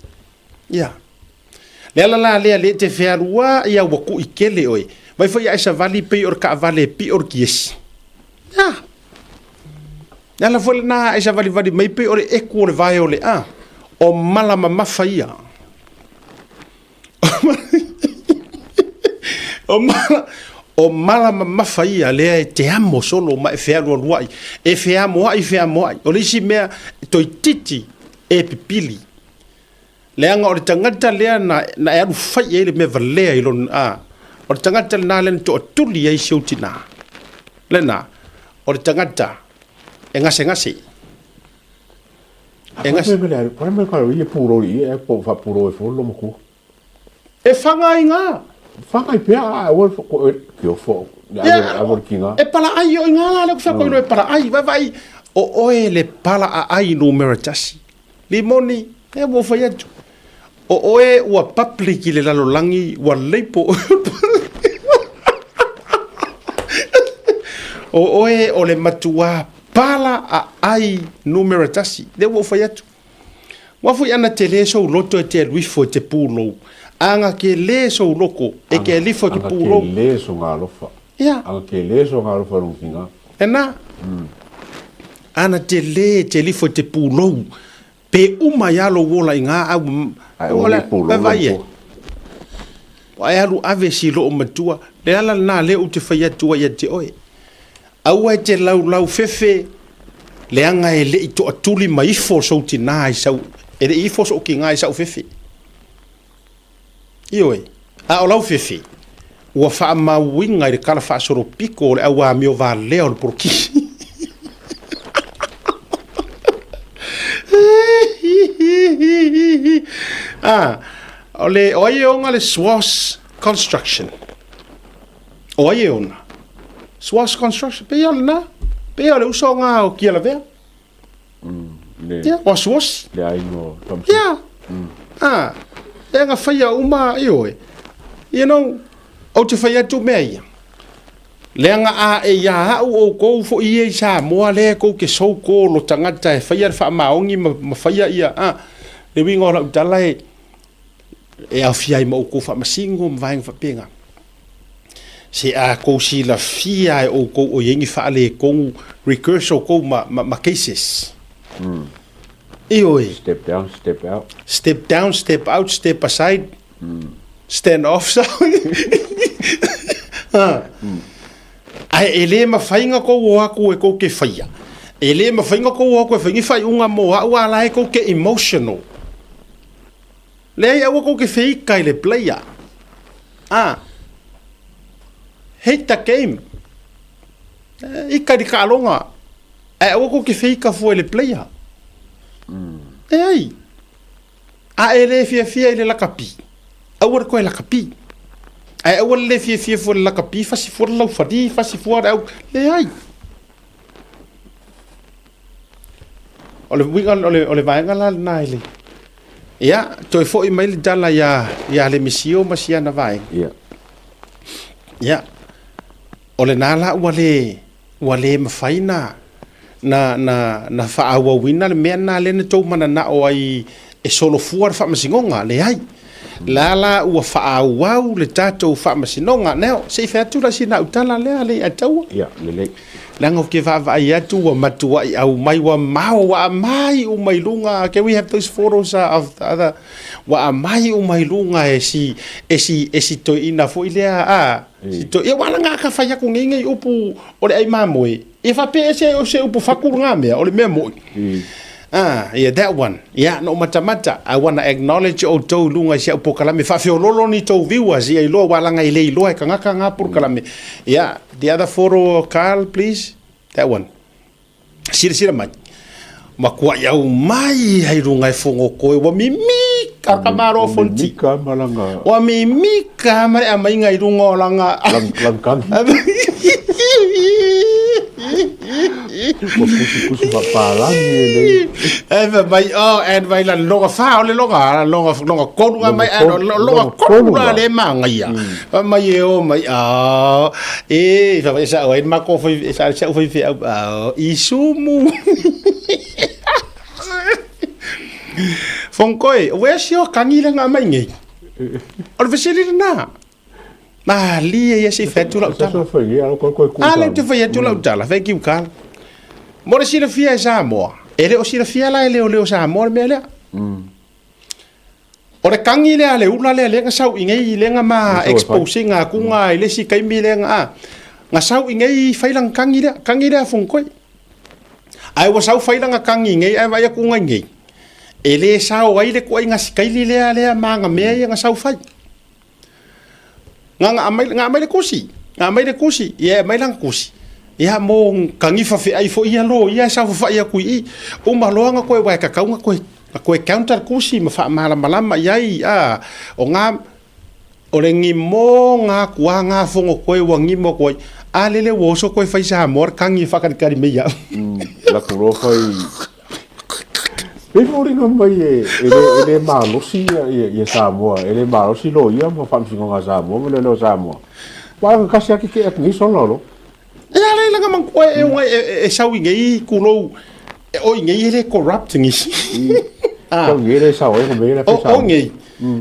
Ia. Le ala la lea le te fealuā ia ua kuʻi kele oe, vai foi ae savali pei o le kaavale e piʻo le kiesi. Ia. Le ala foi lenā ae savalivali mai pei o le eku o le vae o le a, o mala mamafa ia. O mala, o mala mamafa ia lea e te amo solo ma e fealualuai, e feamoai feamoai. O le isi mea toeitiiti e pipili. Leaga o le tagata lea na, na e alu fai ai le mea valea i lona, a, o le tagata lena lea na toatuli ai si ou tinā. Lena, o le tagata e gasegase. E gase. E whanga i ngā. Whanga i pea, a ua ko e, ki o fo, e pala ai o i ngā la le ku whako e pala ai, vai vai. O oe le pala aai numera tasi. Limoni, e ua ou fai atu. O oe ua public i le lalolagi ua lelei po o O oe o le matuā pala aai numera tasi. Lea ua ou fai atu. Ua foi ana tele sou loto e te alu ifo e te pulou. Aga ke lē sou loko e ke alu ifo e ke pulou. Aga ke lē so ngā alofa. Ia. Aga ke lē so ngā alofa rong ki ngā. Ena. Ana te lē e te alu ifo e te pulou. Pe uma ia lou ola i ngā au. Ae o le pulou Vai vai e. Ua e alu ave si loo matua. Le ala lena lea ou te fai atu ai ia te oe. Aua e te laulau fefe, leaga e le i toatuli ma ifo sou tinā i sau, e le i ifo sou kigā i sau fefe. Ioe, a o lau fefe, ua faamauina i le kala faasolopiko o le au amio valea o le polokiki. Ah, o le, o ai e ona le SWAS Construction? O ai e ona? Swas Construction, pehea o lena? Pehea o le uso ngā o Kialavea? Le, Ia, o Swas. Le aiga o Thompson. Ia. Ah, e nga whaia uma i oe. You know, ou te whai atu mea ia. Leaga a e ia au o kou fo i e i Samoa le kou ke sou ko lo tangata e whaia le whaamaongi ma, ma whaia ia. Ah, le winga o lau tala e, e aofia ai ma oukou faamasino ma vaega faapena. Se a kou silafia e oukou o i ai ni faaletonu recurse oukou ma, ma, ma cases. Ioe. Step down, step out. Step down, step out, step aside, stand off sa. Ha. Ae e lē mafai na kou o aku e kou ke faia. E lē mafai na kou o aku e fai ni faaiuga mo a'u a la e kou ke emotional. Leai aua kou ke feika i le player. Ah. Hate the game. Ika i le kaaloga. Ae aua kou ke feika fua i le player. Leai. A e le fiafia i le lakapi, aua le koe lakapi. Ae aua le le fiafia fua i le lakapi, fasi fua le laufali, fasi fua le au. Leai. O le uiga, o le, o le vaega la lena i le... Ia, toe foi mai le tala ia, ia Lemisio ma siana vaega. Ia. Ia, o lena la ua le, ua le mafai na, na, na, na faaauauina le mea lena lea na tou mananao ai e solofua le faamasinoga, leai. La la ua faaauau le tatou faamasinoga. Now, se i fai atu la sina au tala lea le ia taua. Ia, lelei. Leaga ou te vaavaai atu ua matuai aumai ua mao ua aumai uma i luga. Can we have those photos of the other? Ua aumai uma i luga e si, e si, e si toeaina foi lea, a, si to, ia ua ala ka fai aku nei nei upu o le ai mamoe. Ia faapea e se, se upu faku ngā mea, o le mea moi. Ah, yeah, that one. Yeah, no matamata. I wanna acknowledge outou i luga i si au polokalame. Faafeololo ni tou viewers ia iloa ua laga e le iloa e kangaka ngā polokalame. Yeah, the other photo, Carl, please. That one. Silasila mai. Makuai au mai hai runga e whongokoe. Ua mimika ka maro fonti. Mimika malanga. Ua mimika ma le amainga i runga o langa. Lang, langkangi. Ua kusukusu faapalagi e nei. E fai mai, oh, and vai la loga wha o le loga, loga, loga kolu nga mai, loga, loga kolu la le maangaia. Fai mai e o mai, oh, e, fai mai, sa o e mako fai, sa sa fai fai, oh, isumu. Fongkoi, where's your kangi le nga mai nei? O le fesili lena. Malie ia se i fai atu lau tala. A lea ou te fai atu lau tala, thank you Carl. Mo le silafia e Samoa, e le o silafia la e leoleo Samoa le mea lea. O le kangi lea le ula lea lea na sau i nei lea na ma expose nga ku nga i le isi taimi lea na a. Na sau i nei fai lana kangi lea, kangi lea fongoi. Ae ua sau fai lana kangi nei ae vaai atu ngai nei. E le sao ai le kuaiga sikaili lea lea ma nga mea ia na sau fai. Nga nga aumai nga aumai le kusi. Nga aumai le kusi. Ia e aumai lana kusi. Ia mo kangi faafeai foi ia lo ia e saofafai atu i i. Uma loa na koe wae kakau na koe na koe counter kusi ma faamalamalama i ai a o nga. O le gimo ga kua ga fongo koe ua gimo aku ai, a lele ua oso koe fai Samoa le kagi e faakalikali mei ia au. Laku loa fai Pei foliga mai e e le e le malosi ia ia ia Samoa, e le malosi loia ma faamasinoga a Samoa ma leoleo a Samoa. Aua e kasi lava ke ake nei sola o lo. E ala i laga mang koe e onga e e sau i nei kulou e oi nei e le corrupt ngisi. Sau i le sao e me la O o nei.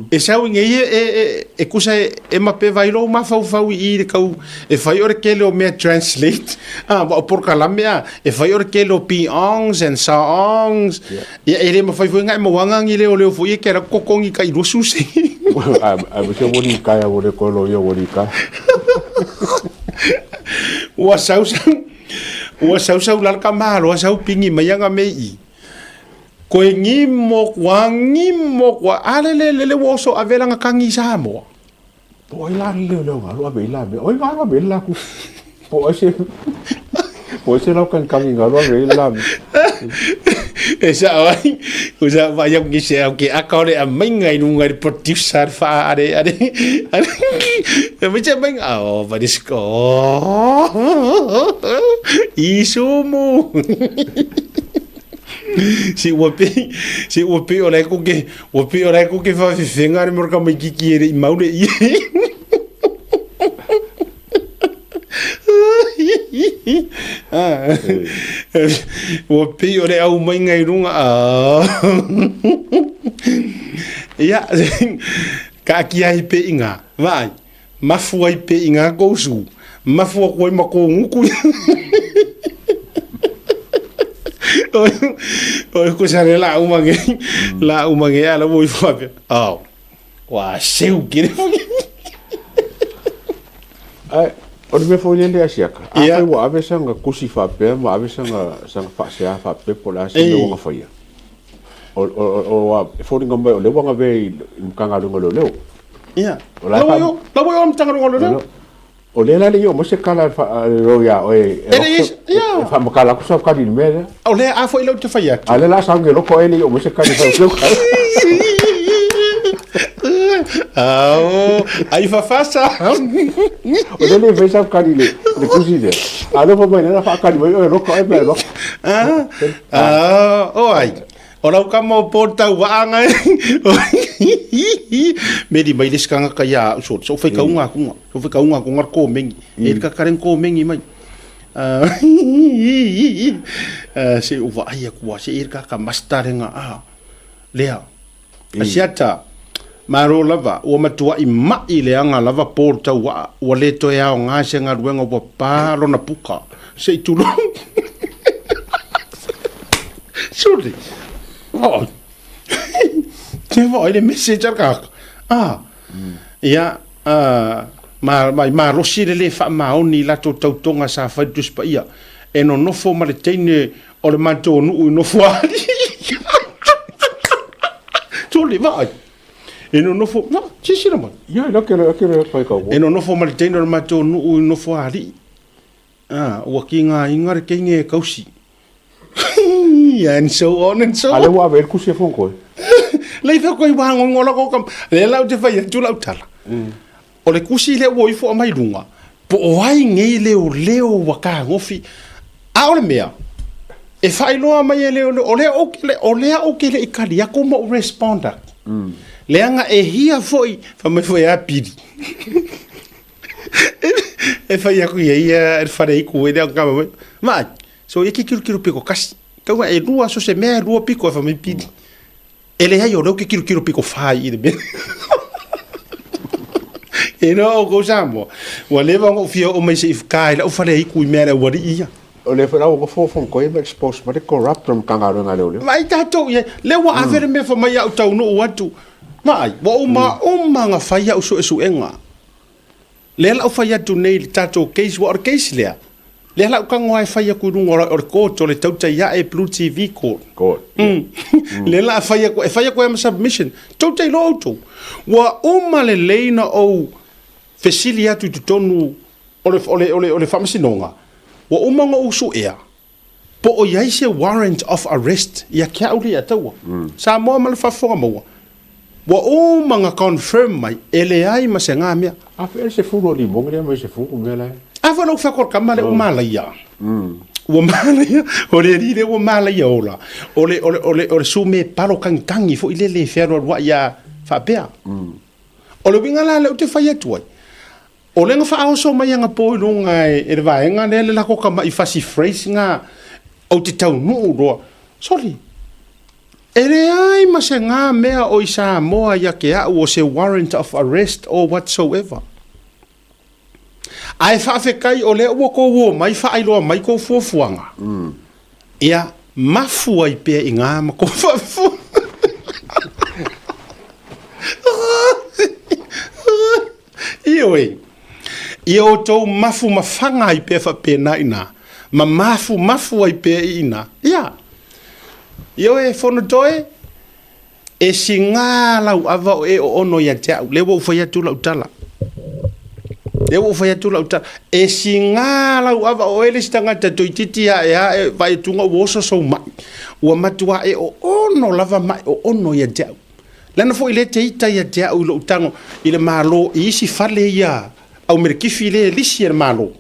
E sau i nei e e e kusa e e mape vai lou mafaufau i i le kau e fai o le kele o mea translate a wa o porokalame a e fai o le kele o peongs and songs ia e le mafai foi nga e mauanga ngi leo leo foi e ke ra kokongi ka i lusu se. A a se woni kai a woni ko lo ia woni kai. Ua sau sau ua sau sau la ka malo a sau pingi mai anga me i. Koe ngimo kua ngimo kua a le le le le ua oso ave langa kangi Samoa. Po ai la le leo ngalu ave i la me. Oi ngalu ave i la ku. Po ai se Po ai se lau kan kangi ngalu ave i la me. E sao ai, ko sa vai au ki se au ke aka o le amainga i lunga i le producer wha are are are e me te amainga oh but it's oh isumu Si ua pe, si ua pe o lai ko ke, ua pe o lai ko ke whawhiwhenga re mora ka mai kiki e re i maure i. Ua pe o le au mai ngai runga. Ia, ka aki ai pe inga, vai, mafu ai pe inga kousu, mafu aku ai ma kou nguku. Oi ko sa le la uma nge, la uma nge ala wo i whapea. Oh, wa seu kere. Ai, o le mea foi lele a siaka. A fai ua ave sanga kusi faapea ma ave sanga sanga faasea faapea po o le a se mea ua gafaia. O o o o e foliga mai o lea ua gavea i le Matagaluega o Leoleo. Ia. O la e fa... La ua i o le Matagaluega o Leoleo. O lea la e le i oo mai se kala a le leo ia oe e e faamatala atu sau kali i le mea lea. O lea a foi lau te fai atu. A lea la sau nge loko e le i oo mai se kali fai o kala. Ao, ai fafasa. O lea le fai sau kali le le kusi lea. A lea fai mai lea faakali mai oe loko e mea loko. Ah, ah, o ai. O lau kama o po tau waanga e. Meri mai le sikanga kai a au so. So fai kaunga kunga. So fai kaunga kunga ko mengi. E ka karen ko mengi mai. Se o vaai aku a se e ka ka mastarenga a. Lea. Asiata. Malo lava, ua matuaʻi maʻi leaga lava po le tauaa, ua le toe aoga se galuega ua pa lona puka, se i tulou. Suli. Vaai. Te vaai le message a le kaka. Ah. Ia, ah, ma, ma, malosi le le faamaoni i latou tautoga sa fai le Tusi Paia. E nonofo ma le teine O le matou nuu i Nofoalii. Tuli, vaai. E nonofo, va, silasila mai. Ia, ina ke ke le pai kau. E nonofo ma le teine o le matou nuu i Nofoalii. Ah, ua ki ngā inga le keinge e kausi. And so on and so on. A le ua ave le kusi e fong koe. Lei fea koe wā ngongo la ko kam. Le lau te whai atu lau tala. O le kusi lea ua ifo mai lunga. Po o ai ngei leo leo ua ka ngofi. A o le mea, e faailoa mai e leoleo, o lea ou ke le, o lea ou ke leʻi kali aku ma ou respond aku. Leaga e hia foi, fai mai foi a Pili. E fai aku ia ia e le fale iku e lea kama mai. Vaai, so ia ke kirokiro piko kasi. Tau e lua so se mea e lua piko e fai mai Pili. E leai o lea ou ke kirokiro piko whai i le mea. E no o kou Samoa. Ua leva ona ou fia oo mai se i whaka i lau fale iku i mea le aualii ia. O le whanau o fo fo koe ma expose ma le corrupt o Matagaluega a Leoleo. Vaai tatou i ai, lea ua ave le mea fai mai au taunuu atu. Vaai, ua uma uma ona fai au suesuega. Lea la ou fai atu nei i le tatou case, ua o le case lea, lea la ou tago lava e fai atu i luga o le court, o le tautai ae Blue TV court. Court. Lea la fai atu, e fai atu ai ma submission, tautai loa outou. Ua uma lelei ona ou fesili atu i totonu o le, o le, o le, o le faamasinoga, ua uma ona ou suea, po o i ai se warrant of arrest ia ke au lea taua. Samoa ma le faafofoga maua. Ua uma na confirm mai, e leai ma se gā mea. A fea le sefulu o limogi lea mai sefulu mea la e. A foi lou fako kama le ua malaia. Ua malaia, o le alii lea ua malaia ola. O le, o le, o le, o le sume palo kagitangi foi lele e fealualuai a faapea. O le uiga la lea ou te fai atu ai, o lea na faaoso mai anapo i luga e le vaega lea le lako tama'i fasi phrase na ou te taunuu loa. Soli, e leai ma se gā mea o i Samoa ia te a'u o se warrant of arrest or whatsoever. Ae faafetai o lea ua tou omai faailoa mai tou fuafuaga. Ia, mafu ai pea i gā ma tou faafofoga. Ioe, ia outou mafumafaga ai pea faapena i ina, ma mafumafu ai pea i ina. Ia, ioe, Fonotoe, E sigā lau ava o e oono ia te au. Lea ua ou fai atu lau tala. Lea ua ou fai atu lau tala. E sigā lau ava o oe le isi tagata toeitiiti ae ae vaai atu ua oso sou mai. Ua matua e oono lava ma e oono ia te au. Leaga foi lea te ita ia te au i lou tago i le Malo i isi fale ia au melekifi lea e lisi e le Malo.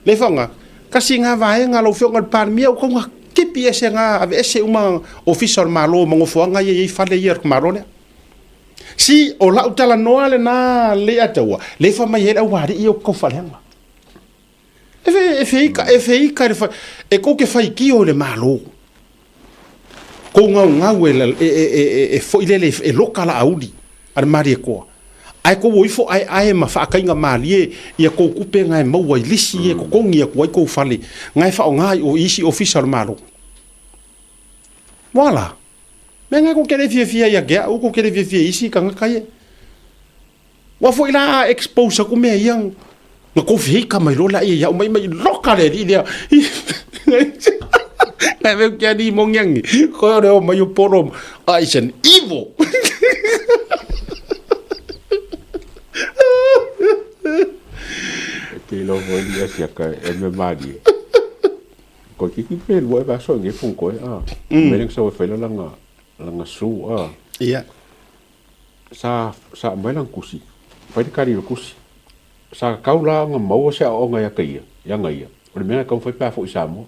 Le faga, kasi nga vaega lau Afioga i le Palemia ua tau kepi ese nga aveese uma ofisa o le Malo ma nofoaga ia e i ai fale ia o le Malo lea. Si o lau talanoa lena Leiataua, le fai mai ai le aualii ia ou te tau faaleaga. E fe, e feika, e feika i le fa, e kou te faitio i le Malo. Kou gaugau e, e, e, e, e foi lele e loka la auli a le Malietoa. Ae kou o ifo aeae ma faakaiga malie ia kou kupe nga e maua i lisi e totogi atu ai kou fale nga e faaaoga i o isi ofisa o le Malo. Voila. Mea nga kou te le fiafia ia te au, kou te le fiafia i isi tagata ia. Ua foi la a expose aku mea ia na kou feika mai loa laia ia'u mai mai loka le alii lea. Ngai mea ke alii mongi angi. Koe o le o mai o polo. Ah, it's an evil. Te iloa foi ni asia ka e me malie. Ko kiki pe lua e vaso nge fung koe a. Me leng sa fai la langa langa su a. Ia. Sa sa aumai lana kusi, fai le kali o le kusi. Sa kau la ona maua se aoaoga ia te ia, ia na ia. O le mea na e taumafai pe a foi i Samoa.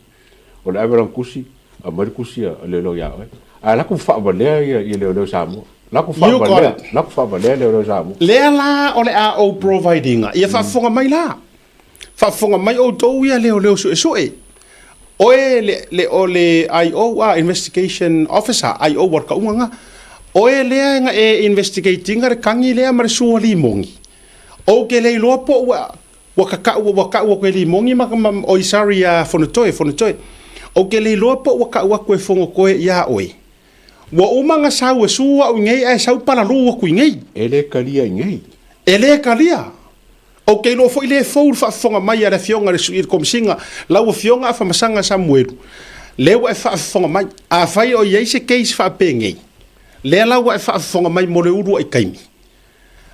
O le ave o lana kusi, aumai le kusi a leoleo ia oe. Ae latou faavalea ia ia leoleo Samoa. Latou You got faavalea, it. latou faavalea leoleo Samoa. Lea la o le a ou provide ina. Ia faafofoga mai la. Faafofoga mai outou ia leoleo suesue. Oe le, le, o le IO, ah, Investigation Officer, IO ua le tauga na. Oe lea na e investigate ina le kagi lea ma le sua limogi. Ou te le iloa po ua, ua kakau, ua kau atu e limogi ma, ma, oi sorry ia Fonotoe, Fonotoe. Ou te le iloa po ua kau atu e Fonotoe iā oe. Ua uma na sau e sua au i nei ae sau palalū atu i nei. E le kalia i nei. E le kalia. Ou te iloa foi le fou le faafofoga mai a le Afioga i le Sui i le Komesina, lau Afioga Afamasaga Samuelu, lea ua e faafofoga mai. Afai o i ai se case faapenei, lea la ua e faafofoga mai mo le uluai taimi.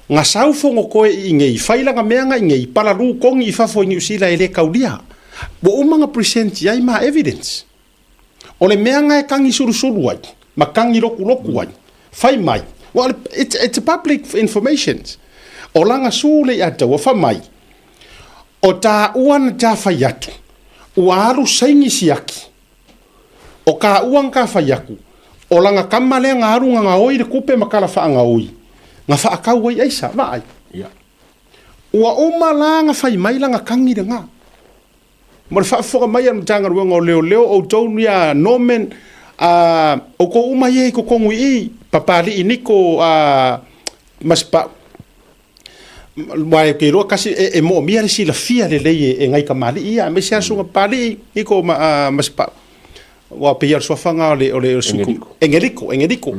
Na sau Fonotoe i inei, fai lana mea na inei, palalū kogi i fafo i Niu Sila e le kaulia. Ua uma na present i ai ma evidence. O le mea na e kagi sulusulu ai, ma kagi lokuloku ai, fai mai, well, it's a public information. O lana su le Ataua, fai mai, o tāua na tā fai atu, ua alu saini siaki, o kāua na tā fai aku, o lana kama lea na alu na gaoi le kupe ma kala faagaoi, na faakau ai aisa, vaai. Ua uma la na fai mai lana kagi lena. Ma le faafofoga mai a le Matagaluega o Leoleo, outou ia Norman, a, outou uma ia i totonu i i, Papali'i Niko, a, ma Sipa'u. Aua ou te iloa kasi e, e moomia le silafia lelei e, e nai kamali'i ia, aemaise lava susuga Papali'i Niko ma, a, ma Sipa'u. Aua pei lava o le suafa lena o le, o le, o le Sui Engeliko. Engeliko, Engeliko.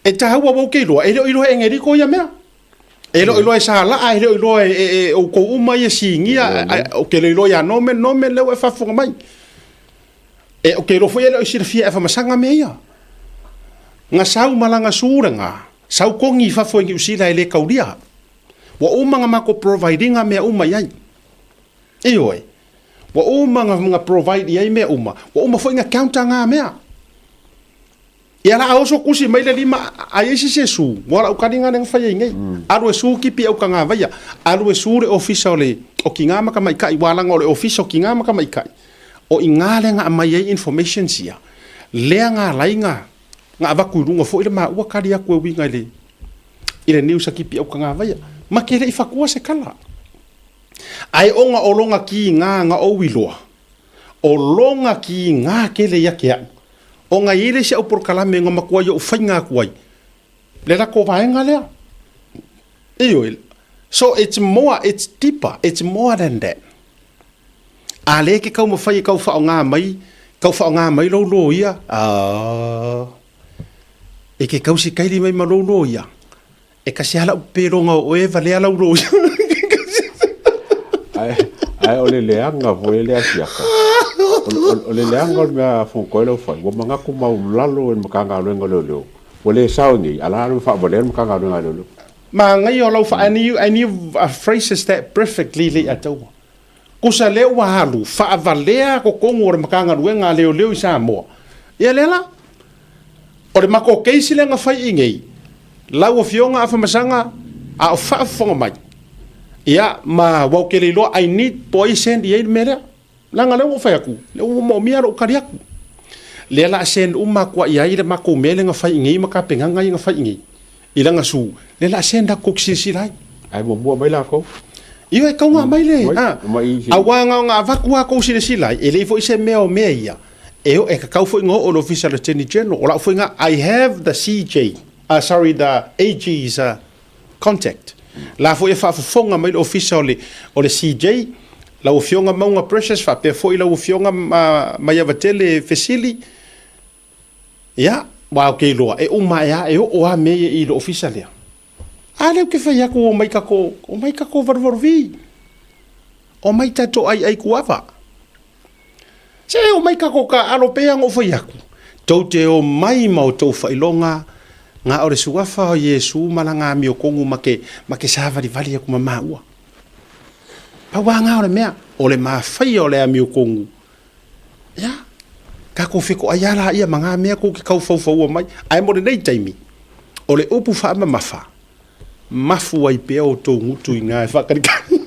E taua aua ou te iloa, e le o iloa e Engeliko ia mea. E le o iloa e Salaa, e le o iloa e, e outou uma ia sinia, ou te le iloa ia Norman, Norman lea ua e faafofoga mai. E, ou te iloa foi e le o i silafia e Afamasaga mea ia. Na sau ma lana sulaga, sau kogi i fafo i Niu Sila e le kaulia. Ua uma na matou provide ina mea uma i ai. Ioe. Ua uma na provide i ai mea uma. Ua uma foi na counter nga mea. Ia la a oso kusi mai le lima a i ai se isi e su, ua lau kaliga lea na fai ai nei. Alu e su kipi au kagavaia, alu e su le ofisa o le o Kiga ma Tamaitai, ua laga o le ofisa o Kiga ma Tamaitai, o iga lea na aumai ai informations ia, lea na ala ai na na avatu i luga foi le maua tali atu e uiga i le i le news a kipi au kagavaia. Ma te le i fatua se tala. Ae ona o lona kiga na ou iloa, O lona kiga tele ia te a'u, ona e i ai le isi a'u polokalame na matua i o'u faiga atu ai le latou vaega lea. Ioe. So it's more, it's deeper, it's more than that. A lea e te taumafai e tau faaaoga mai, tau faaaoga mai lou loia, ah, e te tausikaili mai ma lou loia. E kasi lava lau peloga o oe valea lau loia. Ae, ae o le leaga foi lea siaka. O le leaga o le mea fogotoe lau fai, ua manatu maulalo e le Matagaluega o Leoleo, ua le sao nei, a la le faavalea le Matagaluega a Leoleo. Manaia o lau fa and you, and you phrases that perfectly Lei'ataua. Kusa lea ua alu faavalea totonu o le Matagaluega a Leoleo i Samoa. Ia lea la. O le matou case lea na fai i nei, lau Afioga Afamasaga a o faafofoga mai, ia ma ua ou te le iloa I need po o ai e send i ai le mea lea. Leaga lea ua ou fai atu, lea ua moomia lou tali atu. Lea la a send uma atu i ai le matou mea lea na fai i nei ma tapenaga ia na fai i nei i lana su, lea la a send atu tou te silasila ai. Ae muamua mai latou. Ioe, e tau mai le, a, aua na ona avatu lava tou silasila ai, e leai foi se mea o mea ia, e, e tatau foi ona oo i le Ofisa o le Attorney General. O lau foi lena, I have the CJ, sorry, the AG's contact. La foi e faafofoga mai le Ofisa o le, o le CJ, lau Afioga Mauga Precious, faapea foi lau Afioga Maiavatele Fesili, ia, aua ou te iloa, e uma ae lava, e oo lava mea ia i le Ofisa lea. A lea ou te fai atu, omai tatou, omai tatou valuvaluvi, omai tatou aiai kuava. Se omai tatou taaalo pei ona ou fai atu, tou te omai ma outou faailoga na o le suafa o Iesu ma lana amiotonu ma te, ma te savalivali atu ma maua. Pau lava na o le mea, o le mafaia o le amiotonu. Ia, tatou fetoai lava laia ma na mea tou te tau faufaua mai. Ae mo lenei taimi, o le upu faamamafa, mafu ai pea outou gutu i ina e faakalikali.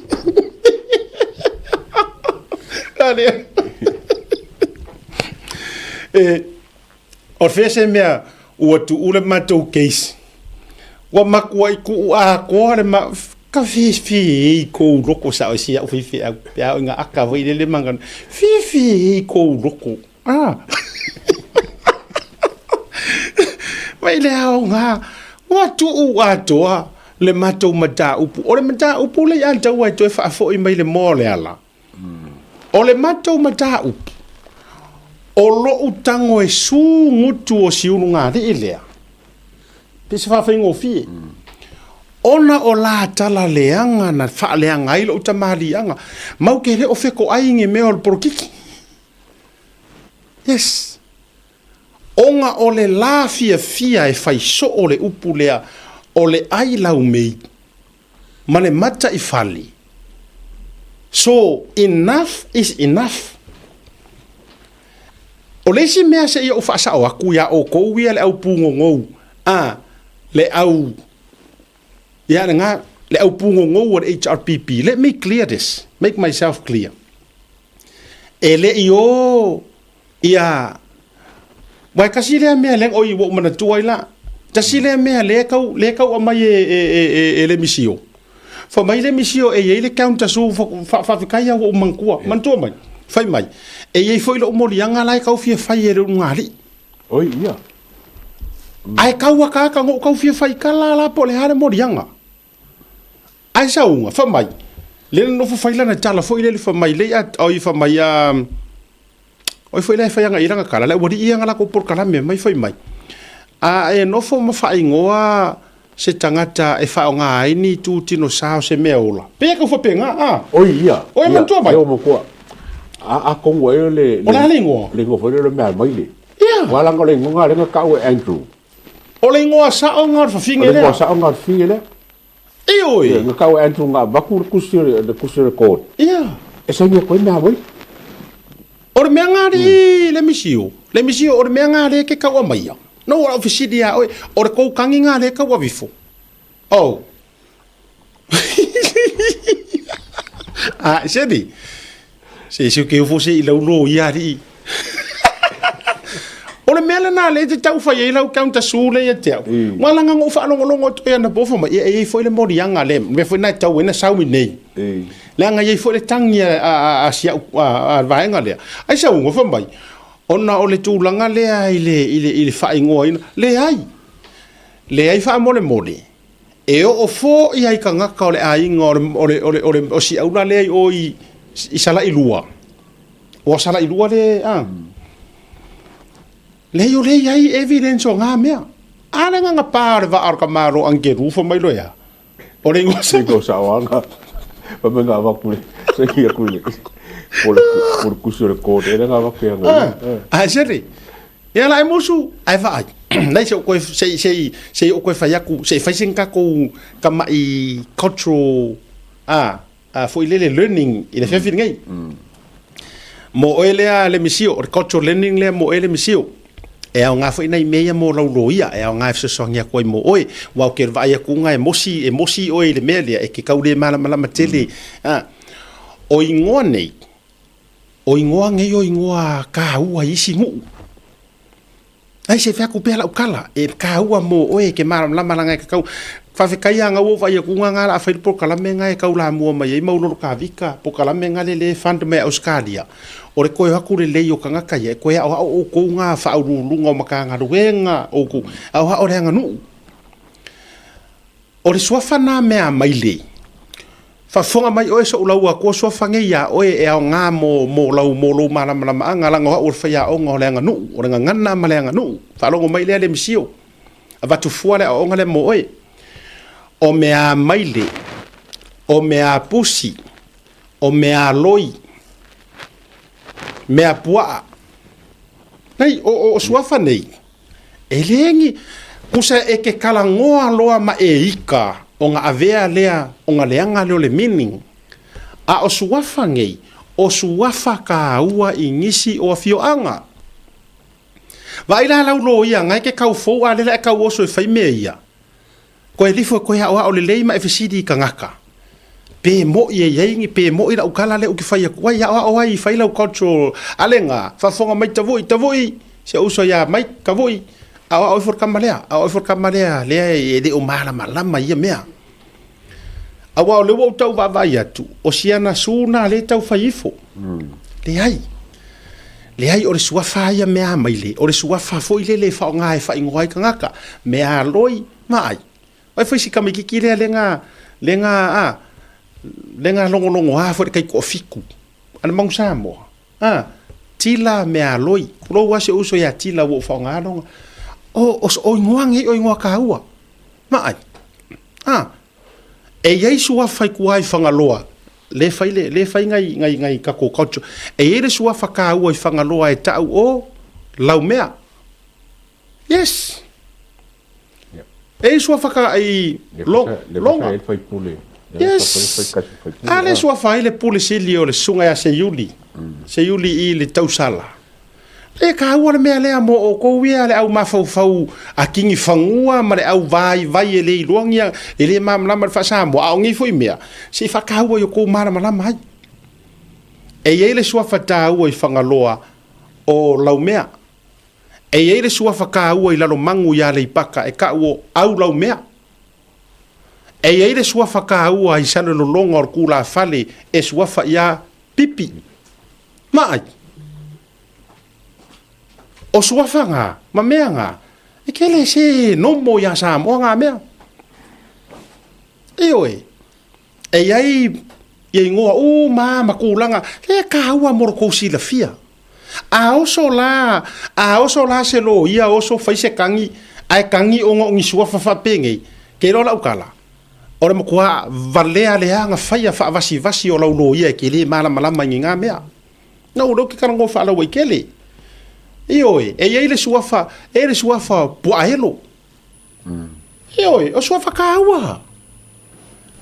E, o fea se mea ua tuu le matou case, ua makuai tuu atoa le ma, ka fifi i kou loko sa o si au fifi au pe au inga aka foi lele manga fifi i kou loko ah mai le aoga ua tuu atoa le matou mataupu. O le mataupu lea ia taua e toe faafoi mai le moa o le ala. O le matou mataupu, o lou tago e su gutu o Siulugalii lea, pe se faafaigofie, ona o la tala leaga na faaleaga ai lou tamaliiaga, ma ou te le o fetoai i ni mea o le polokiki. Yes. Ona o le la fiafia e fai soo le upu lea o le ai laumei ma le mata i fale. So, enough is enough. O le isi mea seia ou faasao atu ia outou ia le au pugogou, a, le au, ia lena, le au pugogou o le HRPP, let me clear this, make myself clear. E le i o Ia, aua e tasi lea mea lea, oi, ua ou manatua ai la, tasi lea mea lea tau, lea tau aumai e, e, e, e, e le misio. Fai mai le misio e i ai le counter su, faafetai lava ua ou manatua, manatua mai, fai mai, e i ai foi lou moliaga la e tau fia fai e le ulugalii. Oi, ia. Ae tau akaaka na ou tau fia fai tala la po o le a le moliaga. Ae sauga, fai mai, lea na nofo fai lana tala foi lele fai mai, lea, oi, fai mai, a, O ai foi la e fai agai i lana tala, le aualii ia na latou polokalame mai fai mai. A e nofo ma faaigoa se tagata e faaaoga ai ni itutino sa o se mea ola, pei e tau faapena, a? Oi ia. Oi manatua mai. Ia manatua. A atonu ai o le... O le a le igoa? Le igoa foi lea o le mea maile. Ia. Aua leaga o le igoa lea na tau e Andrew. O le igoa sao na o le fafine lea. O le igoa sao na o le fafine lea. Ioe. Ia, na tau e Andrew na avatu le tusi o le tusi o le court. Ia. E saini atu ai mea maile. O le mea nga alii le misio, le misio o le mea nga lea e te tau aumaia. No o lau fesili ia oe, o le kou kagiga lea e tau avifo? Oh. A, seli. Se se ke ufo se i lau loia alii. O le mea lena lea e te tau fai ai lau counter su lea ia te au. Ua laga na ou faalogologo atu ai anapo fai mai, ia e i ai foi le moliaga lea, le mea foi lena e tau ai ona sau i inei. Leaga e i ai foi le tagi a si au a le vaega lea. Ai sauga fai mai, ona o le tulaga lea i le i le i le faaigoaina, leai. Leai faamolemole, e oo foi lava i tagata o le aiga o le o le o le o le o si aula lea i o i i Salailua. Ua Salailua le a? Leai o lea e i ai evidence o na mea. A le agaga pa o le vaa o le tamaloa Angelou fai mai loa e a? O le igoa sa. Igoa saoaga. Fai mai na avatu le saini atu i le po le po le tusi o le court e le na avatu ia Ah, a sele. Ia la e musu, ae vaai. Nei se ou koe se se se ou koe fai atu, se i fai se tatou tama'i cultural a a foi lele learning i le afiafi lenei. Mo oe lea le misio, o le cultural learning lea mo oe le misio. E aoga foi nai mea ia mo lau loia, e aoga e fesoasoani atu ai mo oe. Aua ou te vaai atu e mosi, e mosi oe i le mea lea, e te tau le malamalama tele. A, o igoa nei, o igoa nei o igoa taua i isi nuu. Ai se fai atu pea lau tala, e taua mo oe e te malamalama leaga e tatau. Faafetai lava ua ou vaai atu na o le a fai le polokalame na e taulamua mai ai Maulolo Kavika, polokalame na lea e fund mai e Ausetalia. O le toe o atu lelei o tagata ia e toe aoao outou na faauluuluga o Matagaluega, outou, aoao le aganuu. O le suafa na mea maile. Faafofoga mai oe so'u lau Atua suafa nei iā oe e aoga mo, mo lau, mo lou malamalamaaga, leaga o a'u o le faiaoga o le aganuu, o le gagana ma le aganuu. Faalogo mai lea le misio. Avatu fua le aoaoga lea mo oe. O meaamaile, o meapusi, o mealoi, meapuaa. Nei, o, o, o suafa nei, E le ni, kusa e ke kalagoa loa ma e ika o ga avea lea o ga leaga lea o le meaning. A o suafa nei, o suafa kāua i nisi o afioaga. Vaai la lau loia gae ke kau fou a lela e kau oso e fai mea ia. Koe lifo e koe aoao lelei ma e fesili i tagata. Pe mo'i e iai ni, pe mo'i la'u tala lea ou te fai atu ai, aoao ai, fai lau cultural alega, faafofoga mai Tavui, Tavui, si ou uso ia Mike, Tavui, aoao ifo le tama lea, aoao ifo le tama lea, lea e le o malamalama i ia mea. Aua o lea ua ou tau vaavaai atu, o siana su na lea e tau fai ifo. Leai. Leai, o le suafa ia mea maile, o le suafa foi lele e faaaoga e faaigoa ai tagata, mealoi ma ai. Ai foi si tamaititi lea le ga, le ga, a, le ga logologoa foi le taitoafitu a le Manu Samoa, a, tila mealoi, tulou lava si ou uso ia Tila ua ou faaaoga lona, o, o, o igoa nei o igoa taua, ma ai, a, E i ai suafa i tua i Fagaloa, lea fai le, lea fai nai, nai, nai tatou culture. E i ai le suafa taua i Fagaloa e ta'u o Laumea. Yes. E i ai suafa ka i lo, Loga. Yes. A le suafa ai le pule sili o le susuga ia Seiuli. Seiuli i le tausala. E kāua le mea lea mo outou ia le au mafaufau a Kingi Fagua ma le au vaivai e le iloagia, e le malamalama le faa-Samoa, a o nei foi mea, se i faataua i outou malamalama ai. E i ai le suafa taua i Fagaloa o Laumea. E i ai le suafa taua i Lalomanu i Aleipata e ta'u o Aulaumea. E i ai le suafa taua i Salelologa o le Tulafale e suafa ia Pipi. Ma ai. O suafa ngā, ma mea ngā, e kele se nomo iā Samoa ngā mea. Ioe, e i ai ia ingoa uma ma kūlanga, e kāua mo lo kou silafia. A oso la, a oso la se loia oso fai se kagi, ae kagi ona o ni suafa faapenei, ke iloa lau tala, O le matua valea leaga faia faavasivasi o lau loia e ke le malamalama i ngā mea. Na ou lea ou te talanoa faalauaitele. Ioe, e i ai le suafa, e i ai le suafa puaaelo. Ioe, o suafa kāua.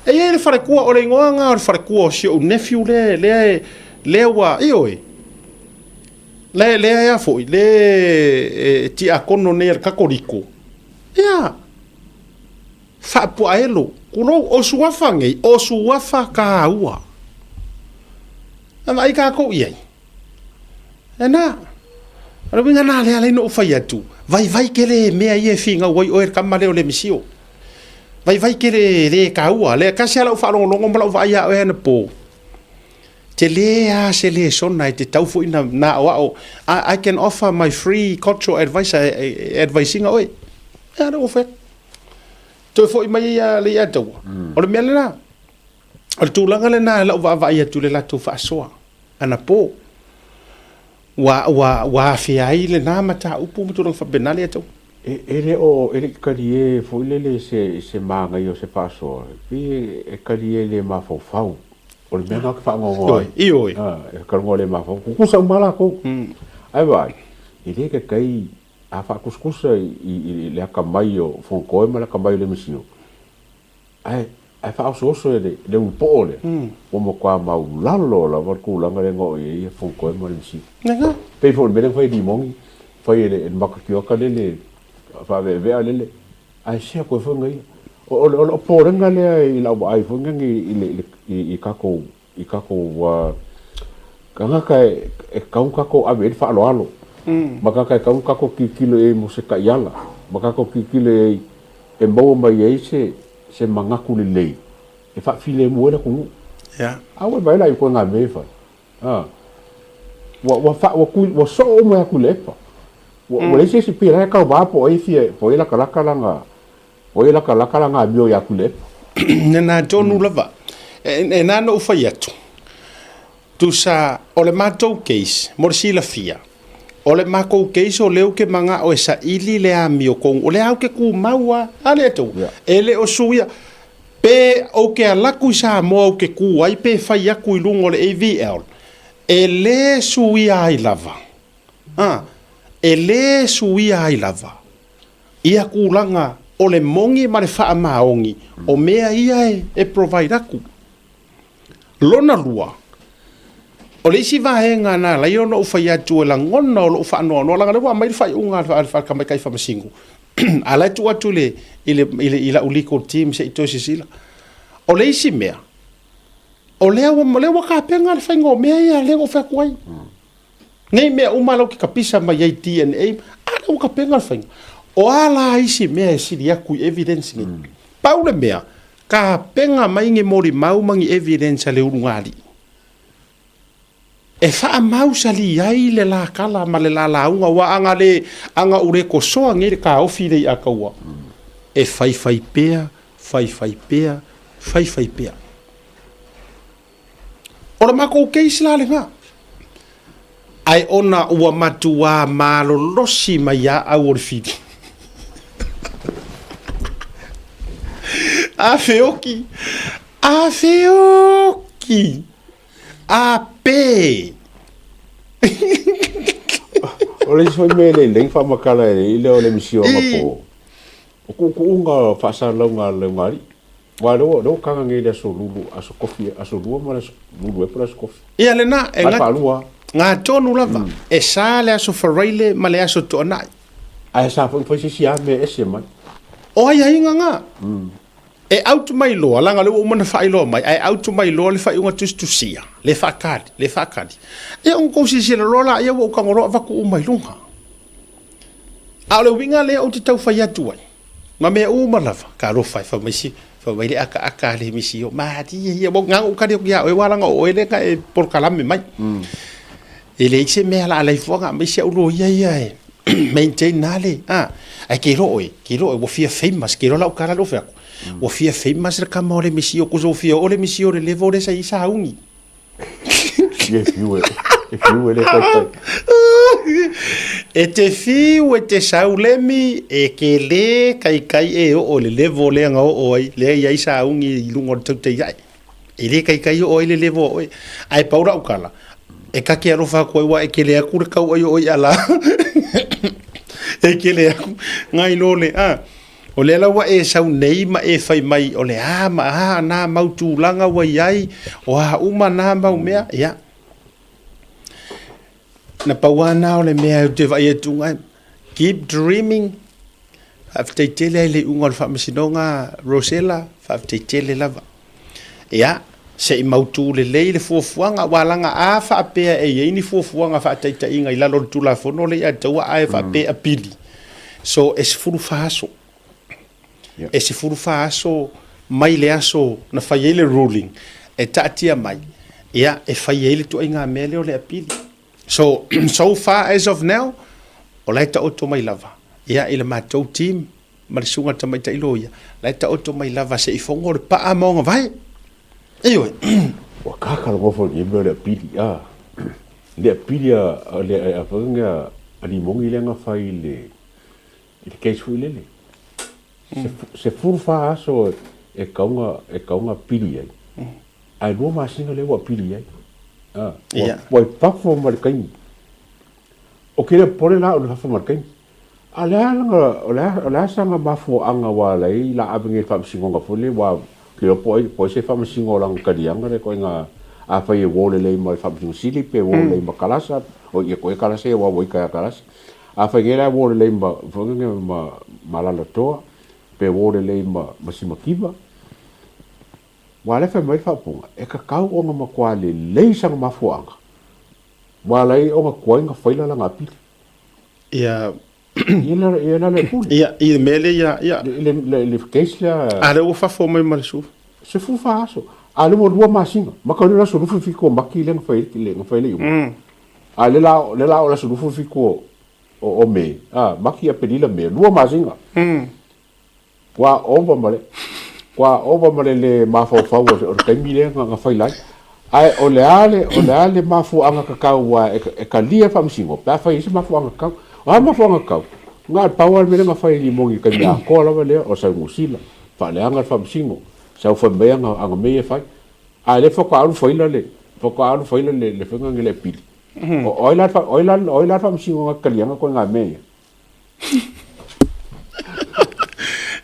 E i ai le falekua, o le igoa ngā o le falekua o si ou nephew lea, lea, lea ua, ioe. Le lea ea foi, le e tiakono nei a le Kakoliko, ia, faapuaelo, kulou, o suafa nei, o suafa kāua. A vaai kākou i ai. E nā, o le uiga nā lea alai na ou fai atu, vaivai kele mea ia e figau ai oe le kama lea o le misio. Vaivai kele le kāua, lea kasi a lau faalogologo ma lau vaai ia oe anapo. Tele a se lesona e te tau foi na na aoao. I can offer my free cultural advice e advice ina oe. Ia lea ua fai atu. Toe foi mai ia le ia taua. O le mea lena. O le tulaga lena i lau vaavaai atu i le latou faasoa anapo. Ua, ua, ua afea ai lena mataupu ma tulaga faapena le taua. E, e le o, e le i talie foi lele i se, i se manaia o se faasoa, e pei e talie le mafaufau. O le mea lena ou te faanoanoa ai. Ioe. A, e talanoa le mafaufau. Tutusa uma lava latou. Ae vaai, e le taitai a faatusatusa i, i, i le atamai o Fonotoe ma le atamai o le Misio, Ae, ae faaosooso e le, le ulupoo lea, ua matua maulalo lava le tulaga lea na oo i ai Fonotoe ma le Misio. Lena. Pei foi o le mea lea na fai e Limoni, fai e le, e le Makatioka lele, faaveavea lele, ae sea koe foi na ia. O, o, o le popolega lea i lau vaai foi nani i le, i le, i, i tatou, i tatou tagata e, e tatau ona tatou ave i ai le faaaloalo, ma tagata e tatau ona tatou tilotilo i ai mo se taiala, ma tatou tilotilo i ai e maua mai ai se, se manatu lelei e faafilemu ai le atunuu. Yeah. A ua vaai la i koe ngā mea e fai. Ah. Ua, ua, fa, ua, kui, ua soo uma e Tuilaepa. Ua, ua leai se isi pei la e kau vā po o ai e fia, po o ai e lakalaka lana, po o ai e lakalaka lana amio iā Tuilaepa. Nā tonu lava. E, e nā na ou fai atu. Tusa, o le matou case, mo le silafia, o le makou case o lea ou te manao e saili le amio kou, o lea ou te kumau a, a le atu, e le o suia, pe ou te alaku i Samoa ou te ku ai pe fai aku i luga o le AVL, e le suia ai lava, a, e le suia ai lava ia tulaga o le moni ma le faamaoni o mea ia e provide aku. Lona lua, o le isi vaega na ala ai ona ou fai atu e lagona o lou faanoanoa, leaga o lea ua aumai le faaiuga a le Tamaitai Faamasino, a o la e tuu atu i le, i le, i le, i lau legal team se i toe silasila. O le isi mea, o lea ua, o lea ua tapena le faiga o mea ia lea ua ou fai atu ai. Nei mea uma la ou te tapisa mai ai DNA, a lea ua tapena le faiga. O a la isi mea e sili atu i evidence nei? Pau le mea, tapena mai ni molimau ma ni evidence a le ulugalii e faamausali ai le lakala ma le lalauga, aua a na le, a na ou le kosoa nei le taofi lea i Ataua, e faifai pea, faifai pea, faifai pea. O le matou case la lena. Ae ona ua matuā malolosi mai a au o le fili. A feoki, a feoki, a pē. O le isi foi mea e le lelei faamatala i le o le misio anapo. O tuutuuga o faasalalauga a le ulugalii. Aua o lea ua, lea ua taga nei i le aso Lulu, aso Tofi, aso Lua ma le aso Lulu ea po o le aso Tofi. Ia lena, e Mai faalua. Ngā tonu lava, e sa le aso Faraile ma le aso Toanai. Ae sa foi fai se isi lava mea ese mai. O aiaiga ngā. E out mai loa, leaga o lea ua uma ona faailoa mai, ae out mai loa le faaiuga tusitusia, le faatali, le faatali. Ia ona tou silasila loa laia ua ou tago loa avatu uma i luga. A o le uiga lea ou te tau fai atu ai, ma mea uma lava, talofa e, fai mai si, fai mai le akaaka a le misio, malie ia, ua na ou tali atu ia oe, aua leaga o oe lea na e polokalame mai. E leai se mea o le a alai fua na aumai si au loia ia e maintain na le, a, ae ke iloa oe, ke iloa oe, ua fia famous, ke iloa lau tala lea ua fai atu, ua fia famous le tama o le misio, kusa ua fia oo le misio i le level lea sa i ai sauni. E fiu e, e fiu e le taitai. E te fiu, e te saulemi, e ke lē kaikai e oo i le level lea na oo ai, lea e i ai sauni i luga o le tautaiae. E lē kaikai oo ai le level a oe. Ae pau lau tala, e ta te alofa atu ai aua e kele atu le tau ai o oe i ala. E kele atu nai lo le, a. O lea la ua e sau nei ma e fai mai o le a ma a nā mau tulaga ua i ai, o a uma nā mau mea, ia. Na pau lava lena o le mea ou te vaai atu ai, keep dreaming. Faafetai tele lava i le iuga o le faamasinoga Rosella, faafetai tele lava. Ia, se i mautu lelei le fuafuaga, aua leaga a faapea e i ai ni fuafuaga faataitaiga i lalo o le Tulafono lea ia te au a e faapea e apili, so e 14 aso. E 14 aso mai le aso na fai ai le ruling e taatia mai, ia, e fai ai le ituaiga mea lea o le apili. So, so far as of now, o la e taoto mai lava, ia, i le matou team ma le susuga i le tamaitai loia, la e taoto mai lava se i fogo le paa ma ogavae. Ioe. Ua kaka le nofo i mea o le apili, a. Le apili a, le, a, a, a Limogi lea na fai i le, i le case foi lele. 14 aso e kauga, e kauga pili ai. Ae 2 masina lea ua pili ai. Ua, ua i fafo ma le taimi. O ke lea pole la o le fafo ma le taimi. A le a langa, o le a, o le a saga mafuaaga ua ala ai la ave nei i le faamasinoga foi lea ua ke iloa po o ai, po o ai se faamasino o lana taliaga lea ituaiga afai e uo lelei ma le Faamasino Sili pe uo lelei ma Kalasa, o ia koe Kalasa ia ua ua ita ia Kalasa. Afai nei la e uo lelei ma foi lea ma ma Alaalatoa pe uo lelei ma ma Simakiva, ua ala e fai mai le faaupuga, e tatau ona matua lelei sana mafuaaga ua ala ai ona tuai ona faila lana apili. Ia Ia la ia la le pule. Ia i le mea lea ia ia le le le case lea. A lea ua fafo mai ma le su. 14 aso. A lea ua 2 masina. Ma ka le aso 27 o Mati lea na fai le na fai le iuga. A le la le la o le aso 27 o o Me. A Mati Aperila Me 2 masina. Ua ova ma le ua ova ma le lē mafaufau o le taimi lea na faila ai. Ae o le a le o le a le mafuaaga tatau aua e talia e Faamasino pe afai e i ai se mafuaaga tatau. O a mafuaaga tatau? Na o le pau lava le mea lea na fai e Limoni i le taimi atoa lava lea o sau i Niu Sila, faaleaga le Faamasino, sau fai mai ana mea ia e fai. A o lea faatoa alu faila le faatoa alu faila le faiga lenei i le apili. O ai la o ai la o ai la le Faamasino na te taliaina ituaiga mea ia?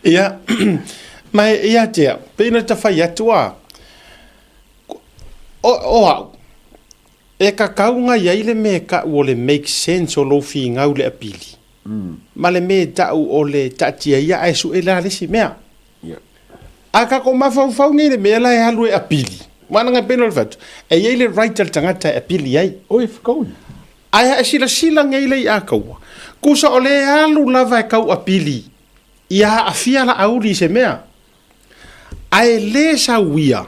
Ia, ma ia te au, pei ona ta fai atu a, o, o au, e kakau ngai ai le mea e ka'u o le make sense o lou figau le apili, ma le mea e ta'u o le taatia ia ae su'e la le isi mea. A tatou mafaufau nei i le mea la e alu e apili, aua leaga e pei ona ou fai atu, e i ai le right a le tagata e apili ai. Oi, fekaui. Ae a e silasila nei le iā kaua, kusa o le alu lava e kau apili, ia aafia la auli i se mea. Ae le sau ia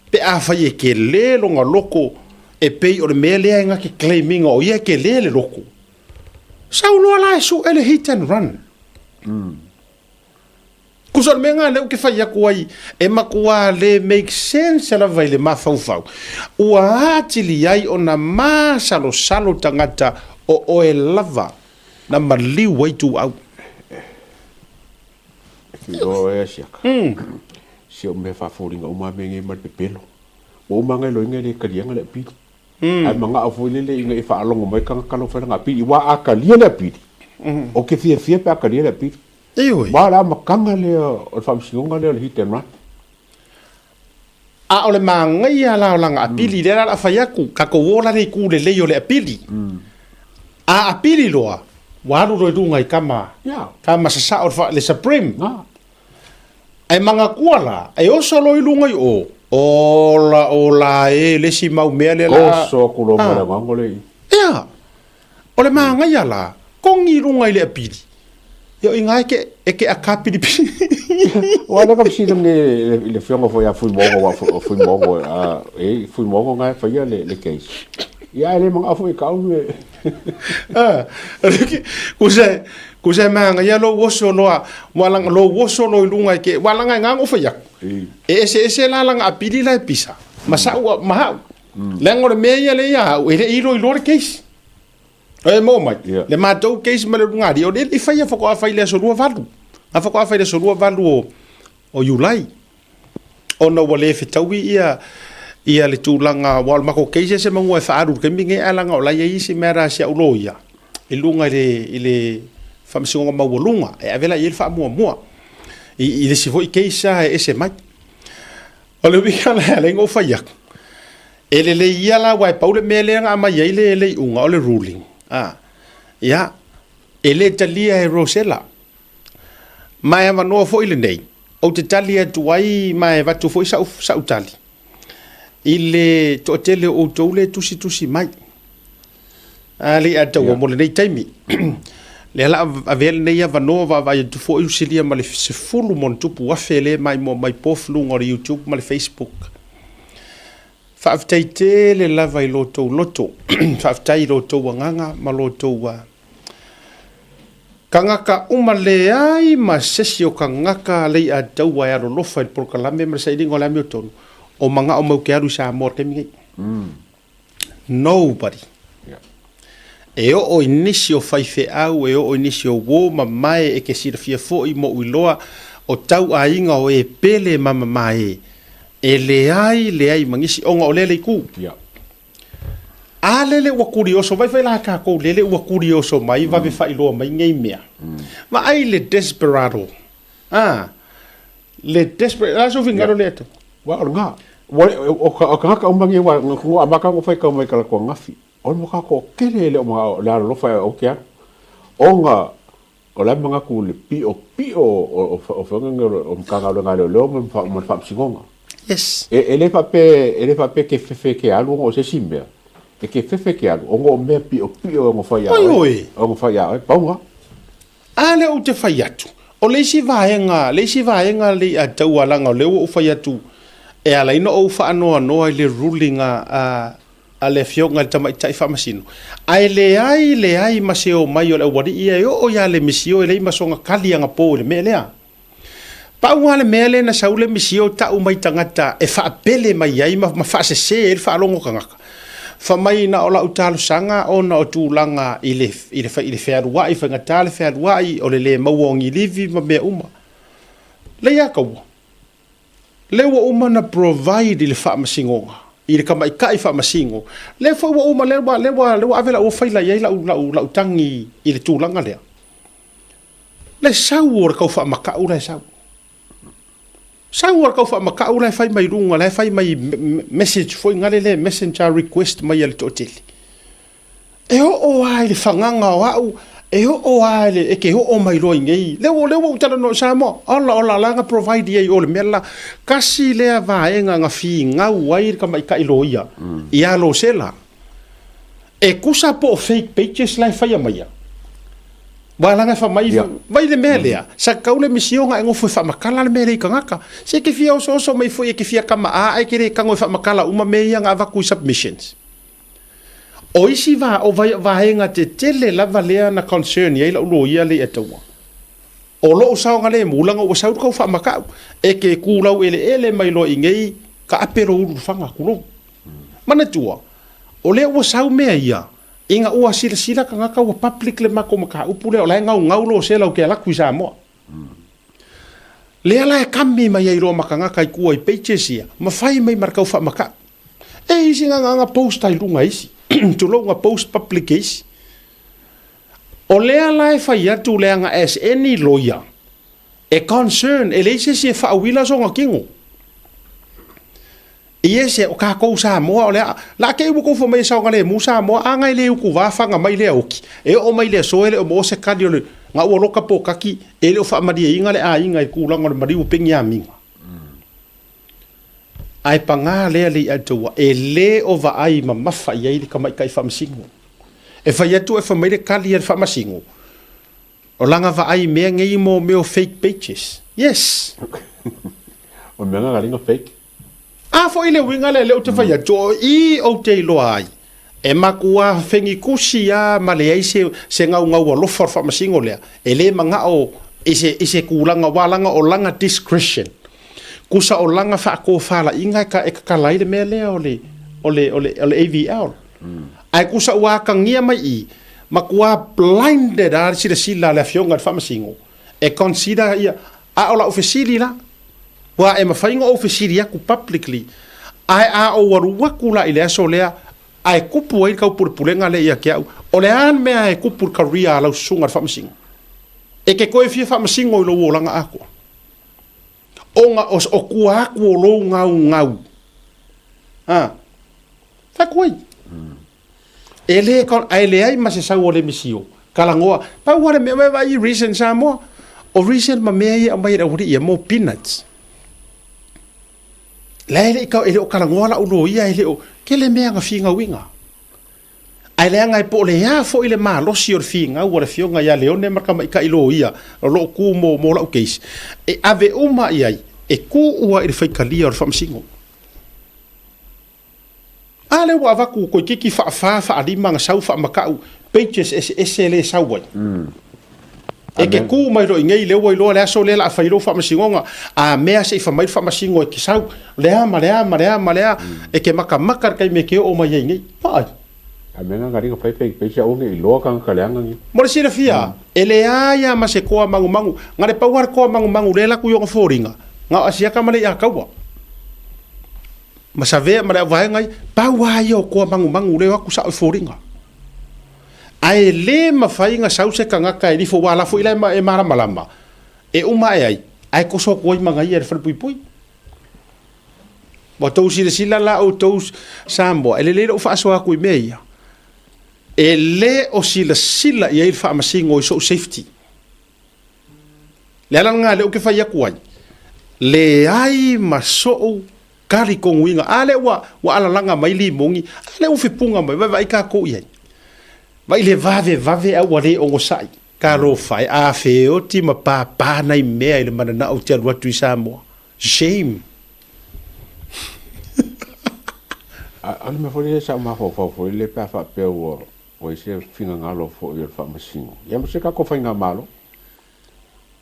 pe afai e kele lona loko e pei o le mea lea e na te claim ina o ia e kele le loko. Sau loa la e suʻe le hit and run. Kusa o le mea lena lea ou te fai atu ai, e matua le make sense lava i le mafaufau. Ua atili ai ona masalosalo tagata o oe lava na maliu ai ituau. E whiroa oe a siaka. Si ou mea faafoliga uma a mea nei ma le pepelo. Ua uma anga iloiga e le taliaga le apili. Ae manao foi lele ina ia faalogo mai tagata lau fai lana apili. Aua a talia le apili, ou te fiafia pe a talia le apili. Ioe. Aua o le amataga lea o le faamasinoga lea o le hit and run. A o le manaia la o lana apili, lea la o le a fai atu, tatou o la le itu lelei o le apili. A apili loa, ua alu loa i luga i tama, tama sasao le Supreme. Ae manatua la, e oso loa i luga i o, ola ola e le isi mau mea lea la. Oso atu loa ma le agaga lea i. Ia. O le manaia la, kogi i luga i le apili, ia o i ina e ke akapilipili. Aua o lea ka fesili nei i le afioga foi ia Fuimogo, aua o Fuimogo, e Fuimogo na e faia le case. Ia ae le manao foi e tau le... Kusa e manaia lou oso loa, ua laga lou oso loa i luga e ke, ua laga e na ona ou fai atu. E eseese la lana apili la e pisa, ma sa'u ma ha'u. Leaga o le mea ia lea ia au, e le i iloiloa le case. E maua mai, le matou case ma le ulugalii, o le i faia faatoa fai i le aso 28. Na faatoa fai i le aso 28 o Iulai. Ona ua le fetaui ia ia le tulaga, aua o le matou case e se manu e faaalu i le taimi lenei, ae leaga o la e i ai isi mea la a si au loia i luga i le, i le Faamasinoga Maualuga, e ave la i ai le faamuamua i le isi foi case e ese mai. O le uiga lea lea na ou fai atu, e lelei ia la aua e pau le mea lea na aumai ai le iuga o le ruling. A, ia, e le talia e Rosella. Ma e avanoa foi lenei, ou te tali atu ai ma e avatu foi sa'u, sa'u tali i le toatele o outou le tusitusi mai. A le a taua mo lenei taimi. Lea la avea lenei avanoa vaavaai atu foi usilia ma le 10 ma ona tupu afe le maimoa mai pof luga o le YouTube ma le Facebook. Faafetai tele lava i lo outou loto. Faafetai i lo outou agaga ma lo outou Tagata uma leai ma sesi o tagata Leiataua e alolofa i le polokalame ma le sailiga o le amiotonu o manao mau ke alu i Samoa i le taimi nei. Nobody. E oo i nisi o faifeau, e oo i nisi o uo ma mae e ke silafia foi moʻu iloa o tau aiga o e pele ma mamae e leai leai ma nisi ona o lea le itu. A lele ua kurioso, vai fai la kākou lele ua kurioso mai, vave faailoa mai nei mea. Vaai le desperado. Ah, le desperate, la so fingaro le atu. Wa o nga. Wa o ka o ka ka umangi wa ngo a maka ngo fai ka mai kala ko ngafi. O mo ka ko kele le o ma le alo fa o ke O nga o la manga ku le pi o pi o o o fa nga o ka nga nga le le mo fa mo fa psingonga. Yes. E e le fa pe e le fa pe ke fefe ke alu o se simea. E ke fefe ke alu o ngo mea pi o pi o ngo fa ia. Oi oi. O ngo fa ia, paunga. A lea ou te fai atu, o le isi vaega, le isi vaega le i a taualaga o lea ua ou fai atu e ala ai ona ou faanoanoa i le ruling a, a, a le Afioga i le Tamaitai Faamasino, ae leai, leai ma se omai o le aualii ia e oo ia le misio e leai ma soga kali agapō i le mea lea. Pau lava le mea lea na sau le misio tau mai tagata e faapele mai ai ma, ma faasese ai le faalogo tagata. Fa mai na o lau talosaga ona o tulaga i le, i le, i le fealuai, faigata le fealuai, o le le maua o ni livi ma mea uma. Lei a kaua. Lea ua uma na provide i le faamasinoga, i le tamaitai faamasino. Lea foi ua uma, lea ua, lea ua, lea ua ave lau faila i ai lau, lau, lau tagi i le tulaga lea. Le sau o le tau faamakau la e sau. Sau o le tau faamakau la e fai mai luga, la e fai mai message foi ngale le messenger request mai a le toatele. E oo lava i le fagaga o au, e oo lava i le, e ke oo mai loa i nei. Lea ua, lea ua ou talanoa i Samoa, ola ola la na provide i ai o le mea la. Kasi lea vaega na finau ai le tamaitai loia ia Losela. E tusa po o fake pages la e faia maia. Ua laga e fai mai, vai le mea lea, sa tatau le misiona e nofo e faamatala le mea lea i tagata. Se e te fia osooso mai foi e te fia kama a ae te le tago e faamatala uma mea ia na avatu i submissions. O isi va, o vaega tetele lava lea na concern i ai lau loia lea i Ataua. O lou saogalemu laga ua sau le tau faamatau, e te tu laueleele mai loa i nei ka ape lou ulu faga, tulou. Manatua, o lea ua sau mea ia, ina ua silasila tagata ua public le matou mataupu lea, o la e gaugau lo sela ou te alu atu i Samoa. Lea la e kami mai ai loa ma tagata i tua i pages ia, ma fai mai ma le tau faamatau. E isi gagaga post ai luga e isi, tulou na post public e isi. O lea la e fai atu leaga as any lawyer, e concern, e leai se isi e faauila sona tino. Ie se o kakou Samoa o le a la ke ua kou mai saogalemu Samoa a ngai le uku va fanga mai le oki e o mai le aso e le o mo se kali o le nga ua loka po kaki e le o faamalieina le aiga i tulaga o le maliu o Peniamina. Ae pagā lea le Iaitaua e le o vaai mamafa i ai le tamaitai faamasino. E fai atu e fai mai le kali a le faamasino, o lana vaai i mea nei mo mea o fake pages. Yes! O mea nga galinga fake. A foi le uiga lea, lea ou te fai atu, o i ou te iloa ai, e matua fegikusi lava ma leai se, se gaugau alofa o le faamasino lea, e le manao i se, i se tulaga ua laga o lana discretion. Tusa o lana faatofalaiga e, e tatala ai le mea lea o le, o le, o le, o le AVL. Ae tusa ua atagia mai i, matua blinded lava le silasila a le Afioga i le Faamasino, e consider ia, a o lau fesili la, Ua e mafai ona ou fesili atu publicly, ae a ou alu atu la i le aso lea, ae kupu ai le taupulepulega lea ia te au, o le a le mea e kupu i le career a lau susuga i le faamasino? E te toe fia faamasino i lou olaga atoa? Ona o tua atu o lou gaugau. A, fai atu ai. E lē ka, ae leai ma se sau o le misio, kalagoa, pau lava le mea, vaai vaai i recent Samoa, o recent ma mea ia e aumai e le aualii ia, mo peanuts. La e le i ka, e le o kalagoa la'u loia, e le o, tele mea na figauina. Ae leaga e po o le a foi le malosi o le figau a le afioga ia Leone ma le tamaitai loia o lo o ku mo, mo la'u case, e ave uma i ai, e tuua i le faitalia o le faamasino. A lea ua avatu toeitiiti faafa faalima na sau faamatau pages eseese lea e sau ai. E te tu mai loa i inei lea ua iloa le aso lea o le a fai lou faamasinoga, a mea se i fai mai le faamasino e te sau, lea ma lea ma lea ma lea, e te matamata le taimi e te oo mai ai i inei. Vaai. A mea nga nga fai fai fai sa onge iloa kanga leanga ni. Mo le silafia, e leai lava ma se toa magumagu, na le pau lava le toa magumagu lea e laku i ona foliga, na o Asiata ma Lei'ataua. Ma Savea ma le auvaega ia, pau lava ia o toa magumagu lea e o atu sao i foliga. Ae le mafai ona sau se tagata e lifo, aua o la foi la e malamalama, e uma ae ai, ae toso atu ai ma ia i le falepuipui. Ua outou silasila la outou Samoa, e lelei lou faasoa atu i mea ia, e le o silasila i ai le faamasino i sou safety. Le ala lena lea ou te fai atu ai, leai ma sou talitonuina. A lea ua, ua alalaga mai limogi, a lea ua fepuga mai, vaai tatou i ai. Vaai le vavevave a ua le onosai. Talofa e, a feoti ma pāpā nai mea i le mananao ou te alu atu i Samoa. Shame. A o le mea foi lea sa ou mafaufau foi lea pe a faapea ua Ua i ai se finagalo foi o le Faamasino, ia ma se tatou Faigamalo,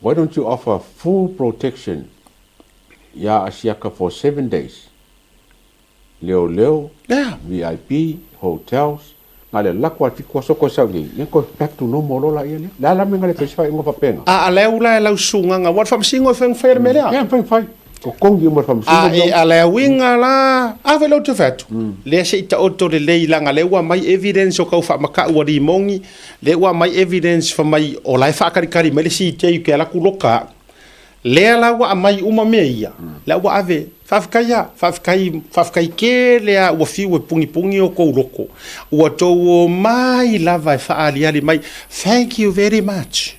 why don't you offer full protection ia Asiata for 7 days, leoleo, VIP, hotels, na le alu atu lava 7 aso toe sau nei, ia toe back to normal loa laia lea. Le a la mea na le fai se faaiuga faapena? A lea ula e lau susuga, aua o le Faamasino e faigofie le mea lea. Ia, e fai. Totogi uma e le Faamasino. A e a le uiga la, a foi lea ou te fai atu, lea se i taoto lelei leaga lea ua aumai evidence o tau faamatau a limogi, lea ua aumai evidence fai mai o la e faatalitali mai le CJ ke alu atu loka au. Lea la ua aumai uma mea ia, lea ua ave, faafetai lava, faafetai, faafetai tele lava ua fiu e pugipugī outou loko, ua tou omai lava e faaaliali mai, thank you very much.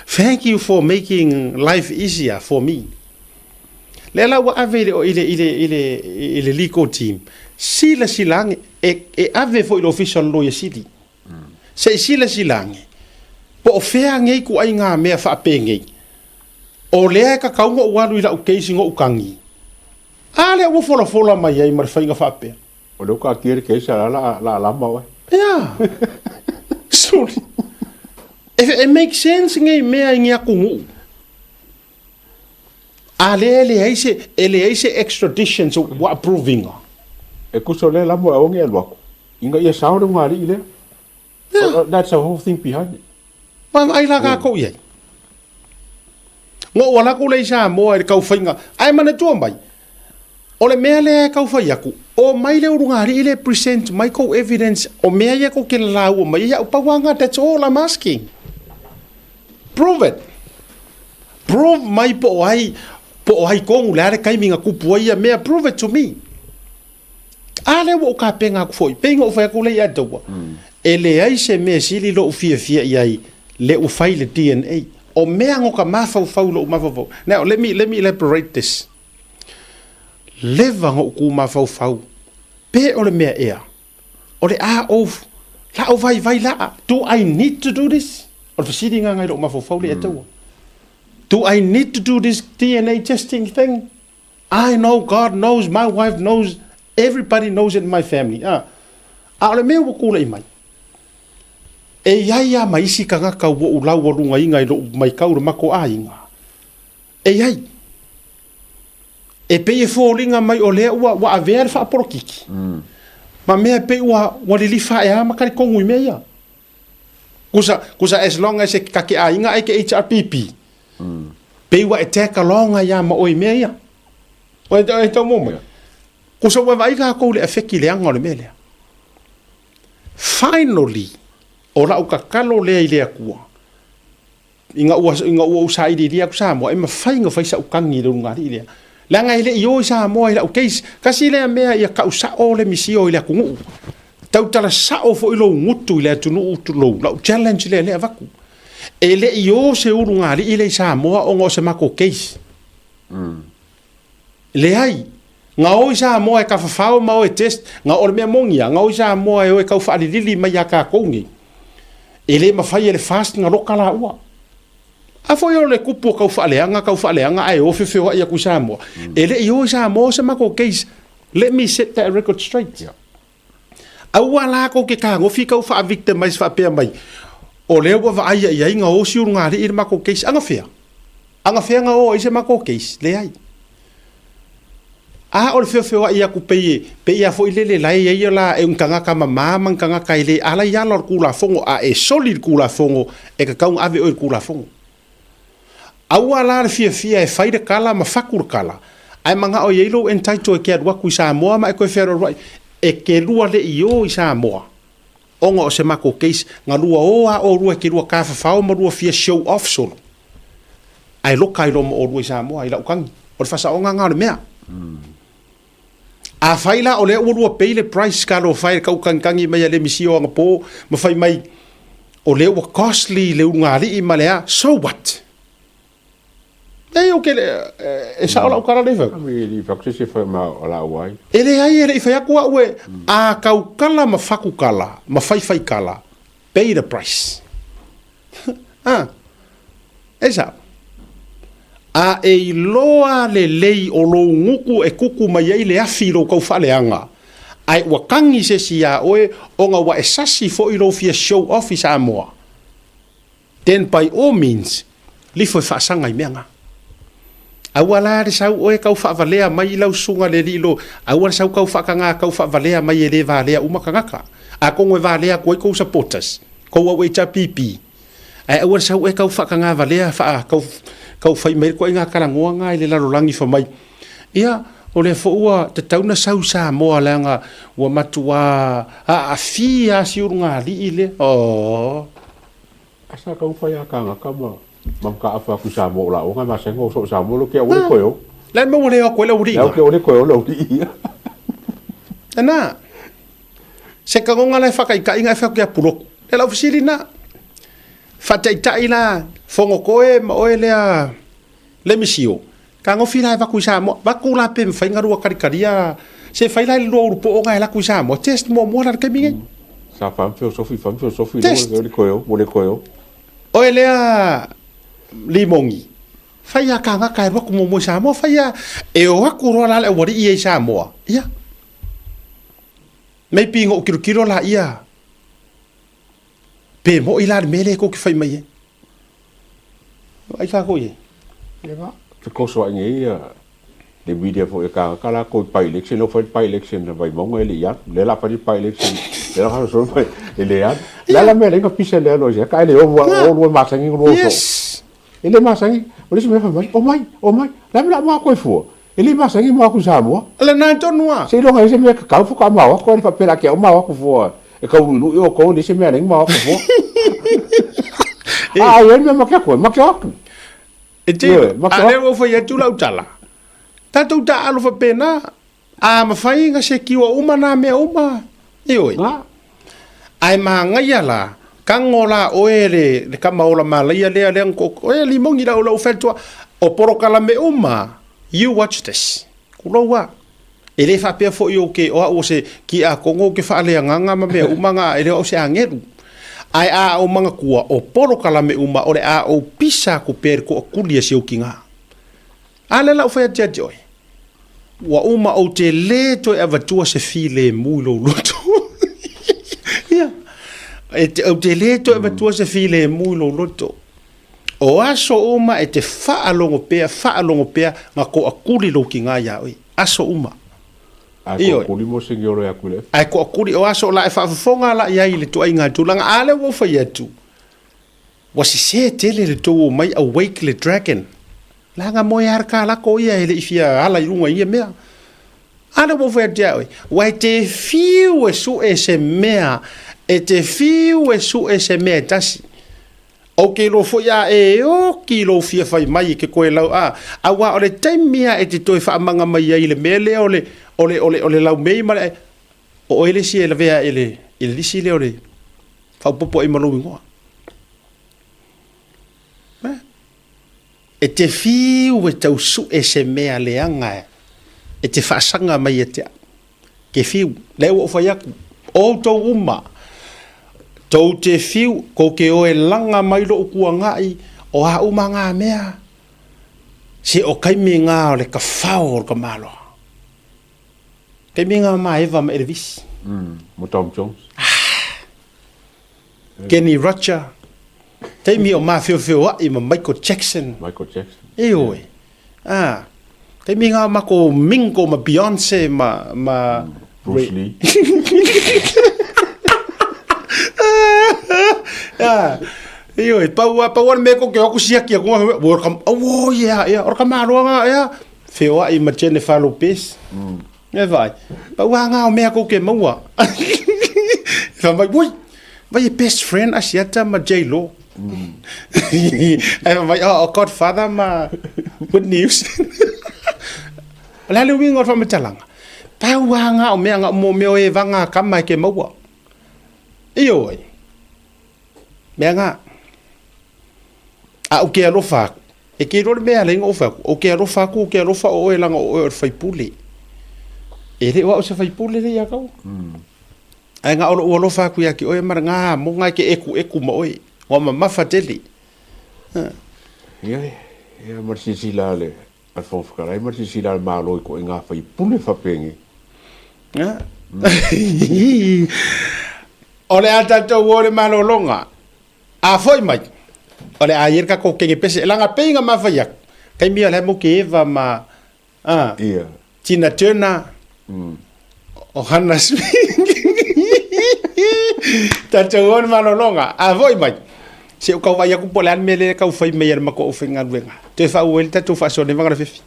Thank you for making life easier for me. Lea la ua ave i le, i le, i le, i le, i le legal team, silasila ane, e, e ave foi i le ofisa o le Loia Sili. Se i silasila ane, po o fea nei ituaiga mea faapenei, o lea e tatau ona ou alu i lau case na ou tagi. A lea ua folafola mai ai ma le faiga faapea. O lea ua taatia le case a la la lama oe. Ia. Suli. E, e make sense nei mea i ni atunuu. A lea e leai se, e leai se extradition so ua approve ina. E tusa o lea lama e aua ne i alu atu, ina ia sao le ulugalii lea. Yeah. That's the whole thing behind it. Vaavaai la tatou i ai. Na ou alu atu lea i Samoa i le tau faiga, ae manatua mai, o le mea lea e tau fai atu, omai le ulugalii lea e present mai tou evidence o mea ia tou te lalaua mai ai, au pau lava lena, that's all I'm asking. Prove it. Prove mai po o ai, po o ai tonu, le a le taimi na tupu ai ia mea, prove it to me. A lea ua ou tapena atu foi, pei ona ou fai atu lea ia te ua, e leai se mea sili lou fiafia i ai le ua fai le DNA. O mea no ka mafaufau i lou mafaufau. Now, let me elaborate this. Leva ona ou tu mafaufau, pe o le mea ea, o le a ou, la ou vaivai laa, do I need to do this? O le fesili lena i lou mafaufau lea ia te ua. Do I need to do this DNA testing thing? I know, God knows, my wife knows, everybody knows it in my family. A, a o le mea ua tulai mai, e i ai lava ma isi tagata ua ou laualugaina i lou maitau i le matou aiga, e i ai. E pei e foliga mai o lea ua, ua avea le faapolokiki, ma mea e pei ua, ua lilifa ae lava ma talitonu i mea ia. Kusa, kusa as long as e ka ke aiga ai ke HRPP, pei ua e tag along ai lava ma oe i mea ia. O e, e tau mo mai. Kusa ua vaai kākou i le afeki leaga o le mea lea. Finally, o lau tatalo lea i le Atua, ina ua, ina ua ou sailiilia atu Samoa, e mafai ona fai sau tagi i le ulugalii lea. Leaga e le i o i Samoa i lau case. Kasi lea mea ia kau sao le misio i le atunuu. Tautala sao foi lou gutu i le atunuu tulou, lau challenge lea lea avaku. E le i o se ulugalii lea i Samoa ona o se matou case. Leai. Na o i Samoa e tafafao ma o e test, na o le mea moni lava, na o i Samoa e o e tau faalilili mai ia tatou nei. E le mafai e le FAST na loka laua. A foi o le kupu o tau faaleaga, tau faaleaga ae o feofeoai atu i Samoa. E le i o i Samoa se matou case. Let me set that record straight. Yeah. Aua la kou te tagofi tau faa-victimize faapea mai, o lea ua vaaia i ai na o si ulugalii i le matou case. Agafea? Agafea na o ai se matou case? Leai. A o le feofeoai atu pei e, pei a foi lele la e i ai la e ni tagata mama ma ni tagata e le ala i ala o le Tulafono, a e soli le Tulafono, e tatau ona ave oe i le Tulafono. Aua la le fiafia e fai le tala ma faku le tala, ae manao e i ai lou entitle e te alu atu i Samoa ma e toe fealualuai. E te lua le i o i Samoa ona o se matou case, na lua o a olua e te lua tafafao ma lua fia show off solo. Ae loka ai loa ma olua i Samoa i lau tagi. O le faasaoga na o le mea. Afai la o lea ua lua pay le price talofa e le tautagitagi mai a le misi o anapo ma fai mai o lea ua costly le ulugalii ma le a, so what? Leai ou te le, e sao lau tala lea i fai atu. E le i fai atu se isi e fai ma o lau ai. E leai e le i fai atu au e, a tautala ma fakutala ma faifaitala, pay the price. A, e sao. A e iloa lelei o lou gutu e kuku mai ai le afi i lou taufaaleaga, ae ua tagi se isi iā oe ona ua e sasi foi lou fia show off i Samoa, then by all means, lifo e faasaga i mea na. Aua la le sau oe tau faavalea mai i lau susuga le alii lo, aua le sau tau faataga tau faavalea mai e le valea uma tagata. Atonu e valea atu ai tou supporters, tou au HRPP, Ae aua le sau e tau faatagavalea faa tau, tau fai mai le ituaiga talanoa na i le lalolagi fai mai, ia, o lea foi ua tatau na sau i Samoa leaga ua matuā aafia lava si ulugalii lea. Oo. A sa tau fai a kānaka ma ma mataafa atu i Samoa o lāua ngai masani o so i Samoa lo ke aua le koe o. Le mea ua le o atu ai le aualii ina. Le au le koe o le aualii ia. Lena. Se tagoga la e faataitaiga e fai atu ia Puloku. Le lau fesili na. Faataitai la Fonotoe ma oe lea le misio. Tagofi la e vaku i Samoa. Vaku la pe mawhai nga rua karikaria. Se fai la i le lua ulu po o nga e laku i Samoa. Test muamua la le taimi nei. Sa fam feo sofi fam feo sofi Test. Le koe o, le koe o. Oe lea Limongi. Fai a kāngaka e ruaku muamua i Samoa. Fai a e o aku roa la le aualii ia i Samoa. Ia. Maybe ina ou tilotilo laia pe moʻi la le mea lea tou te fai mai ai. Vaai kākou i ai. Ia ba, fekosoaʻi nei ia le media foi e kānaka lākou i by-election, lea ua fai le by-election a Vaimauga e le i alu, lea o le a fai le by-election, lea o le a fai mai e le alu. O le a la mea lea na pisa le alu ai se aka, ae le o o lua masani na lua uso. Yes. E le masani, o le isi mea fai mai, omai, omai, le a mea o le a mo atu ai fua? E le masani mo aku i Samoa. Lena tonu a. Seiloga e se mea kakau faatoa mao atu ai faapea la ke au mao atu fua e kau luilui outou e leai se mea alai mao atu fua. A ai ai mea make atu ai, make atu. E te, a lea ua fai atu lau tala. Tatou taaalo faapena, a mafai ona sekiua uma na mea uma, ioe. Ae manaia la, tago la oe le, le tama ola malaia lea, lea na ko, oe limogi lau lau faletua, o polokalame uma, you watch this. Kulou a. E le faapea foi ou te, o au o se kiakono ou te faaleagaga ma mea uma na, e le o au se agelu. Ae a ou manatua, o polokalame uma, o le a ou pisa atu pea i le toatuli a si ou tina. A lea la ou fai atu ia te oe, ua uma ou te lē toe avatua se filemu i lou loto. Ia, e te, ou te lē toe avatua se filemu i lou loto. O aso uma e te faalogo pea, faalogo pea, na toakuli lou tiga iā oe. Aso uma. Ae toakuli mo senioro e aku i le. Ae toakuli, o aso la e faafofoga la i ai i le tuaiga tulaga. A lea ua ou fai atu, Ua sese tele le tou omai awake le dragon. Leaga moe lava le kalako ia e le i fia ala i luga i ia mea. A lea ua ou fai atu ia oe, ua e te fiu e sue se mea, e te fiu e sue se mea e tasi. Ou te iloa foi a e oki lou fia fai mai e ke koe lau a, aua o le taimi a e te toe faamaga mai ai i le mea lea o le, o le, o le, o le laumei ma le, O oe le isi e lavea i le, i le lisi lea o le faaopoopo ai ma lou igoa. Eh? E te fiu e tau su'e se mea leaga e te faasaga mai ia te au. Ke fiu, lea ua ou fai atu, o outou uma, tou te fiu, kou te o e laga mai lo'u tuanai, o a uma ngā mea, se o taimi ngā o le kafao o le tamaloa. Taimi ngā ma Eva ma Elevisi. Mo Tom Jones. Kenny Roger, taimi o mafeofeoa'i ma Michael Jackson. Michael Jackson. Ioe. Ah, taimi ngā mako Mingo ma Beyonce ma ma Bruce Lee. Ah, ioe, pau a pau a le mea ko ke o aku siaki aku ngā wo ka oh yeah, yeah, o ka maloa ngā yeah. Feoa'i ma Jennifer Lopez. E vai. Pau a ngā o mea kou ke maua. Wha mai, ui, vai e best friend a siata ma J-Lo. E mai, oh, oh, Godfather ma Whitney Houston. O le a le uiga o le faamatalaga? Pau a ngā o mea ngā mo mea o e vanga kama e ke maua. Ioe. Mea ngā. A o ke alofa aku. E ke iloa le mea e ala ai ona ou fai atu, Ou ke alofa atu, ou ke alofa o oe leaga o oe o le faipule. E le o au se faipule lea ia kau. Ae na o lou alofa atu ia te oe ma le gā moga e ke ekueku ma oe. Ua mamafa tele. Ia, ia ma le silasila a le a le Fofoga Fetalai ma le silasila a le Malo i ituaiga faipule faapenei. O le a tatou o i le malologa. A foi mai, o le a i ai le tatou kenge pese, leaga pei na mafai atu, taimi o le a mau ke Eva ma a, Ia. Tina Turner, o Hannah Smith. Tatou o le malologa, a foi mai, se o kau vai atu po o le a le mea lea e tau fai mai e le matou aufaigaluega. Toe faaauau ai le tatou faasoa nei vaga lafefi.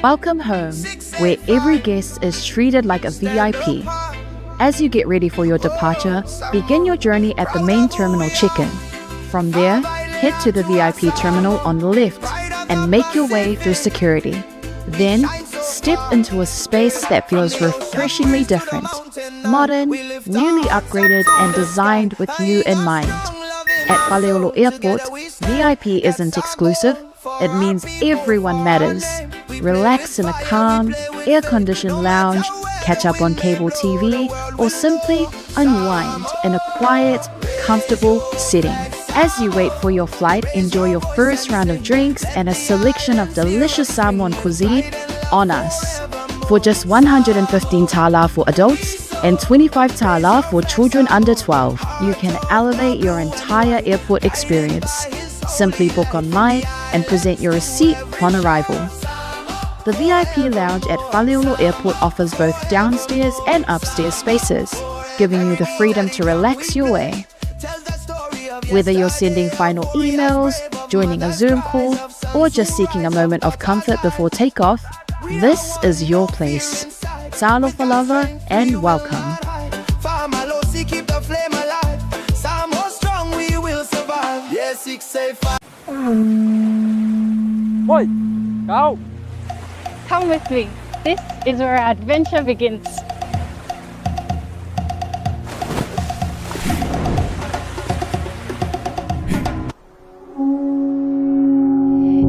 Welcome home, where every guest is treated like a VIP. As you get ready for your departure, begin your journey at the main terminal check-in. From there, head to the VIP terminal on the left and make your way through security. Then, step into a space that feels refreshingly different. Modern, newly upgraded, and designed with you in mind. At Faleolo Airport, VIP isn't exclusive, it means everyone matters. Relax in a calm, air-conditioned lounge, catch up on cable TV, or simply unwind in a quiet, comfortable setting. As you wait for your flight, enjoy your first round of drinks and a selection of delicious Samoan cuisine on us. For just 115 tala for adults and 25 tala for children under 12, you can elevate your entire airport experience. Simply book online and present your receipt upon arrival. The VIP lounge at Faleolo Airport offers both downstairs and upstairs spaces, giving you the freedom to relax your way. Whether you're sending final emails, joining a Zoom call, or just seeking a moment of comfort before takeoff, this is your place. Talofa lava and welcome. Oi, go! Come with me. This is where our adventure begins.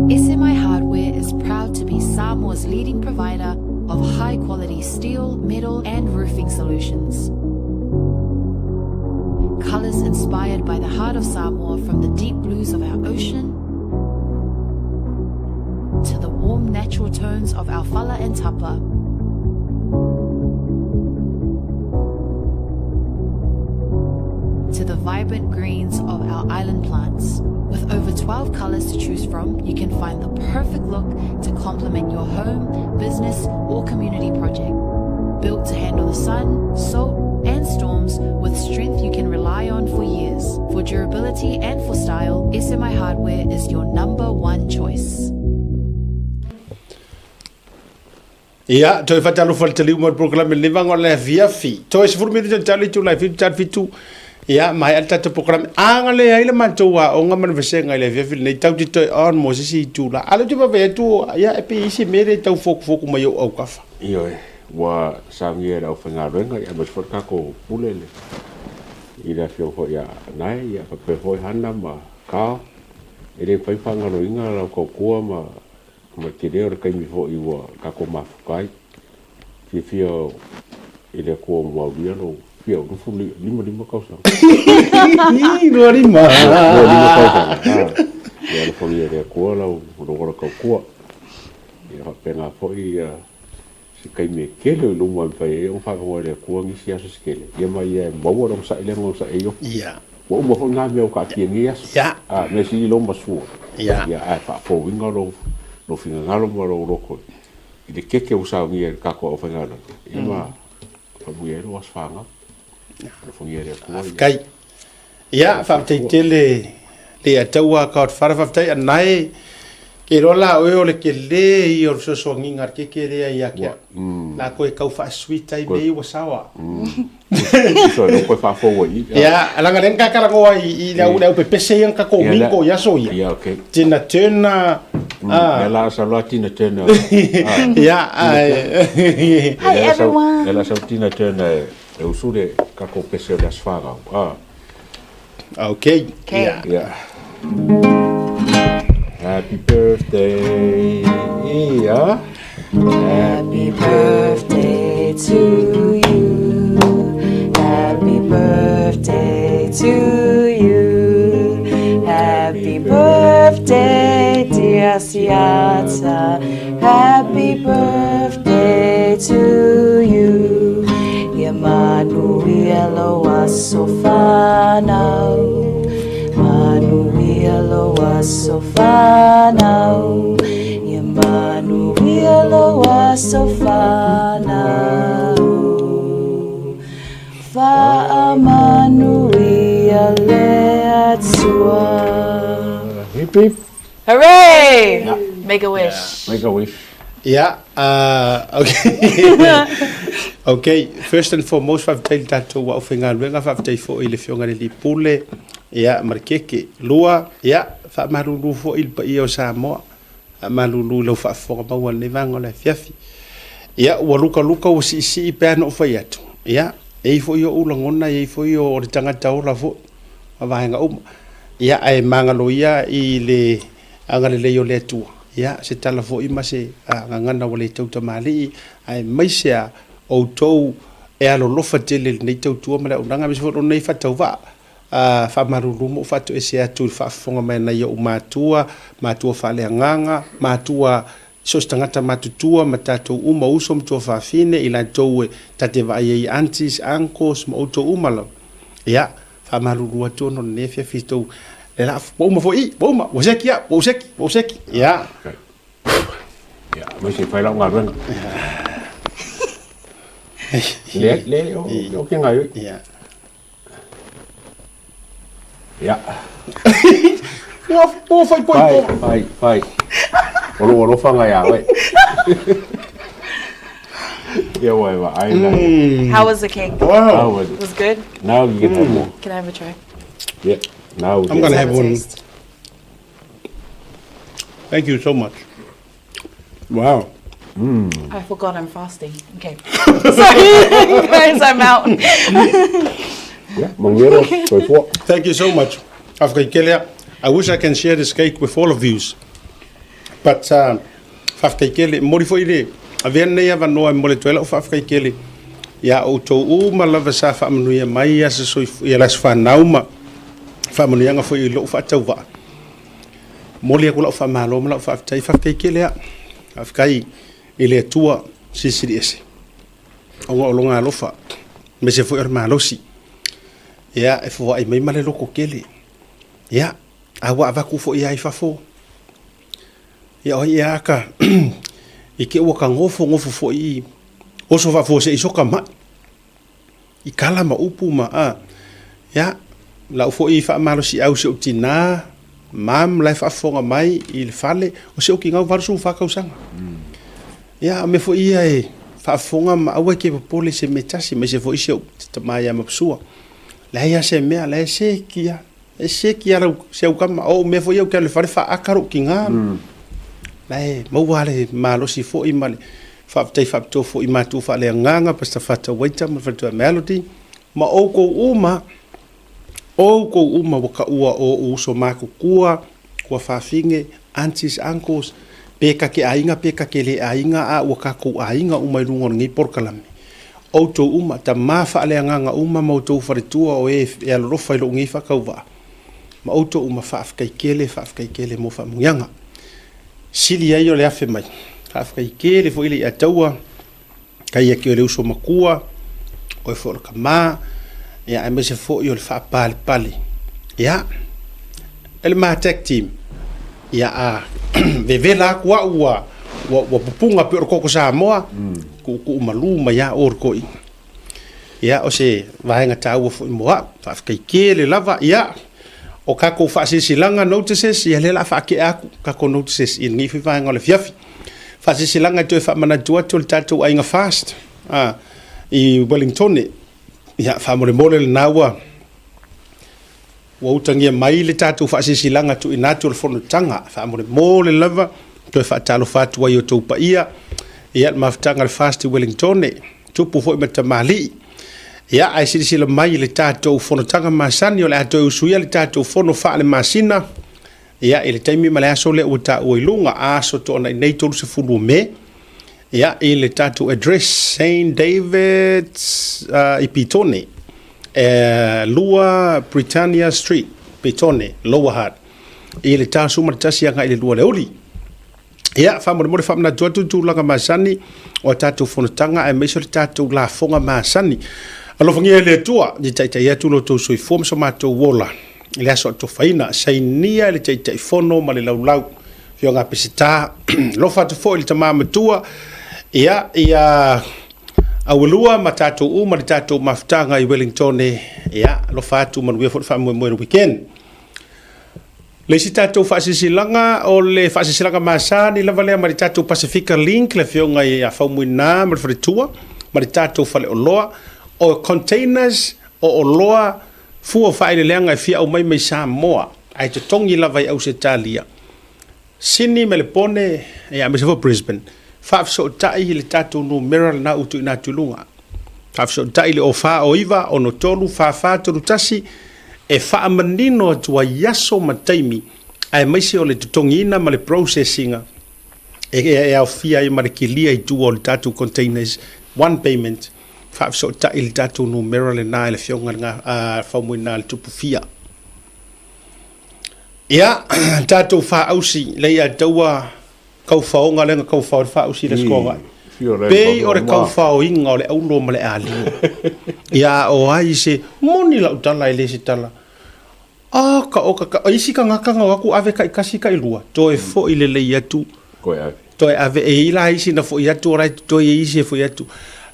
SMI Hardware is proud to be Samoa's leading provider of high quality steel, metal, and roofing solutions. Colors inspired by the heart of Samoa from the deep blues of our ocean to the warm natural tones of our fala and tapa. To the vibrant greens of our island plants. With over 12 colors to choose from, you can find the perfect look to complement your home, business, or community project. Built to handle the sun, salt, and storms with strength you can rely on for years. For durability and for style, SMI Hardware is your number one choice. Ia, toe faatalofa i le taliu mo le polokalame lenei vaega o le afiafi. Toe 10 minute o le tali itula e 7:07. Ia, maea le tatou polokalame. Agalelei ai le matou aoga ma le vasega i le afiafi lenei, tatou te toe on mo se isi itula. A o lea ou te vaavaai atu, ia, e pei e i ai se mea lea e tau fokufoku mai ou aukafa. Ioe, ua saunia e le aufaigaluega, ia, aemaise foi le tatou pule le, i le afioga foi ia Nae, ia, faapea foi Hana ma Carl. E le mafai ona faagaloina lau tautua ma Ma le tele o le taimi foi ua tatou mafuta ai. Fiafia i le Atua ua maulia lou fia o lufu lima lima tausaga. Lua lima. Lua lima tausaga. Ia alofagia e le Atua lau ola tautua. Ia faapena foi ia se taimi e tele o i luma e mafai ai ona faalogo e le Atua nisi aso se tele. Ia ma ia e maua le onosai lea na onosai ai Iopu. Ia. Ua uma foi na mea ua taatia i lenei aso. Ia. A, mea sili lou masua. Ia. Ia, ae faafouina lou, lou finagalo ma lou loto i le keke ua saunia e le tatou aufaigaluega, ia ma faamanuia ai lou aso fanau. Alofagia e le Atua ia. Faafetai. Ia, faafetai tele le ataua Godfather, faafetai Anae. Ke iloa la oe o le tele ia o le fesoasoaniga a le keke lea ia te au. La koe tau faa-sweet ai mea ia ua saoa. So, lea ua toe faafou ai i i. Ia, leaga lea na ta talanoa ai i le au, le au pepese ia na tatou mingo i aso ia. Ia, okay. Tina Turner. Lea la sau loa Tina Turner. Ia, ai. Hi everyone. Lea la sau Tina Turner e usu le tatou pese o le aso fanau. Okay. Okay. Yeah. Yeah. Happy birthday. Yeah. Happy birthday to you. Happy birthday to you. Happy birthday, dear Siata. Happy birthday to you. Ia manuia lou aso fanau. Manuia lou aso fanau. Ia manuia lou aso fanau. Faamanuia le Atua. Hip hip. Hooray! Make a wish. Make a wish. Yeah, okay. Okay, first and foremost, faafetai i le tatou aufaigaluega, faafetai foi i le Afioga i le Alii Pule, ia, ma le keke. Lua, ia, faamalulu foi i le paia o Samoa, faamalulu i lau faafofoga maua i lenei vaega o le afiafi. Ia, ua lukaluka, ua siisii pe a na ou fai atu, ia, e i ai foi ou lagona, e i ai foi o le tagata ola foi ma vaega uma. Ia, ae magalo ia i le agalelei o le Atua, ia, se tala foi ma se gagana ua le tautamalii, aemaise a outou e alolofa tele i lenei tautua ma le auaunaga, aemaise foi o lenei faatauvaa, a faamalulu ma ou faatoese atu i le faafofoga mai a nai ou matua, matua faaleagaga, matua so o se tagata matutua ma tatou uma, uso ma tuafafine, i latou e ta te vaai ai i aunties, uncles ma outou uma lava. Ia, faamalulu atu ona o lenei afiafi i tou le la ua uma foi i, ua uma, ua seki au, ua ou seki, ua ou seki. Ia. Ia, aemaise e fai lau galuega. Le, le, o, o ke ngai. Ia. Ia. Ua, ua fai poi po. Fai, fai. O lou alofa ngai a oe. Ia ua e vaai la. How was the cake? Wow. How was it? It was good? Now you can have more. Can I have a try? Yeah. Now we I'm gonna have Have a one. taste. Thank you so much. Wow. I forgot I'm fasting. Okay. Sorry, guys, I'm out. Yeah, manuia le soifua. Thank you so much. Faafetai tele a. I wish I can share this cake with all of yous. But uh, faafetai tele, momoli foi le avea lenei avanoa e momoli atu ai lau faafetai tele iā outou uma lava sa faamanuia mai i aso soifua, i aso fanau ma faamanuiaga foi i lou faatauvaa. Momoli atu lau faamalo ma lau faafetai, faafetai tele a. Faafetai i le Atua Silisili Ese ona o lona alofa aemaise foi o le malosi ia e foai mai ma le loto tele. Ia, a ua avatu foi lava i fafo, ia o ai ea aka i te ua ka nofonofo foi i oso faafuasei soka mai i kala ma upu ma a ia lau foi faamalosiau si ou tinā mam la e faafofoga mai i le fale o si ou tinā ua 84 tausaga. Ia o mea foi ia e faafofoga ma aua e te popole i se mea tasi aemaise foi si ou tama ia Mapsua. Leai lava se mea, la e seki lava. E seki lava lau si au tama. O au mea foi ia ou te alu i le fale faata lou tinā. La e maua lava le malosi foi ma le faafetai faapitoa foi i matua faaleagaga, Pastor Fata Waita ma le faletua Melody, ma outou uma, outou uma ua taua o ou uso matutua, tuafafine, aunties, uncles, pe ta te aiga pe ta te le aiga, a ua tatou aiga uma i luga o lenei polokalame. Outou uma, tama faaleagaga uma ma outou faletua o e e alolofa i lou nei faatauvaa, ma outou uma faafetai tele, faafetai tele mo faamanuiaga. Sili ai o le afe mai. Faafetai tele foi le Iataua, kai ake o le uso matua, oe foi o le tama, ia aemaise foi o le faapalepale. Ia, e le ma tag team, ia a vevela atu au ua, ua, ua pupuga pei o le koko Samoa, tuutuu malu mai lava o le toeaina. Ia, o se vaega taua foi mo au. Faafetai tele lava. Ia, o tatou faasilasilaga, notices, ia lea o le a faatea atu tatou notices i lenei foi vaega o le afiafi. Faasilasilaga e toe faamanatu atu o le tatou Aiga Fast a, i Wellingtone. Ia, faamolemole lena ua Ua utagia mai le tatou faasilasilaga tuuina atu o le fonotaga. Faamolemole lava, toe faatalofa atu ai i outou paia, ia, le mafutaga a le FAST i Wellingtone, tupu foi ma tamalii. Ia, ae silasila mai i le tatou fonotaga masani o le a toe usuia le tatou fono faale-masina, ia, i le taimi ma le aso lea ua taua i luga, aso Toonai nei 30 o Me, ia, i le tatou address Saint David's i Petone, 2 Britannia Street, Petone, Lower Hutt, i le ta 11 agai i le 2 o le aoauli. Ia, faamolemole faamanatu atu tulaga masani o a tatou fonotaga aemaise o le tatou lafoga masani. Alofagia e le Atua ia taitai atu lo outou soifua ma so matou ola i le aso atofaina. Sainia e le Taitaifono ma le Laulau Afioga a Peseta. Alofa atu foi i le tama matua, ia, ia Auelua ma tatou uma le tatou mafutaga i Wellingtone. Ia, alofa atu, manuia foi le faamoemoe i le weekend. Le isi tatou faasilasilaga, o le faasilasilaga masani lava lea mai le tatou Pasifika Link, le afioga ia Faumuina ma le faletua, ma le tatou faleoloa, o containers o oloa fua o faaeleeleaga e fia aumai mai Samoa, ae totogi lava i Ausetalia, Sini, Melepone, ia aemaise foi Brisbane, faafesootai i le tatou numera lena ua tuuina atu i luga. Faafesootai i le 04 09 63 44 31 e faamanino atu ai aso ma taimi aemaise o le totogiina ma le process ina e aofia ai ma le kilia i tua o le tatou containers, one payment. Faafesootai i le tatou numera lena e le Afioga i le Faumuina le Tupufia. Ia, tatou faausi lea ia taua kaufaoga lea na kaufao i le faausi i le Aso Toonai. Pei o le kaufaoina o le aulo ma le ali. Ia, o ai se moni lau tala e le se tala. A ka o ka isi tagata na o atu ave taitasi tailua, toe foi lelei atu. Toe ave. Toe ave e i la isi na foi atu o la e totoe e isi e foi atu.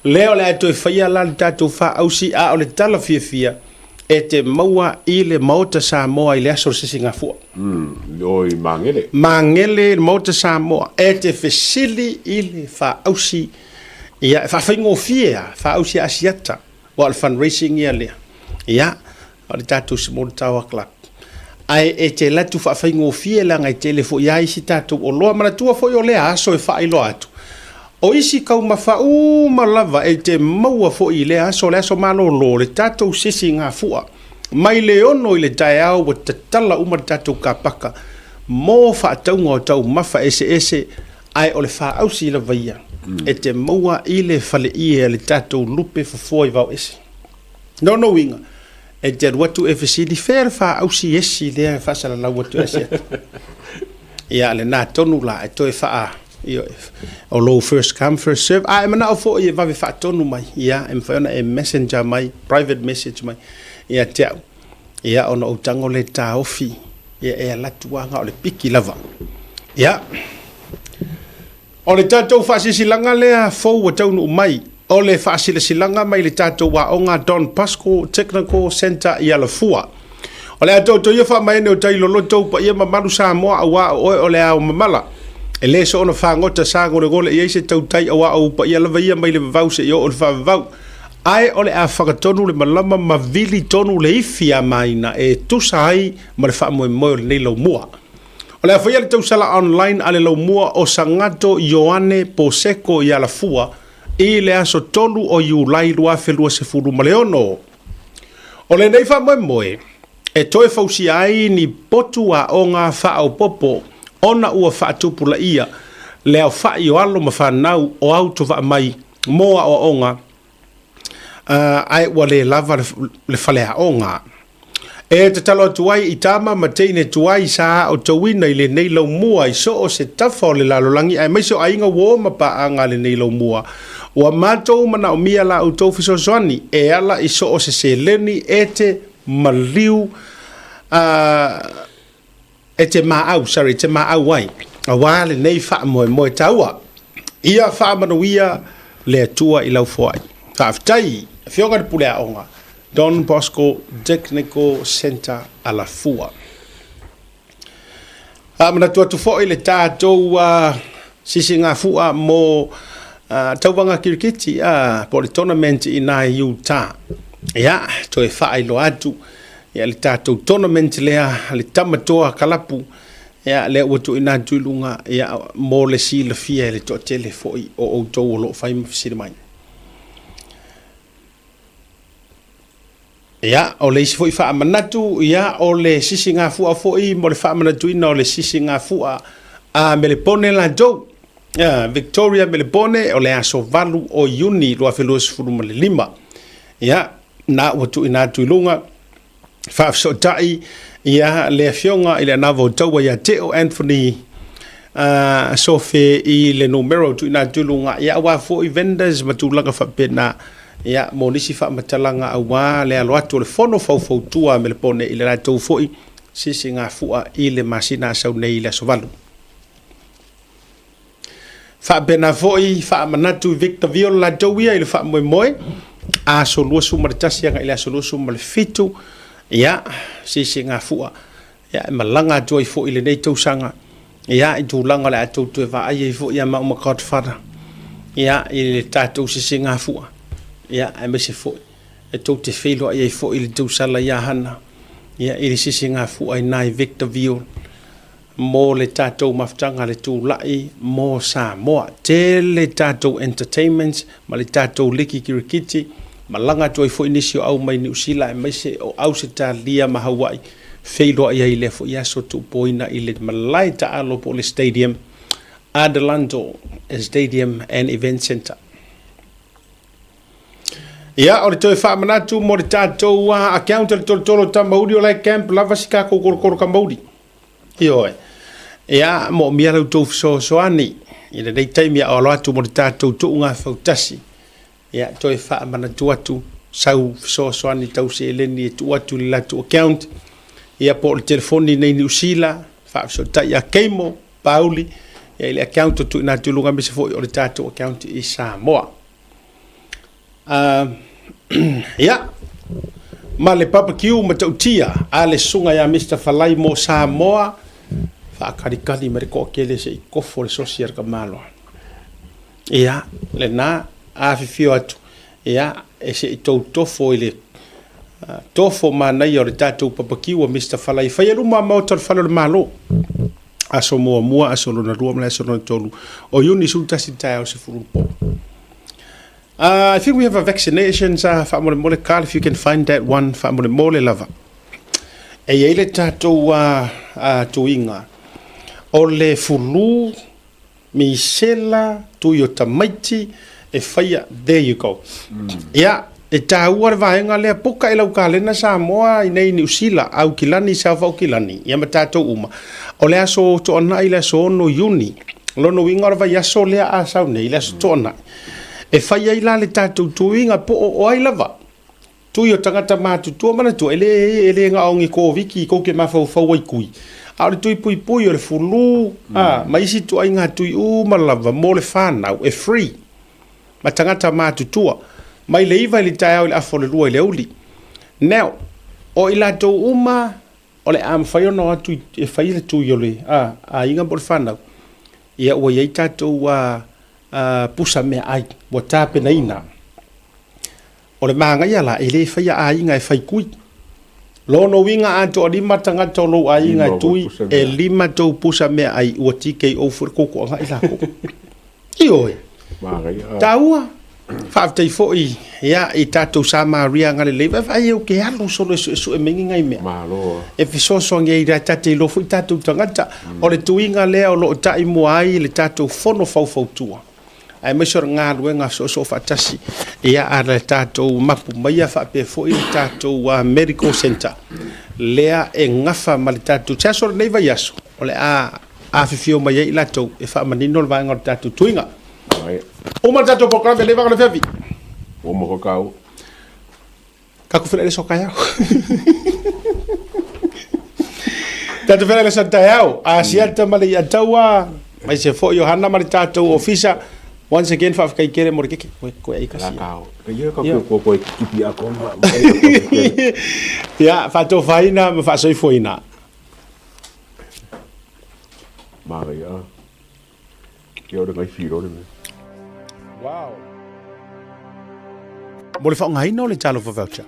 Lea o le a toe faia la le tatou faausi a o le tala fiafia e te maua i le Maota Samoa i le aso o le Sisigafua. O i Magele. Magele i le Maota Samoa e te fesili i le faausi ia e faafaigofie a faausi a Asiata aua o le fundraising ia lea. Ia o le tatou Small Tower Club. Ae e te alu atu faafaigofie leaga e tele foi lava isi tatou oloa. Manatua foi o lea aso e faailoa atu, o isi taumafa uma lava e te maua foi i lea aso, o le aso malolo, le tatou sisigafua. Mai le 6 i le taeao ua tatala uma le tatou kapaka mo faatauga o taumafa eseese, ae o le faausi lava ia e te maua i le faleie a le tatou lupe fofoa i Vaoese. Lona uiga, e te alu atu e fesili, fea le faausi esi lea e faasalalau atu e Asiata? Ia, lena tonu la e toe faa, ioe, o lou first come first serve. A e manao foi e vave faatonu mai, ia, e mafai ona e messenger mai, private message mai ia te au, ia, ona ou tago lea taofi, ia, e alu atu lava na o le piki lava. Ia, O le tatou faasilasilaga lea fou ua taunuu mai, o le faasilasilaga mai le tatou aoga Don Bosco Technical Centre i Alafua. O le atoatoia faamaene o tai loloto ou paia mamalu Samoa auā o oe o le ao mamala. E le soona fagota sagolegole i ai se tautai auā o ou paia lava ia mai le vavau seia oo i le faavavau. Ae o le a fagatonu le malama ma vili tonu le ifi a maina e tusa ai ma le faamoemoe o lenei laumua. O le a faia le tausala online a le laumua o Sagato Ioane Poseko i Alafua i le aso 3 o Iulai 2026. O lenei faamoemoe e toe fausia ai ni potu aoga faaopoopo ona ua faatupulaia le aofai o alo ma fanau o autovaa mai mo aoaoga ae ua le lava le faleaoga. E tatalo atu ai i tama ma teine tuai sa aotauina i lenei laumua i so o se tafa o le lalolagi aemaise o aiga uo ma paaga a lenei laumua. Ua matou manaomia la outou fesoasoani e ala i so o se seleni e te maliu a e te maau, sorry, e te maau ai auā lenei faamoemoe taua. Ia faamanuia le Atua i lau foai. Faafetai, Afioga i le Pule Aoga, Don Bosco Technical Centre, Alafua. Faamanatu atu foi le tatou sisigafua mo tauvaga kirikiti po o le tournament i ina i Utah. Ia, toe faailoa atu ia le tatou tournament lea le Tamatoa Kalapu ia lea ua tuuina atu i luga ia mo le silafia e le toatele foi o outou o lo o fai ma fesili mai. Ia, o le isi foi faamanatu, ia, o le sisigafua foi mo le faamanatuina o le sisigafua a Melepone latou. Ia, Victoria Melepone, o le aso 8 o Iuni 2025. Ia, na ua tuuina atu i luga, faafesootai ia le afioga i le anava o taua ia Teo Anthony Sofe i le numera ua tuuina atu i luga, ia aua foi vendors ma tulaga faapena, ia mo nisi faamatalaga aua le alo atu o le fono faufautua a Melepone i le latou foi sisigafua i le masina a sau nei i le aso 8. Faapena foi faamanatu i Victor Viola latou ia i le faamoemoe aso 21 agai i le aso 27, ia sisigafua ia e malaga atu ai foi i lenei tausaga ia i tulaga o le a tou toe vaai ai foi ia maua ma Godfather ia i le tatou sisigafua ia aemaise foi e tou te feiloai ai foi i le tausala ia Hana ia i le sisigafua i ina i Victorville mo le tatou mafutaga le tulai mo Samoa. Tele tatou entertainments ma le tatou liki kirikiti, malaga atu ai foi nisi o au mai Niu Sila aemaise o Ausetalia ma Hawaii, feiloai ai i lea foi aso tuupoina i le malae taalo po o le stadium, Adelanto Stadium and Event Centre. Ia, o le toe faamanatu mo le tatou account a le Tolotolo Tamauli o la e camp lava si tatou Tolotolo Tamauli. Ioe. Ia, moomia la outou fesoasoani i lenei taimi a o alo atu mo le tatou tuuga fautasi. Ia, toe faamanatu atu sau fesoasoani tau seleni e tuu atu i le latou account. Ia, po o le telefoni nei Niu Sila, faafesootai ia Keimo Pauli, ia i le account o tuuina atu i luga aemaise foi o le tatou account i Samoa. Ia, ma le barbecue matautia a le susuga ia Mister Falai mo Samoa, faakalikali mai le toatele se i kofo le sosi a le tamaloa. Ia, lena, afifio atu, ia, e se i tou tofo i le Tofo manaia o le tatou papakiu a Mister Falai e fai ai luma o Maota o le Fale o le Malo. Aso muamua, aso lona lua ma le aso lona tolu o Iuni 11 i le taeao 10 i le po. I think we have a vaccination sa faamolemole Carl if you can find that one faamolemole lava. E i ai le tatou tuiga o le fulu misela tui o tamaiti e faia there you go. Ia, e taua le vaega lea puka i lau kalena Samoa i nei Niu Sila, Aukilani, South Aukilani, ia ma tatou uma. O le aso Toanai le aso 6 Iuni. Lona uiga o le vaiaso lea a sau nei, le aso Toanai. E fai ai la le tatou tuiga po o ai lava. Tui o tagata matutua manatua e le e le na o ni Koviti kou te mafaufau ai tui. A o le tui puipui o le fulu, a, ma isi ituaiga tui uma lava mo le whanau e free. Ma tagata matutua. Mai le 9 i le taeao i le afa o le 2 i le aoauli. Now, o i latou uma O le a mafai ona o atu e fai le tui o le aiga po o le fanau, ia ua i ai tatou pusa meaai ua tapenaina. O le manaia la, e le faia aiga e fai tui. Lona uiga a toalima tagata o lou aiga e tui, e lima tou pusa meaai ua TKO foi le kokoaga i lakou. Ioe. Taua. Faafetai foi ia i tatou Samaria agalelei. Vaai e ou te alu solo e suesue mai ni nai mea. Malo. E fesoasoani ai ta te iloa foi tatou tagata. O le tuiga lea o lo o ta'i mua ai le tatou fono faufautua. Aemaise o le galuega soosoo faatasi ia a le tatou mapu maia faapea foi le tatou medical center lea e gafa ma le tatou se aso o lenei vaiaso o le a afifio mai ai i latou e faamanino le vaega o le tatou tuiga. Uma le tatou polokalame lenei vaega o le afiafi. Ua uma foi kāua. Tatou feiloai i le aso a taeao. Tatou feiloai i le aso a taeao. Asiata ma le Iataua, aemaise foi o Hana ma le tatou ofisa. Once again, faafetai tele mo le keke. Koe, koe ai kasi. Ia, faatofaina ma faasoifuaina. Manaia. Ia o le ngai filo le mea. Wow. Mo le faaaogaina o le Talofa Voucher.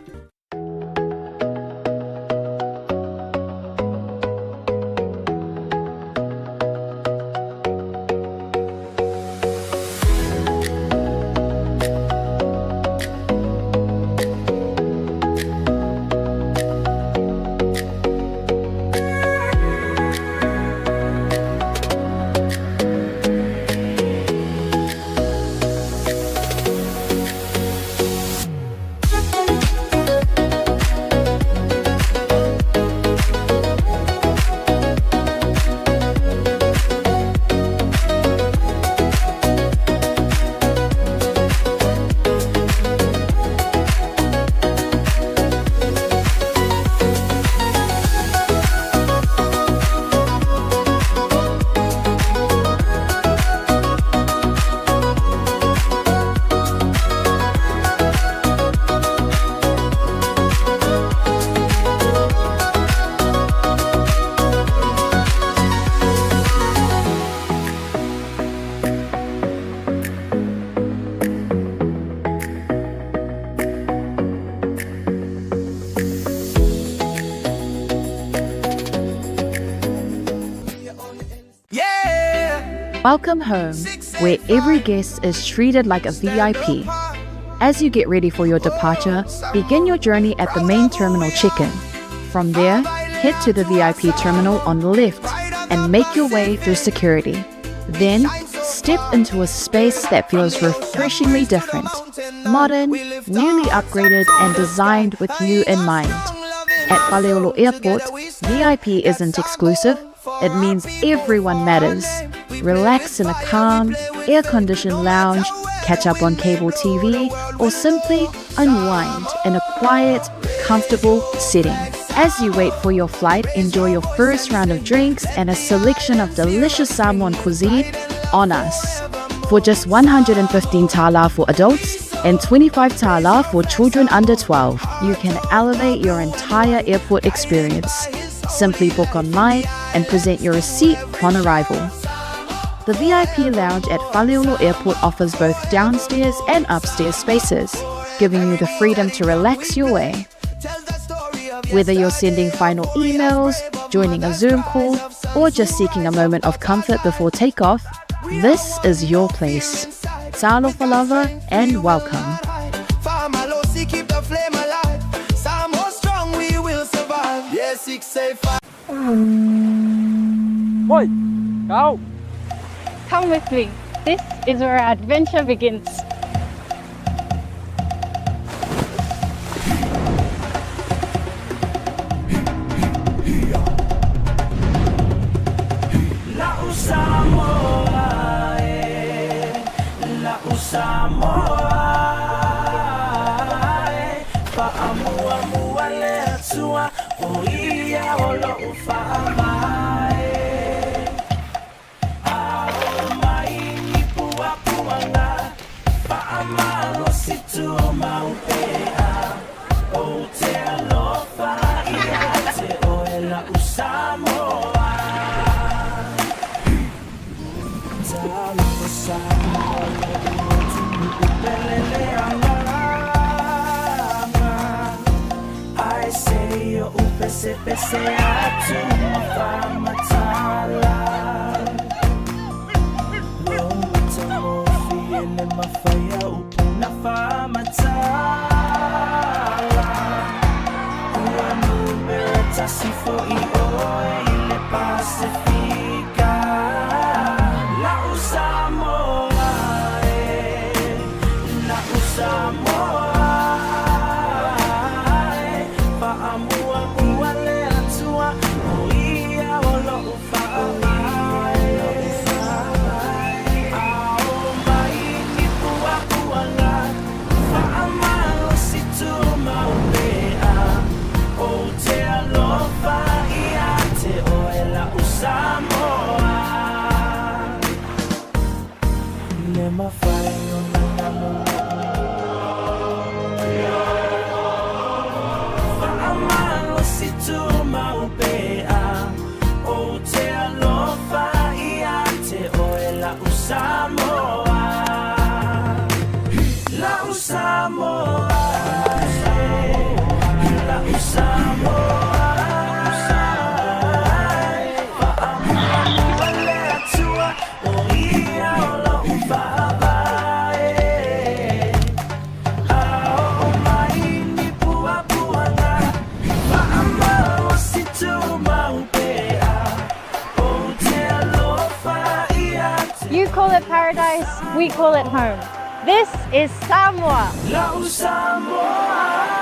Welcome home, where every guest is treated like a VIP. As you get ready for your departure, begin your journey at the main terminal check-in. From there, head to the VIP terminal on the left and make your way through security. Then, step into a space that feels refreshingly different. Modern, newly upgraded, and designed with you in mind. At Faleolo Airport, VIP isn't exclusive, it means everyone matters. Relax in a calm, air-conditioned lounge, catch up on cable TV, or simply unwind in a quiet, comfortable setting. As you wait for your flight, enjoy your first round of drinks and a selection of delicious Samoan cuisine on us. For just 115 tala for adults and 25 tala for children under 12, you can elevate your entire airport experience. Simply book online and present your receipt upon arrival. The VIP lounge at Faleolo Airport offers both downstairs and upstairs spaces, giving you the freedom to relax your way. Whether you're sending final emails, joining a Zoom call, or just seeking a moment of comfort before takeoff, this is your place. Talofa lava and welcome. Famalosi, keep the flame alive. Samoa strong, we will survive. Yeah, 6 8 5. Oi, go. Come with me. This is where our adventure begins. La'u Samoa e, la'u Samoa e, fa'amuamua le Atua, o ia o lo'u fa'avae. Ao mai ni puapuaga, fa'amalosi tumau pea, ou te alofa ia te oe la'u Samoa. Talofa Samoa lo'u atunuu pele le agaga. Ae se i oʻu pesepese atu ma faamatala. Lou matagofie le mafai a upu na faamatala. Ua numera tasi fo'i oe i le Pasifika. La'u Samoa e, la'u Samoa e, fa'amuamua le Atua, o ia o lo'u fa'avae. Ao mai ni puapuaga, fa'amalosi tumau pea, ou te alofa ia te oe la'u Samoa. Le mafai ona galo Fa'amalosi tumau pea, ou te alofa ia te oe la'u Samoa. La'u Samoa, la'u Samoa, fa'amuamua le Atua, o ia o lo'u fa'avae. Ao mai ni puapuaga, fa'amalosi tumau pea, ou te alofa ia te You call it paradise, we call it home. This is Samoa. La'u Samoa.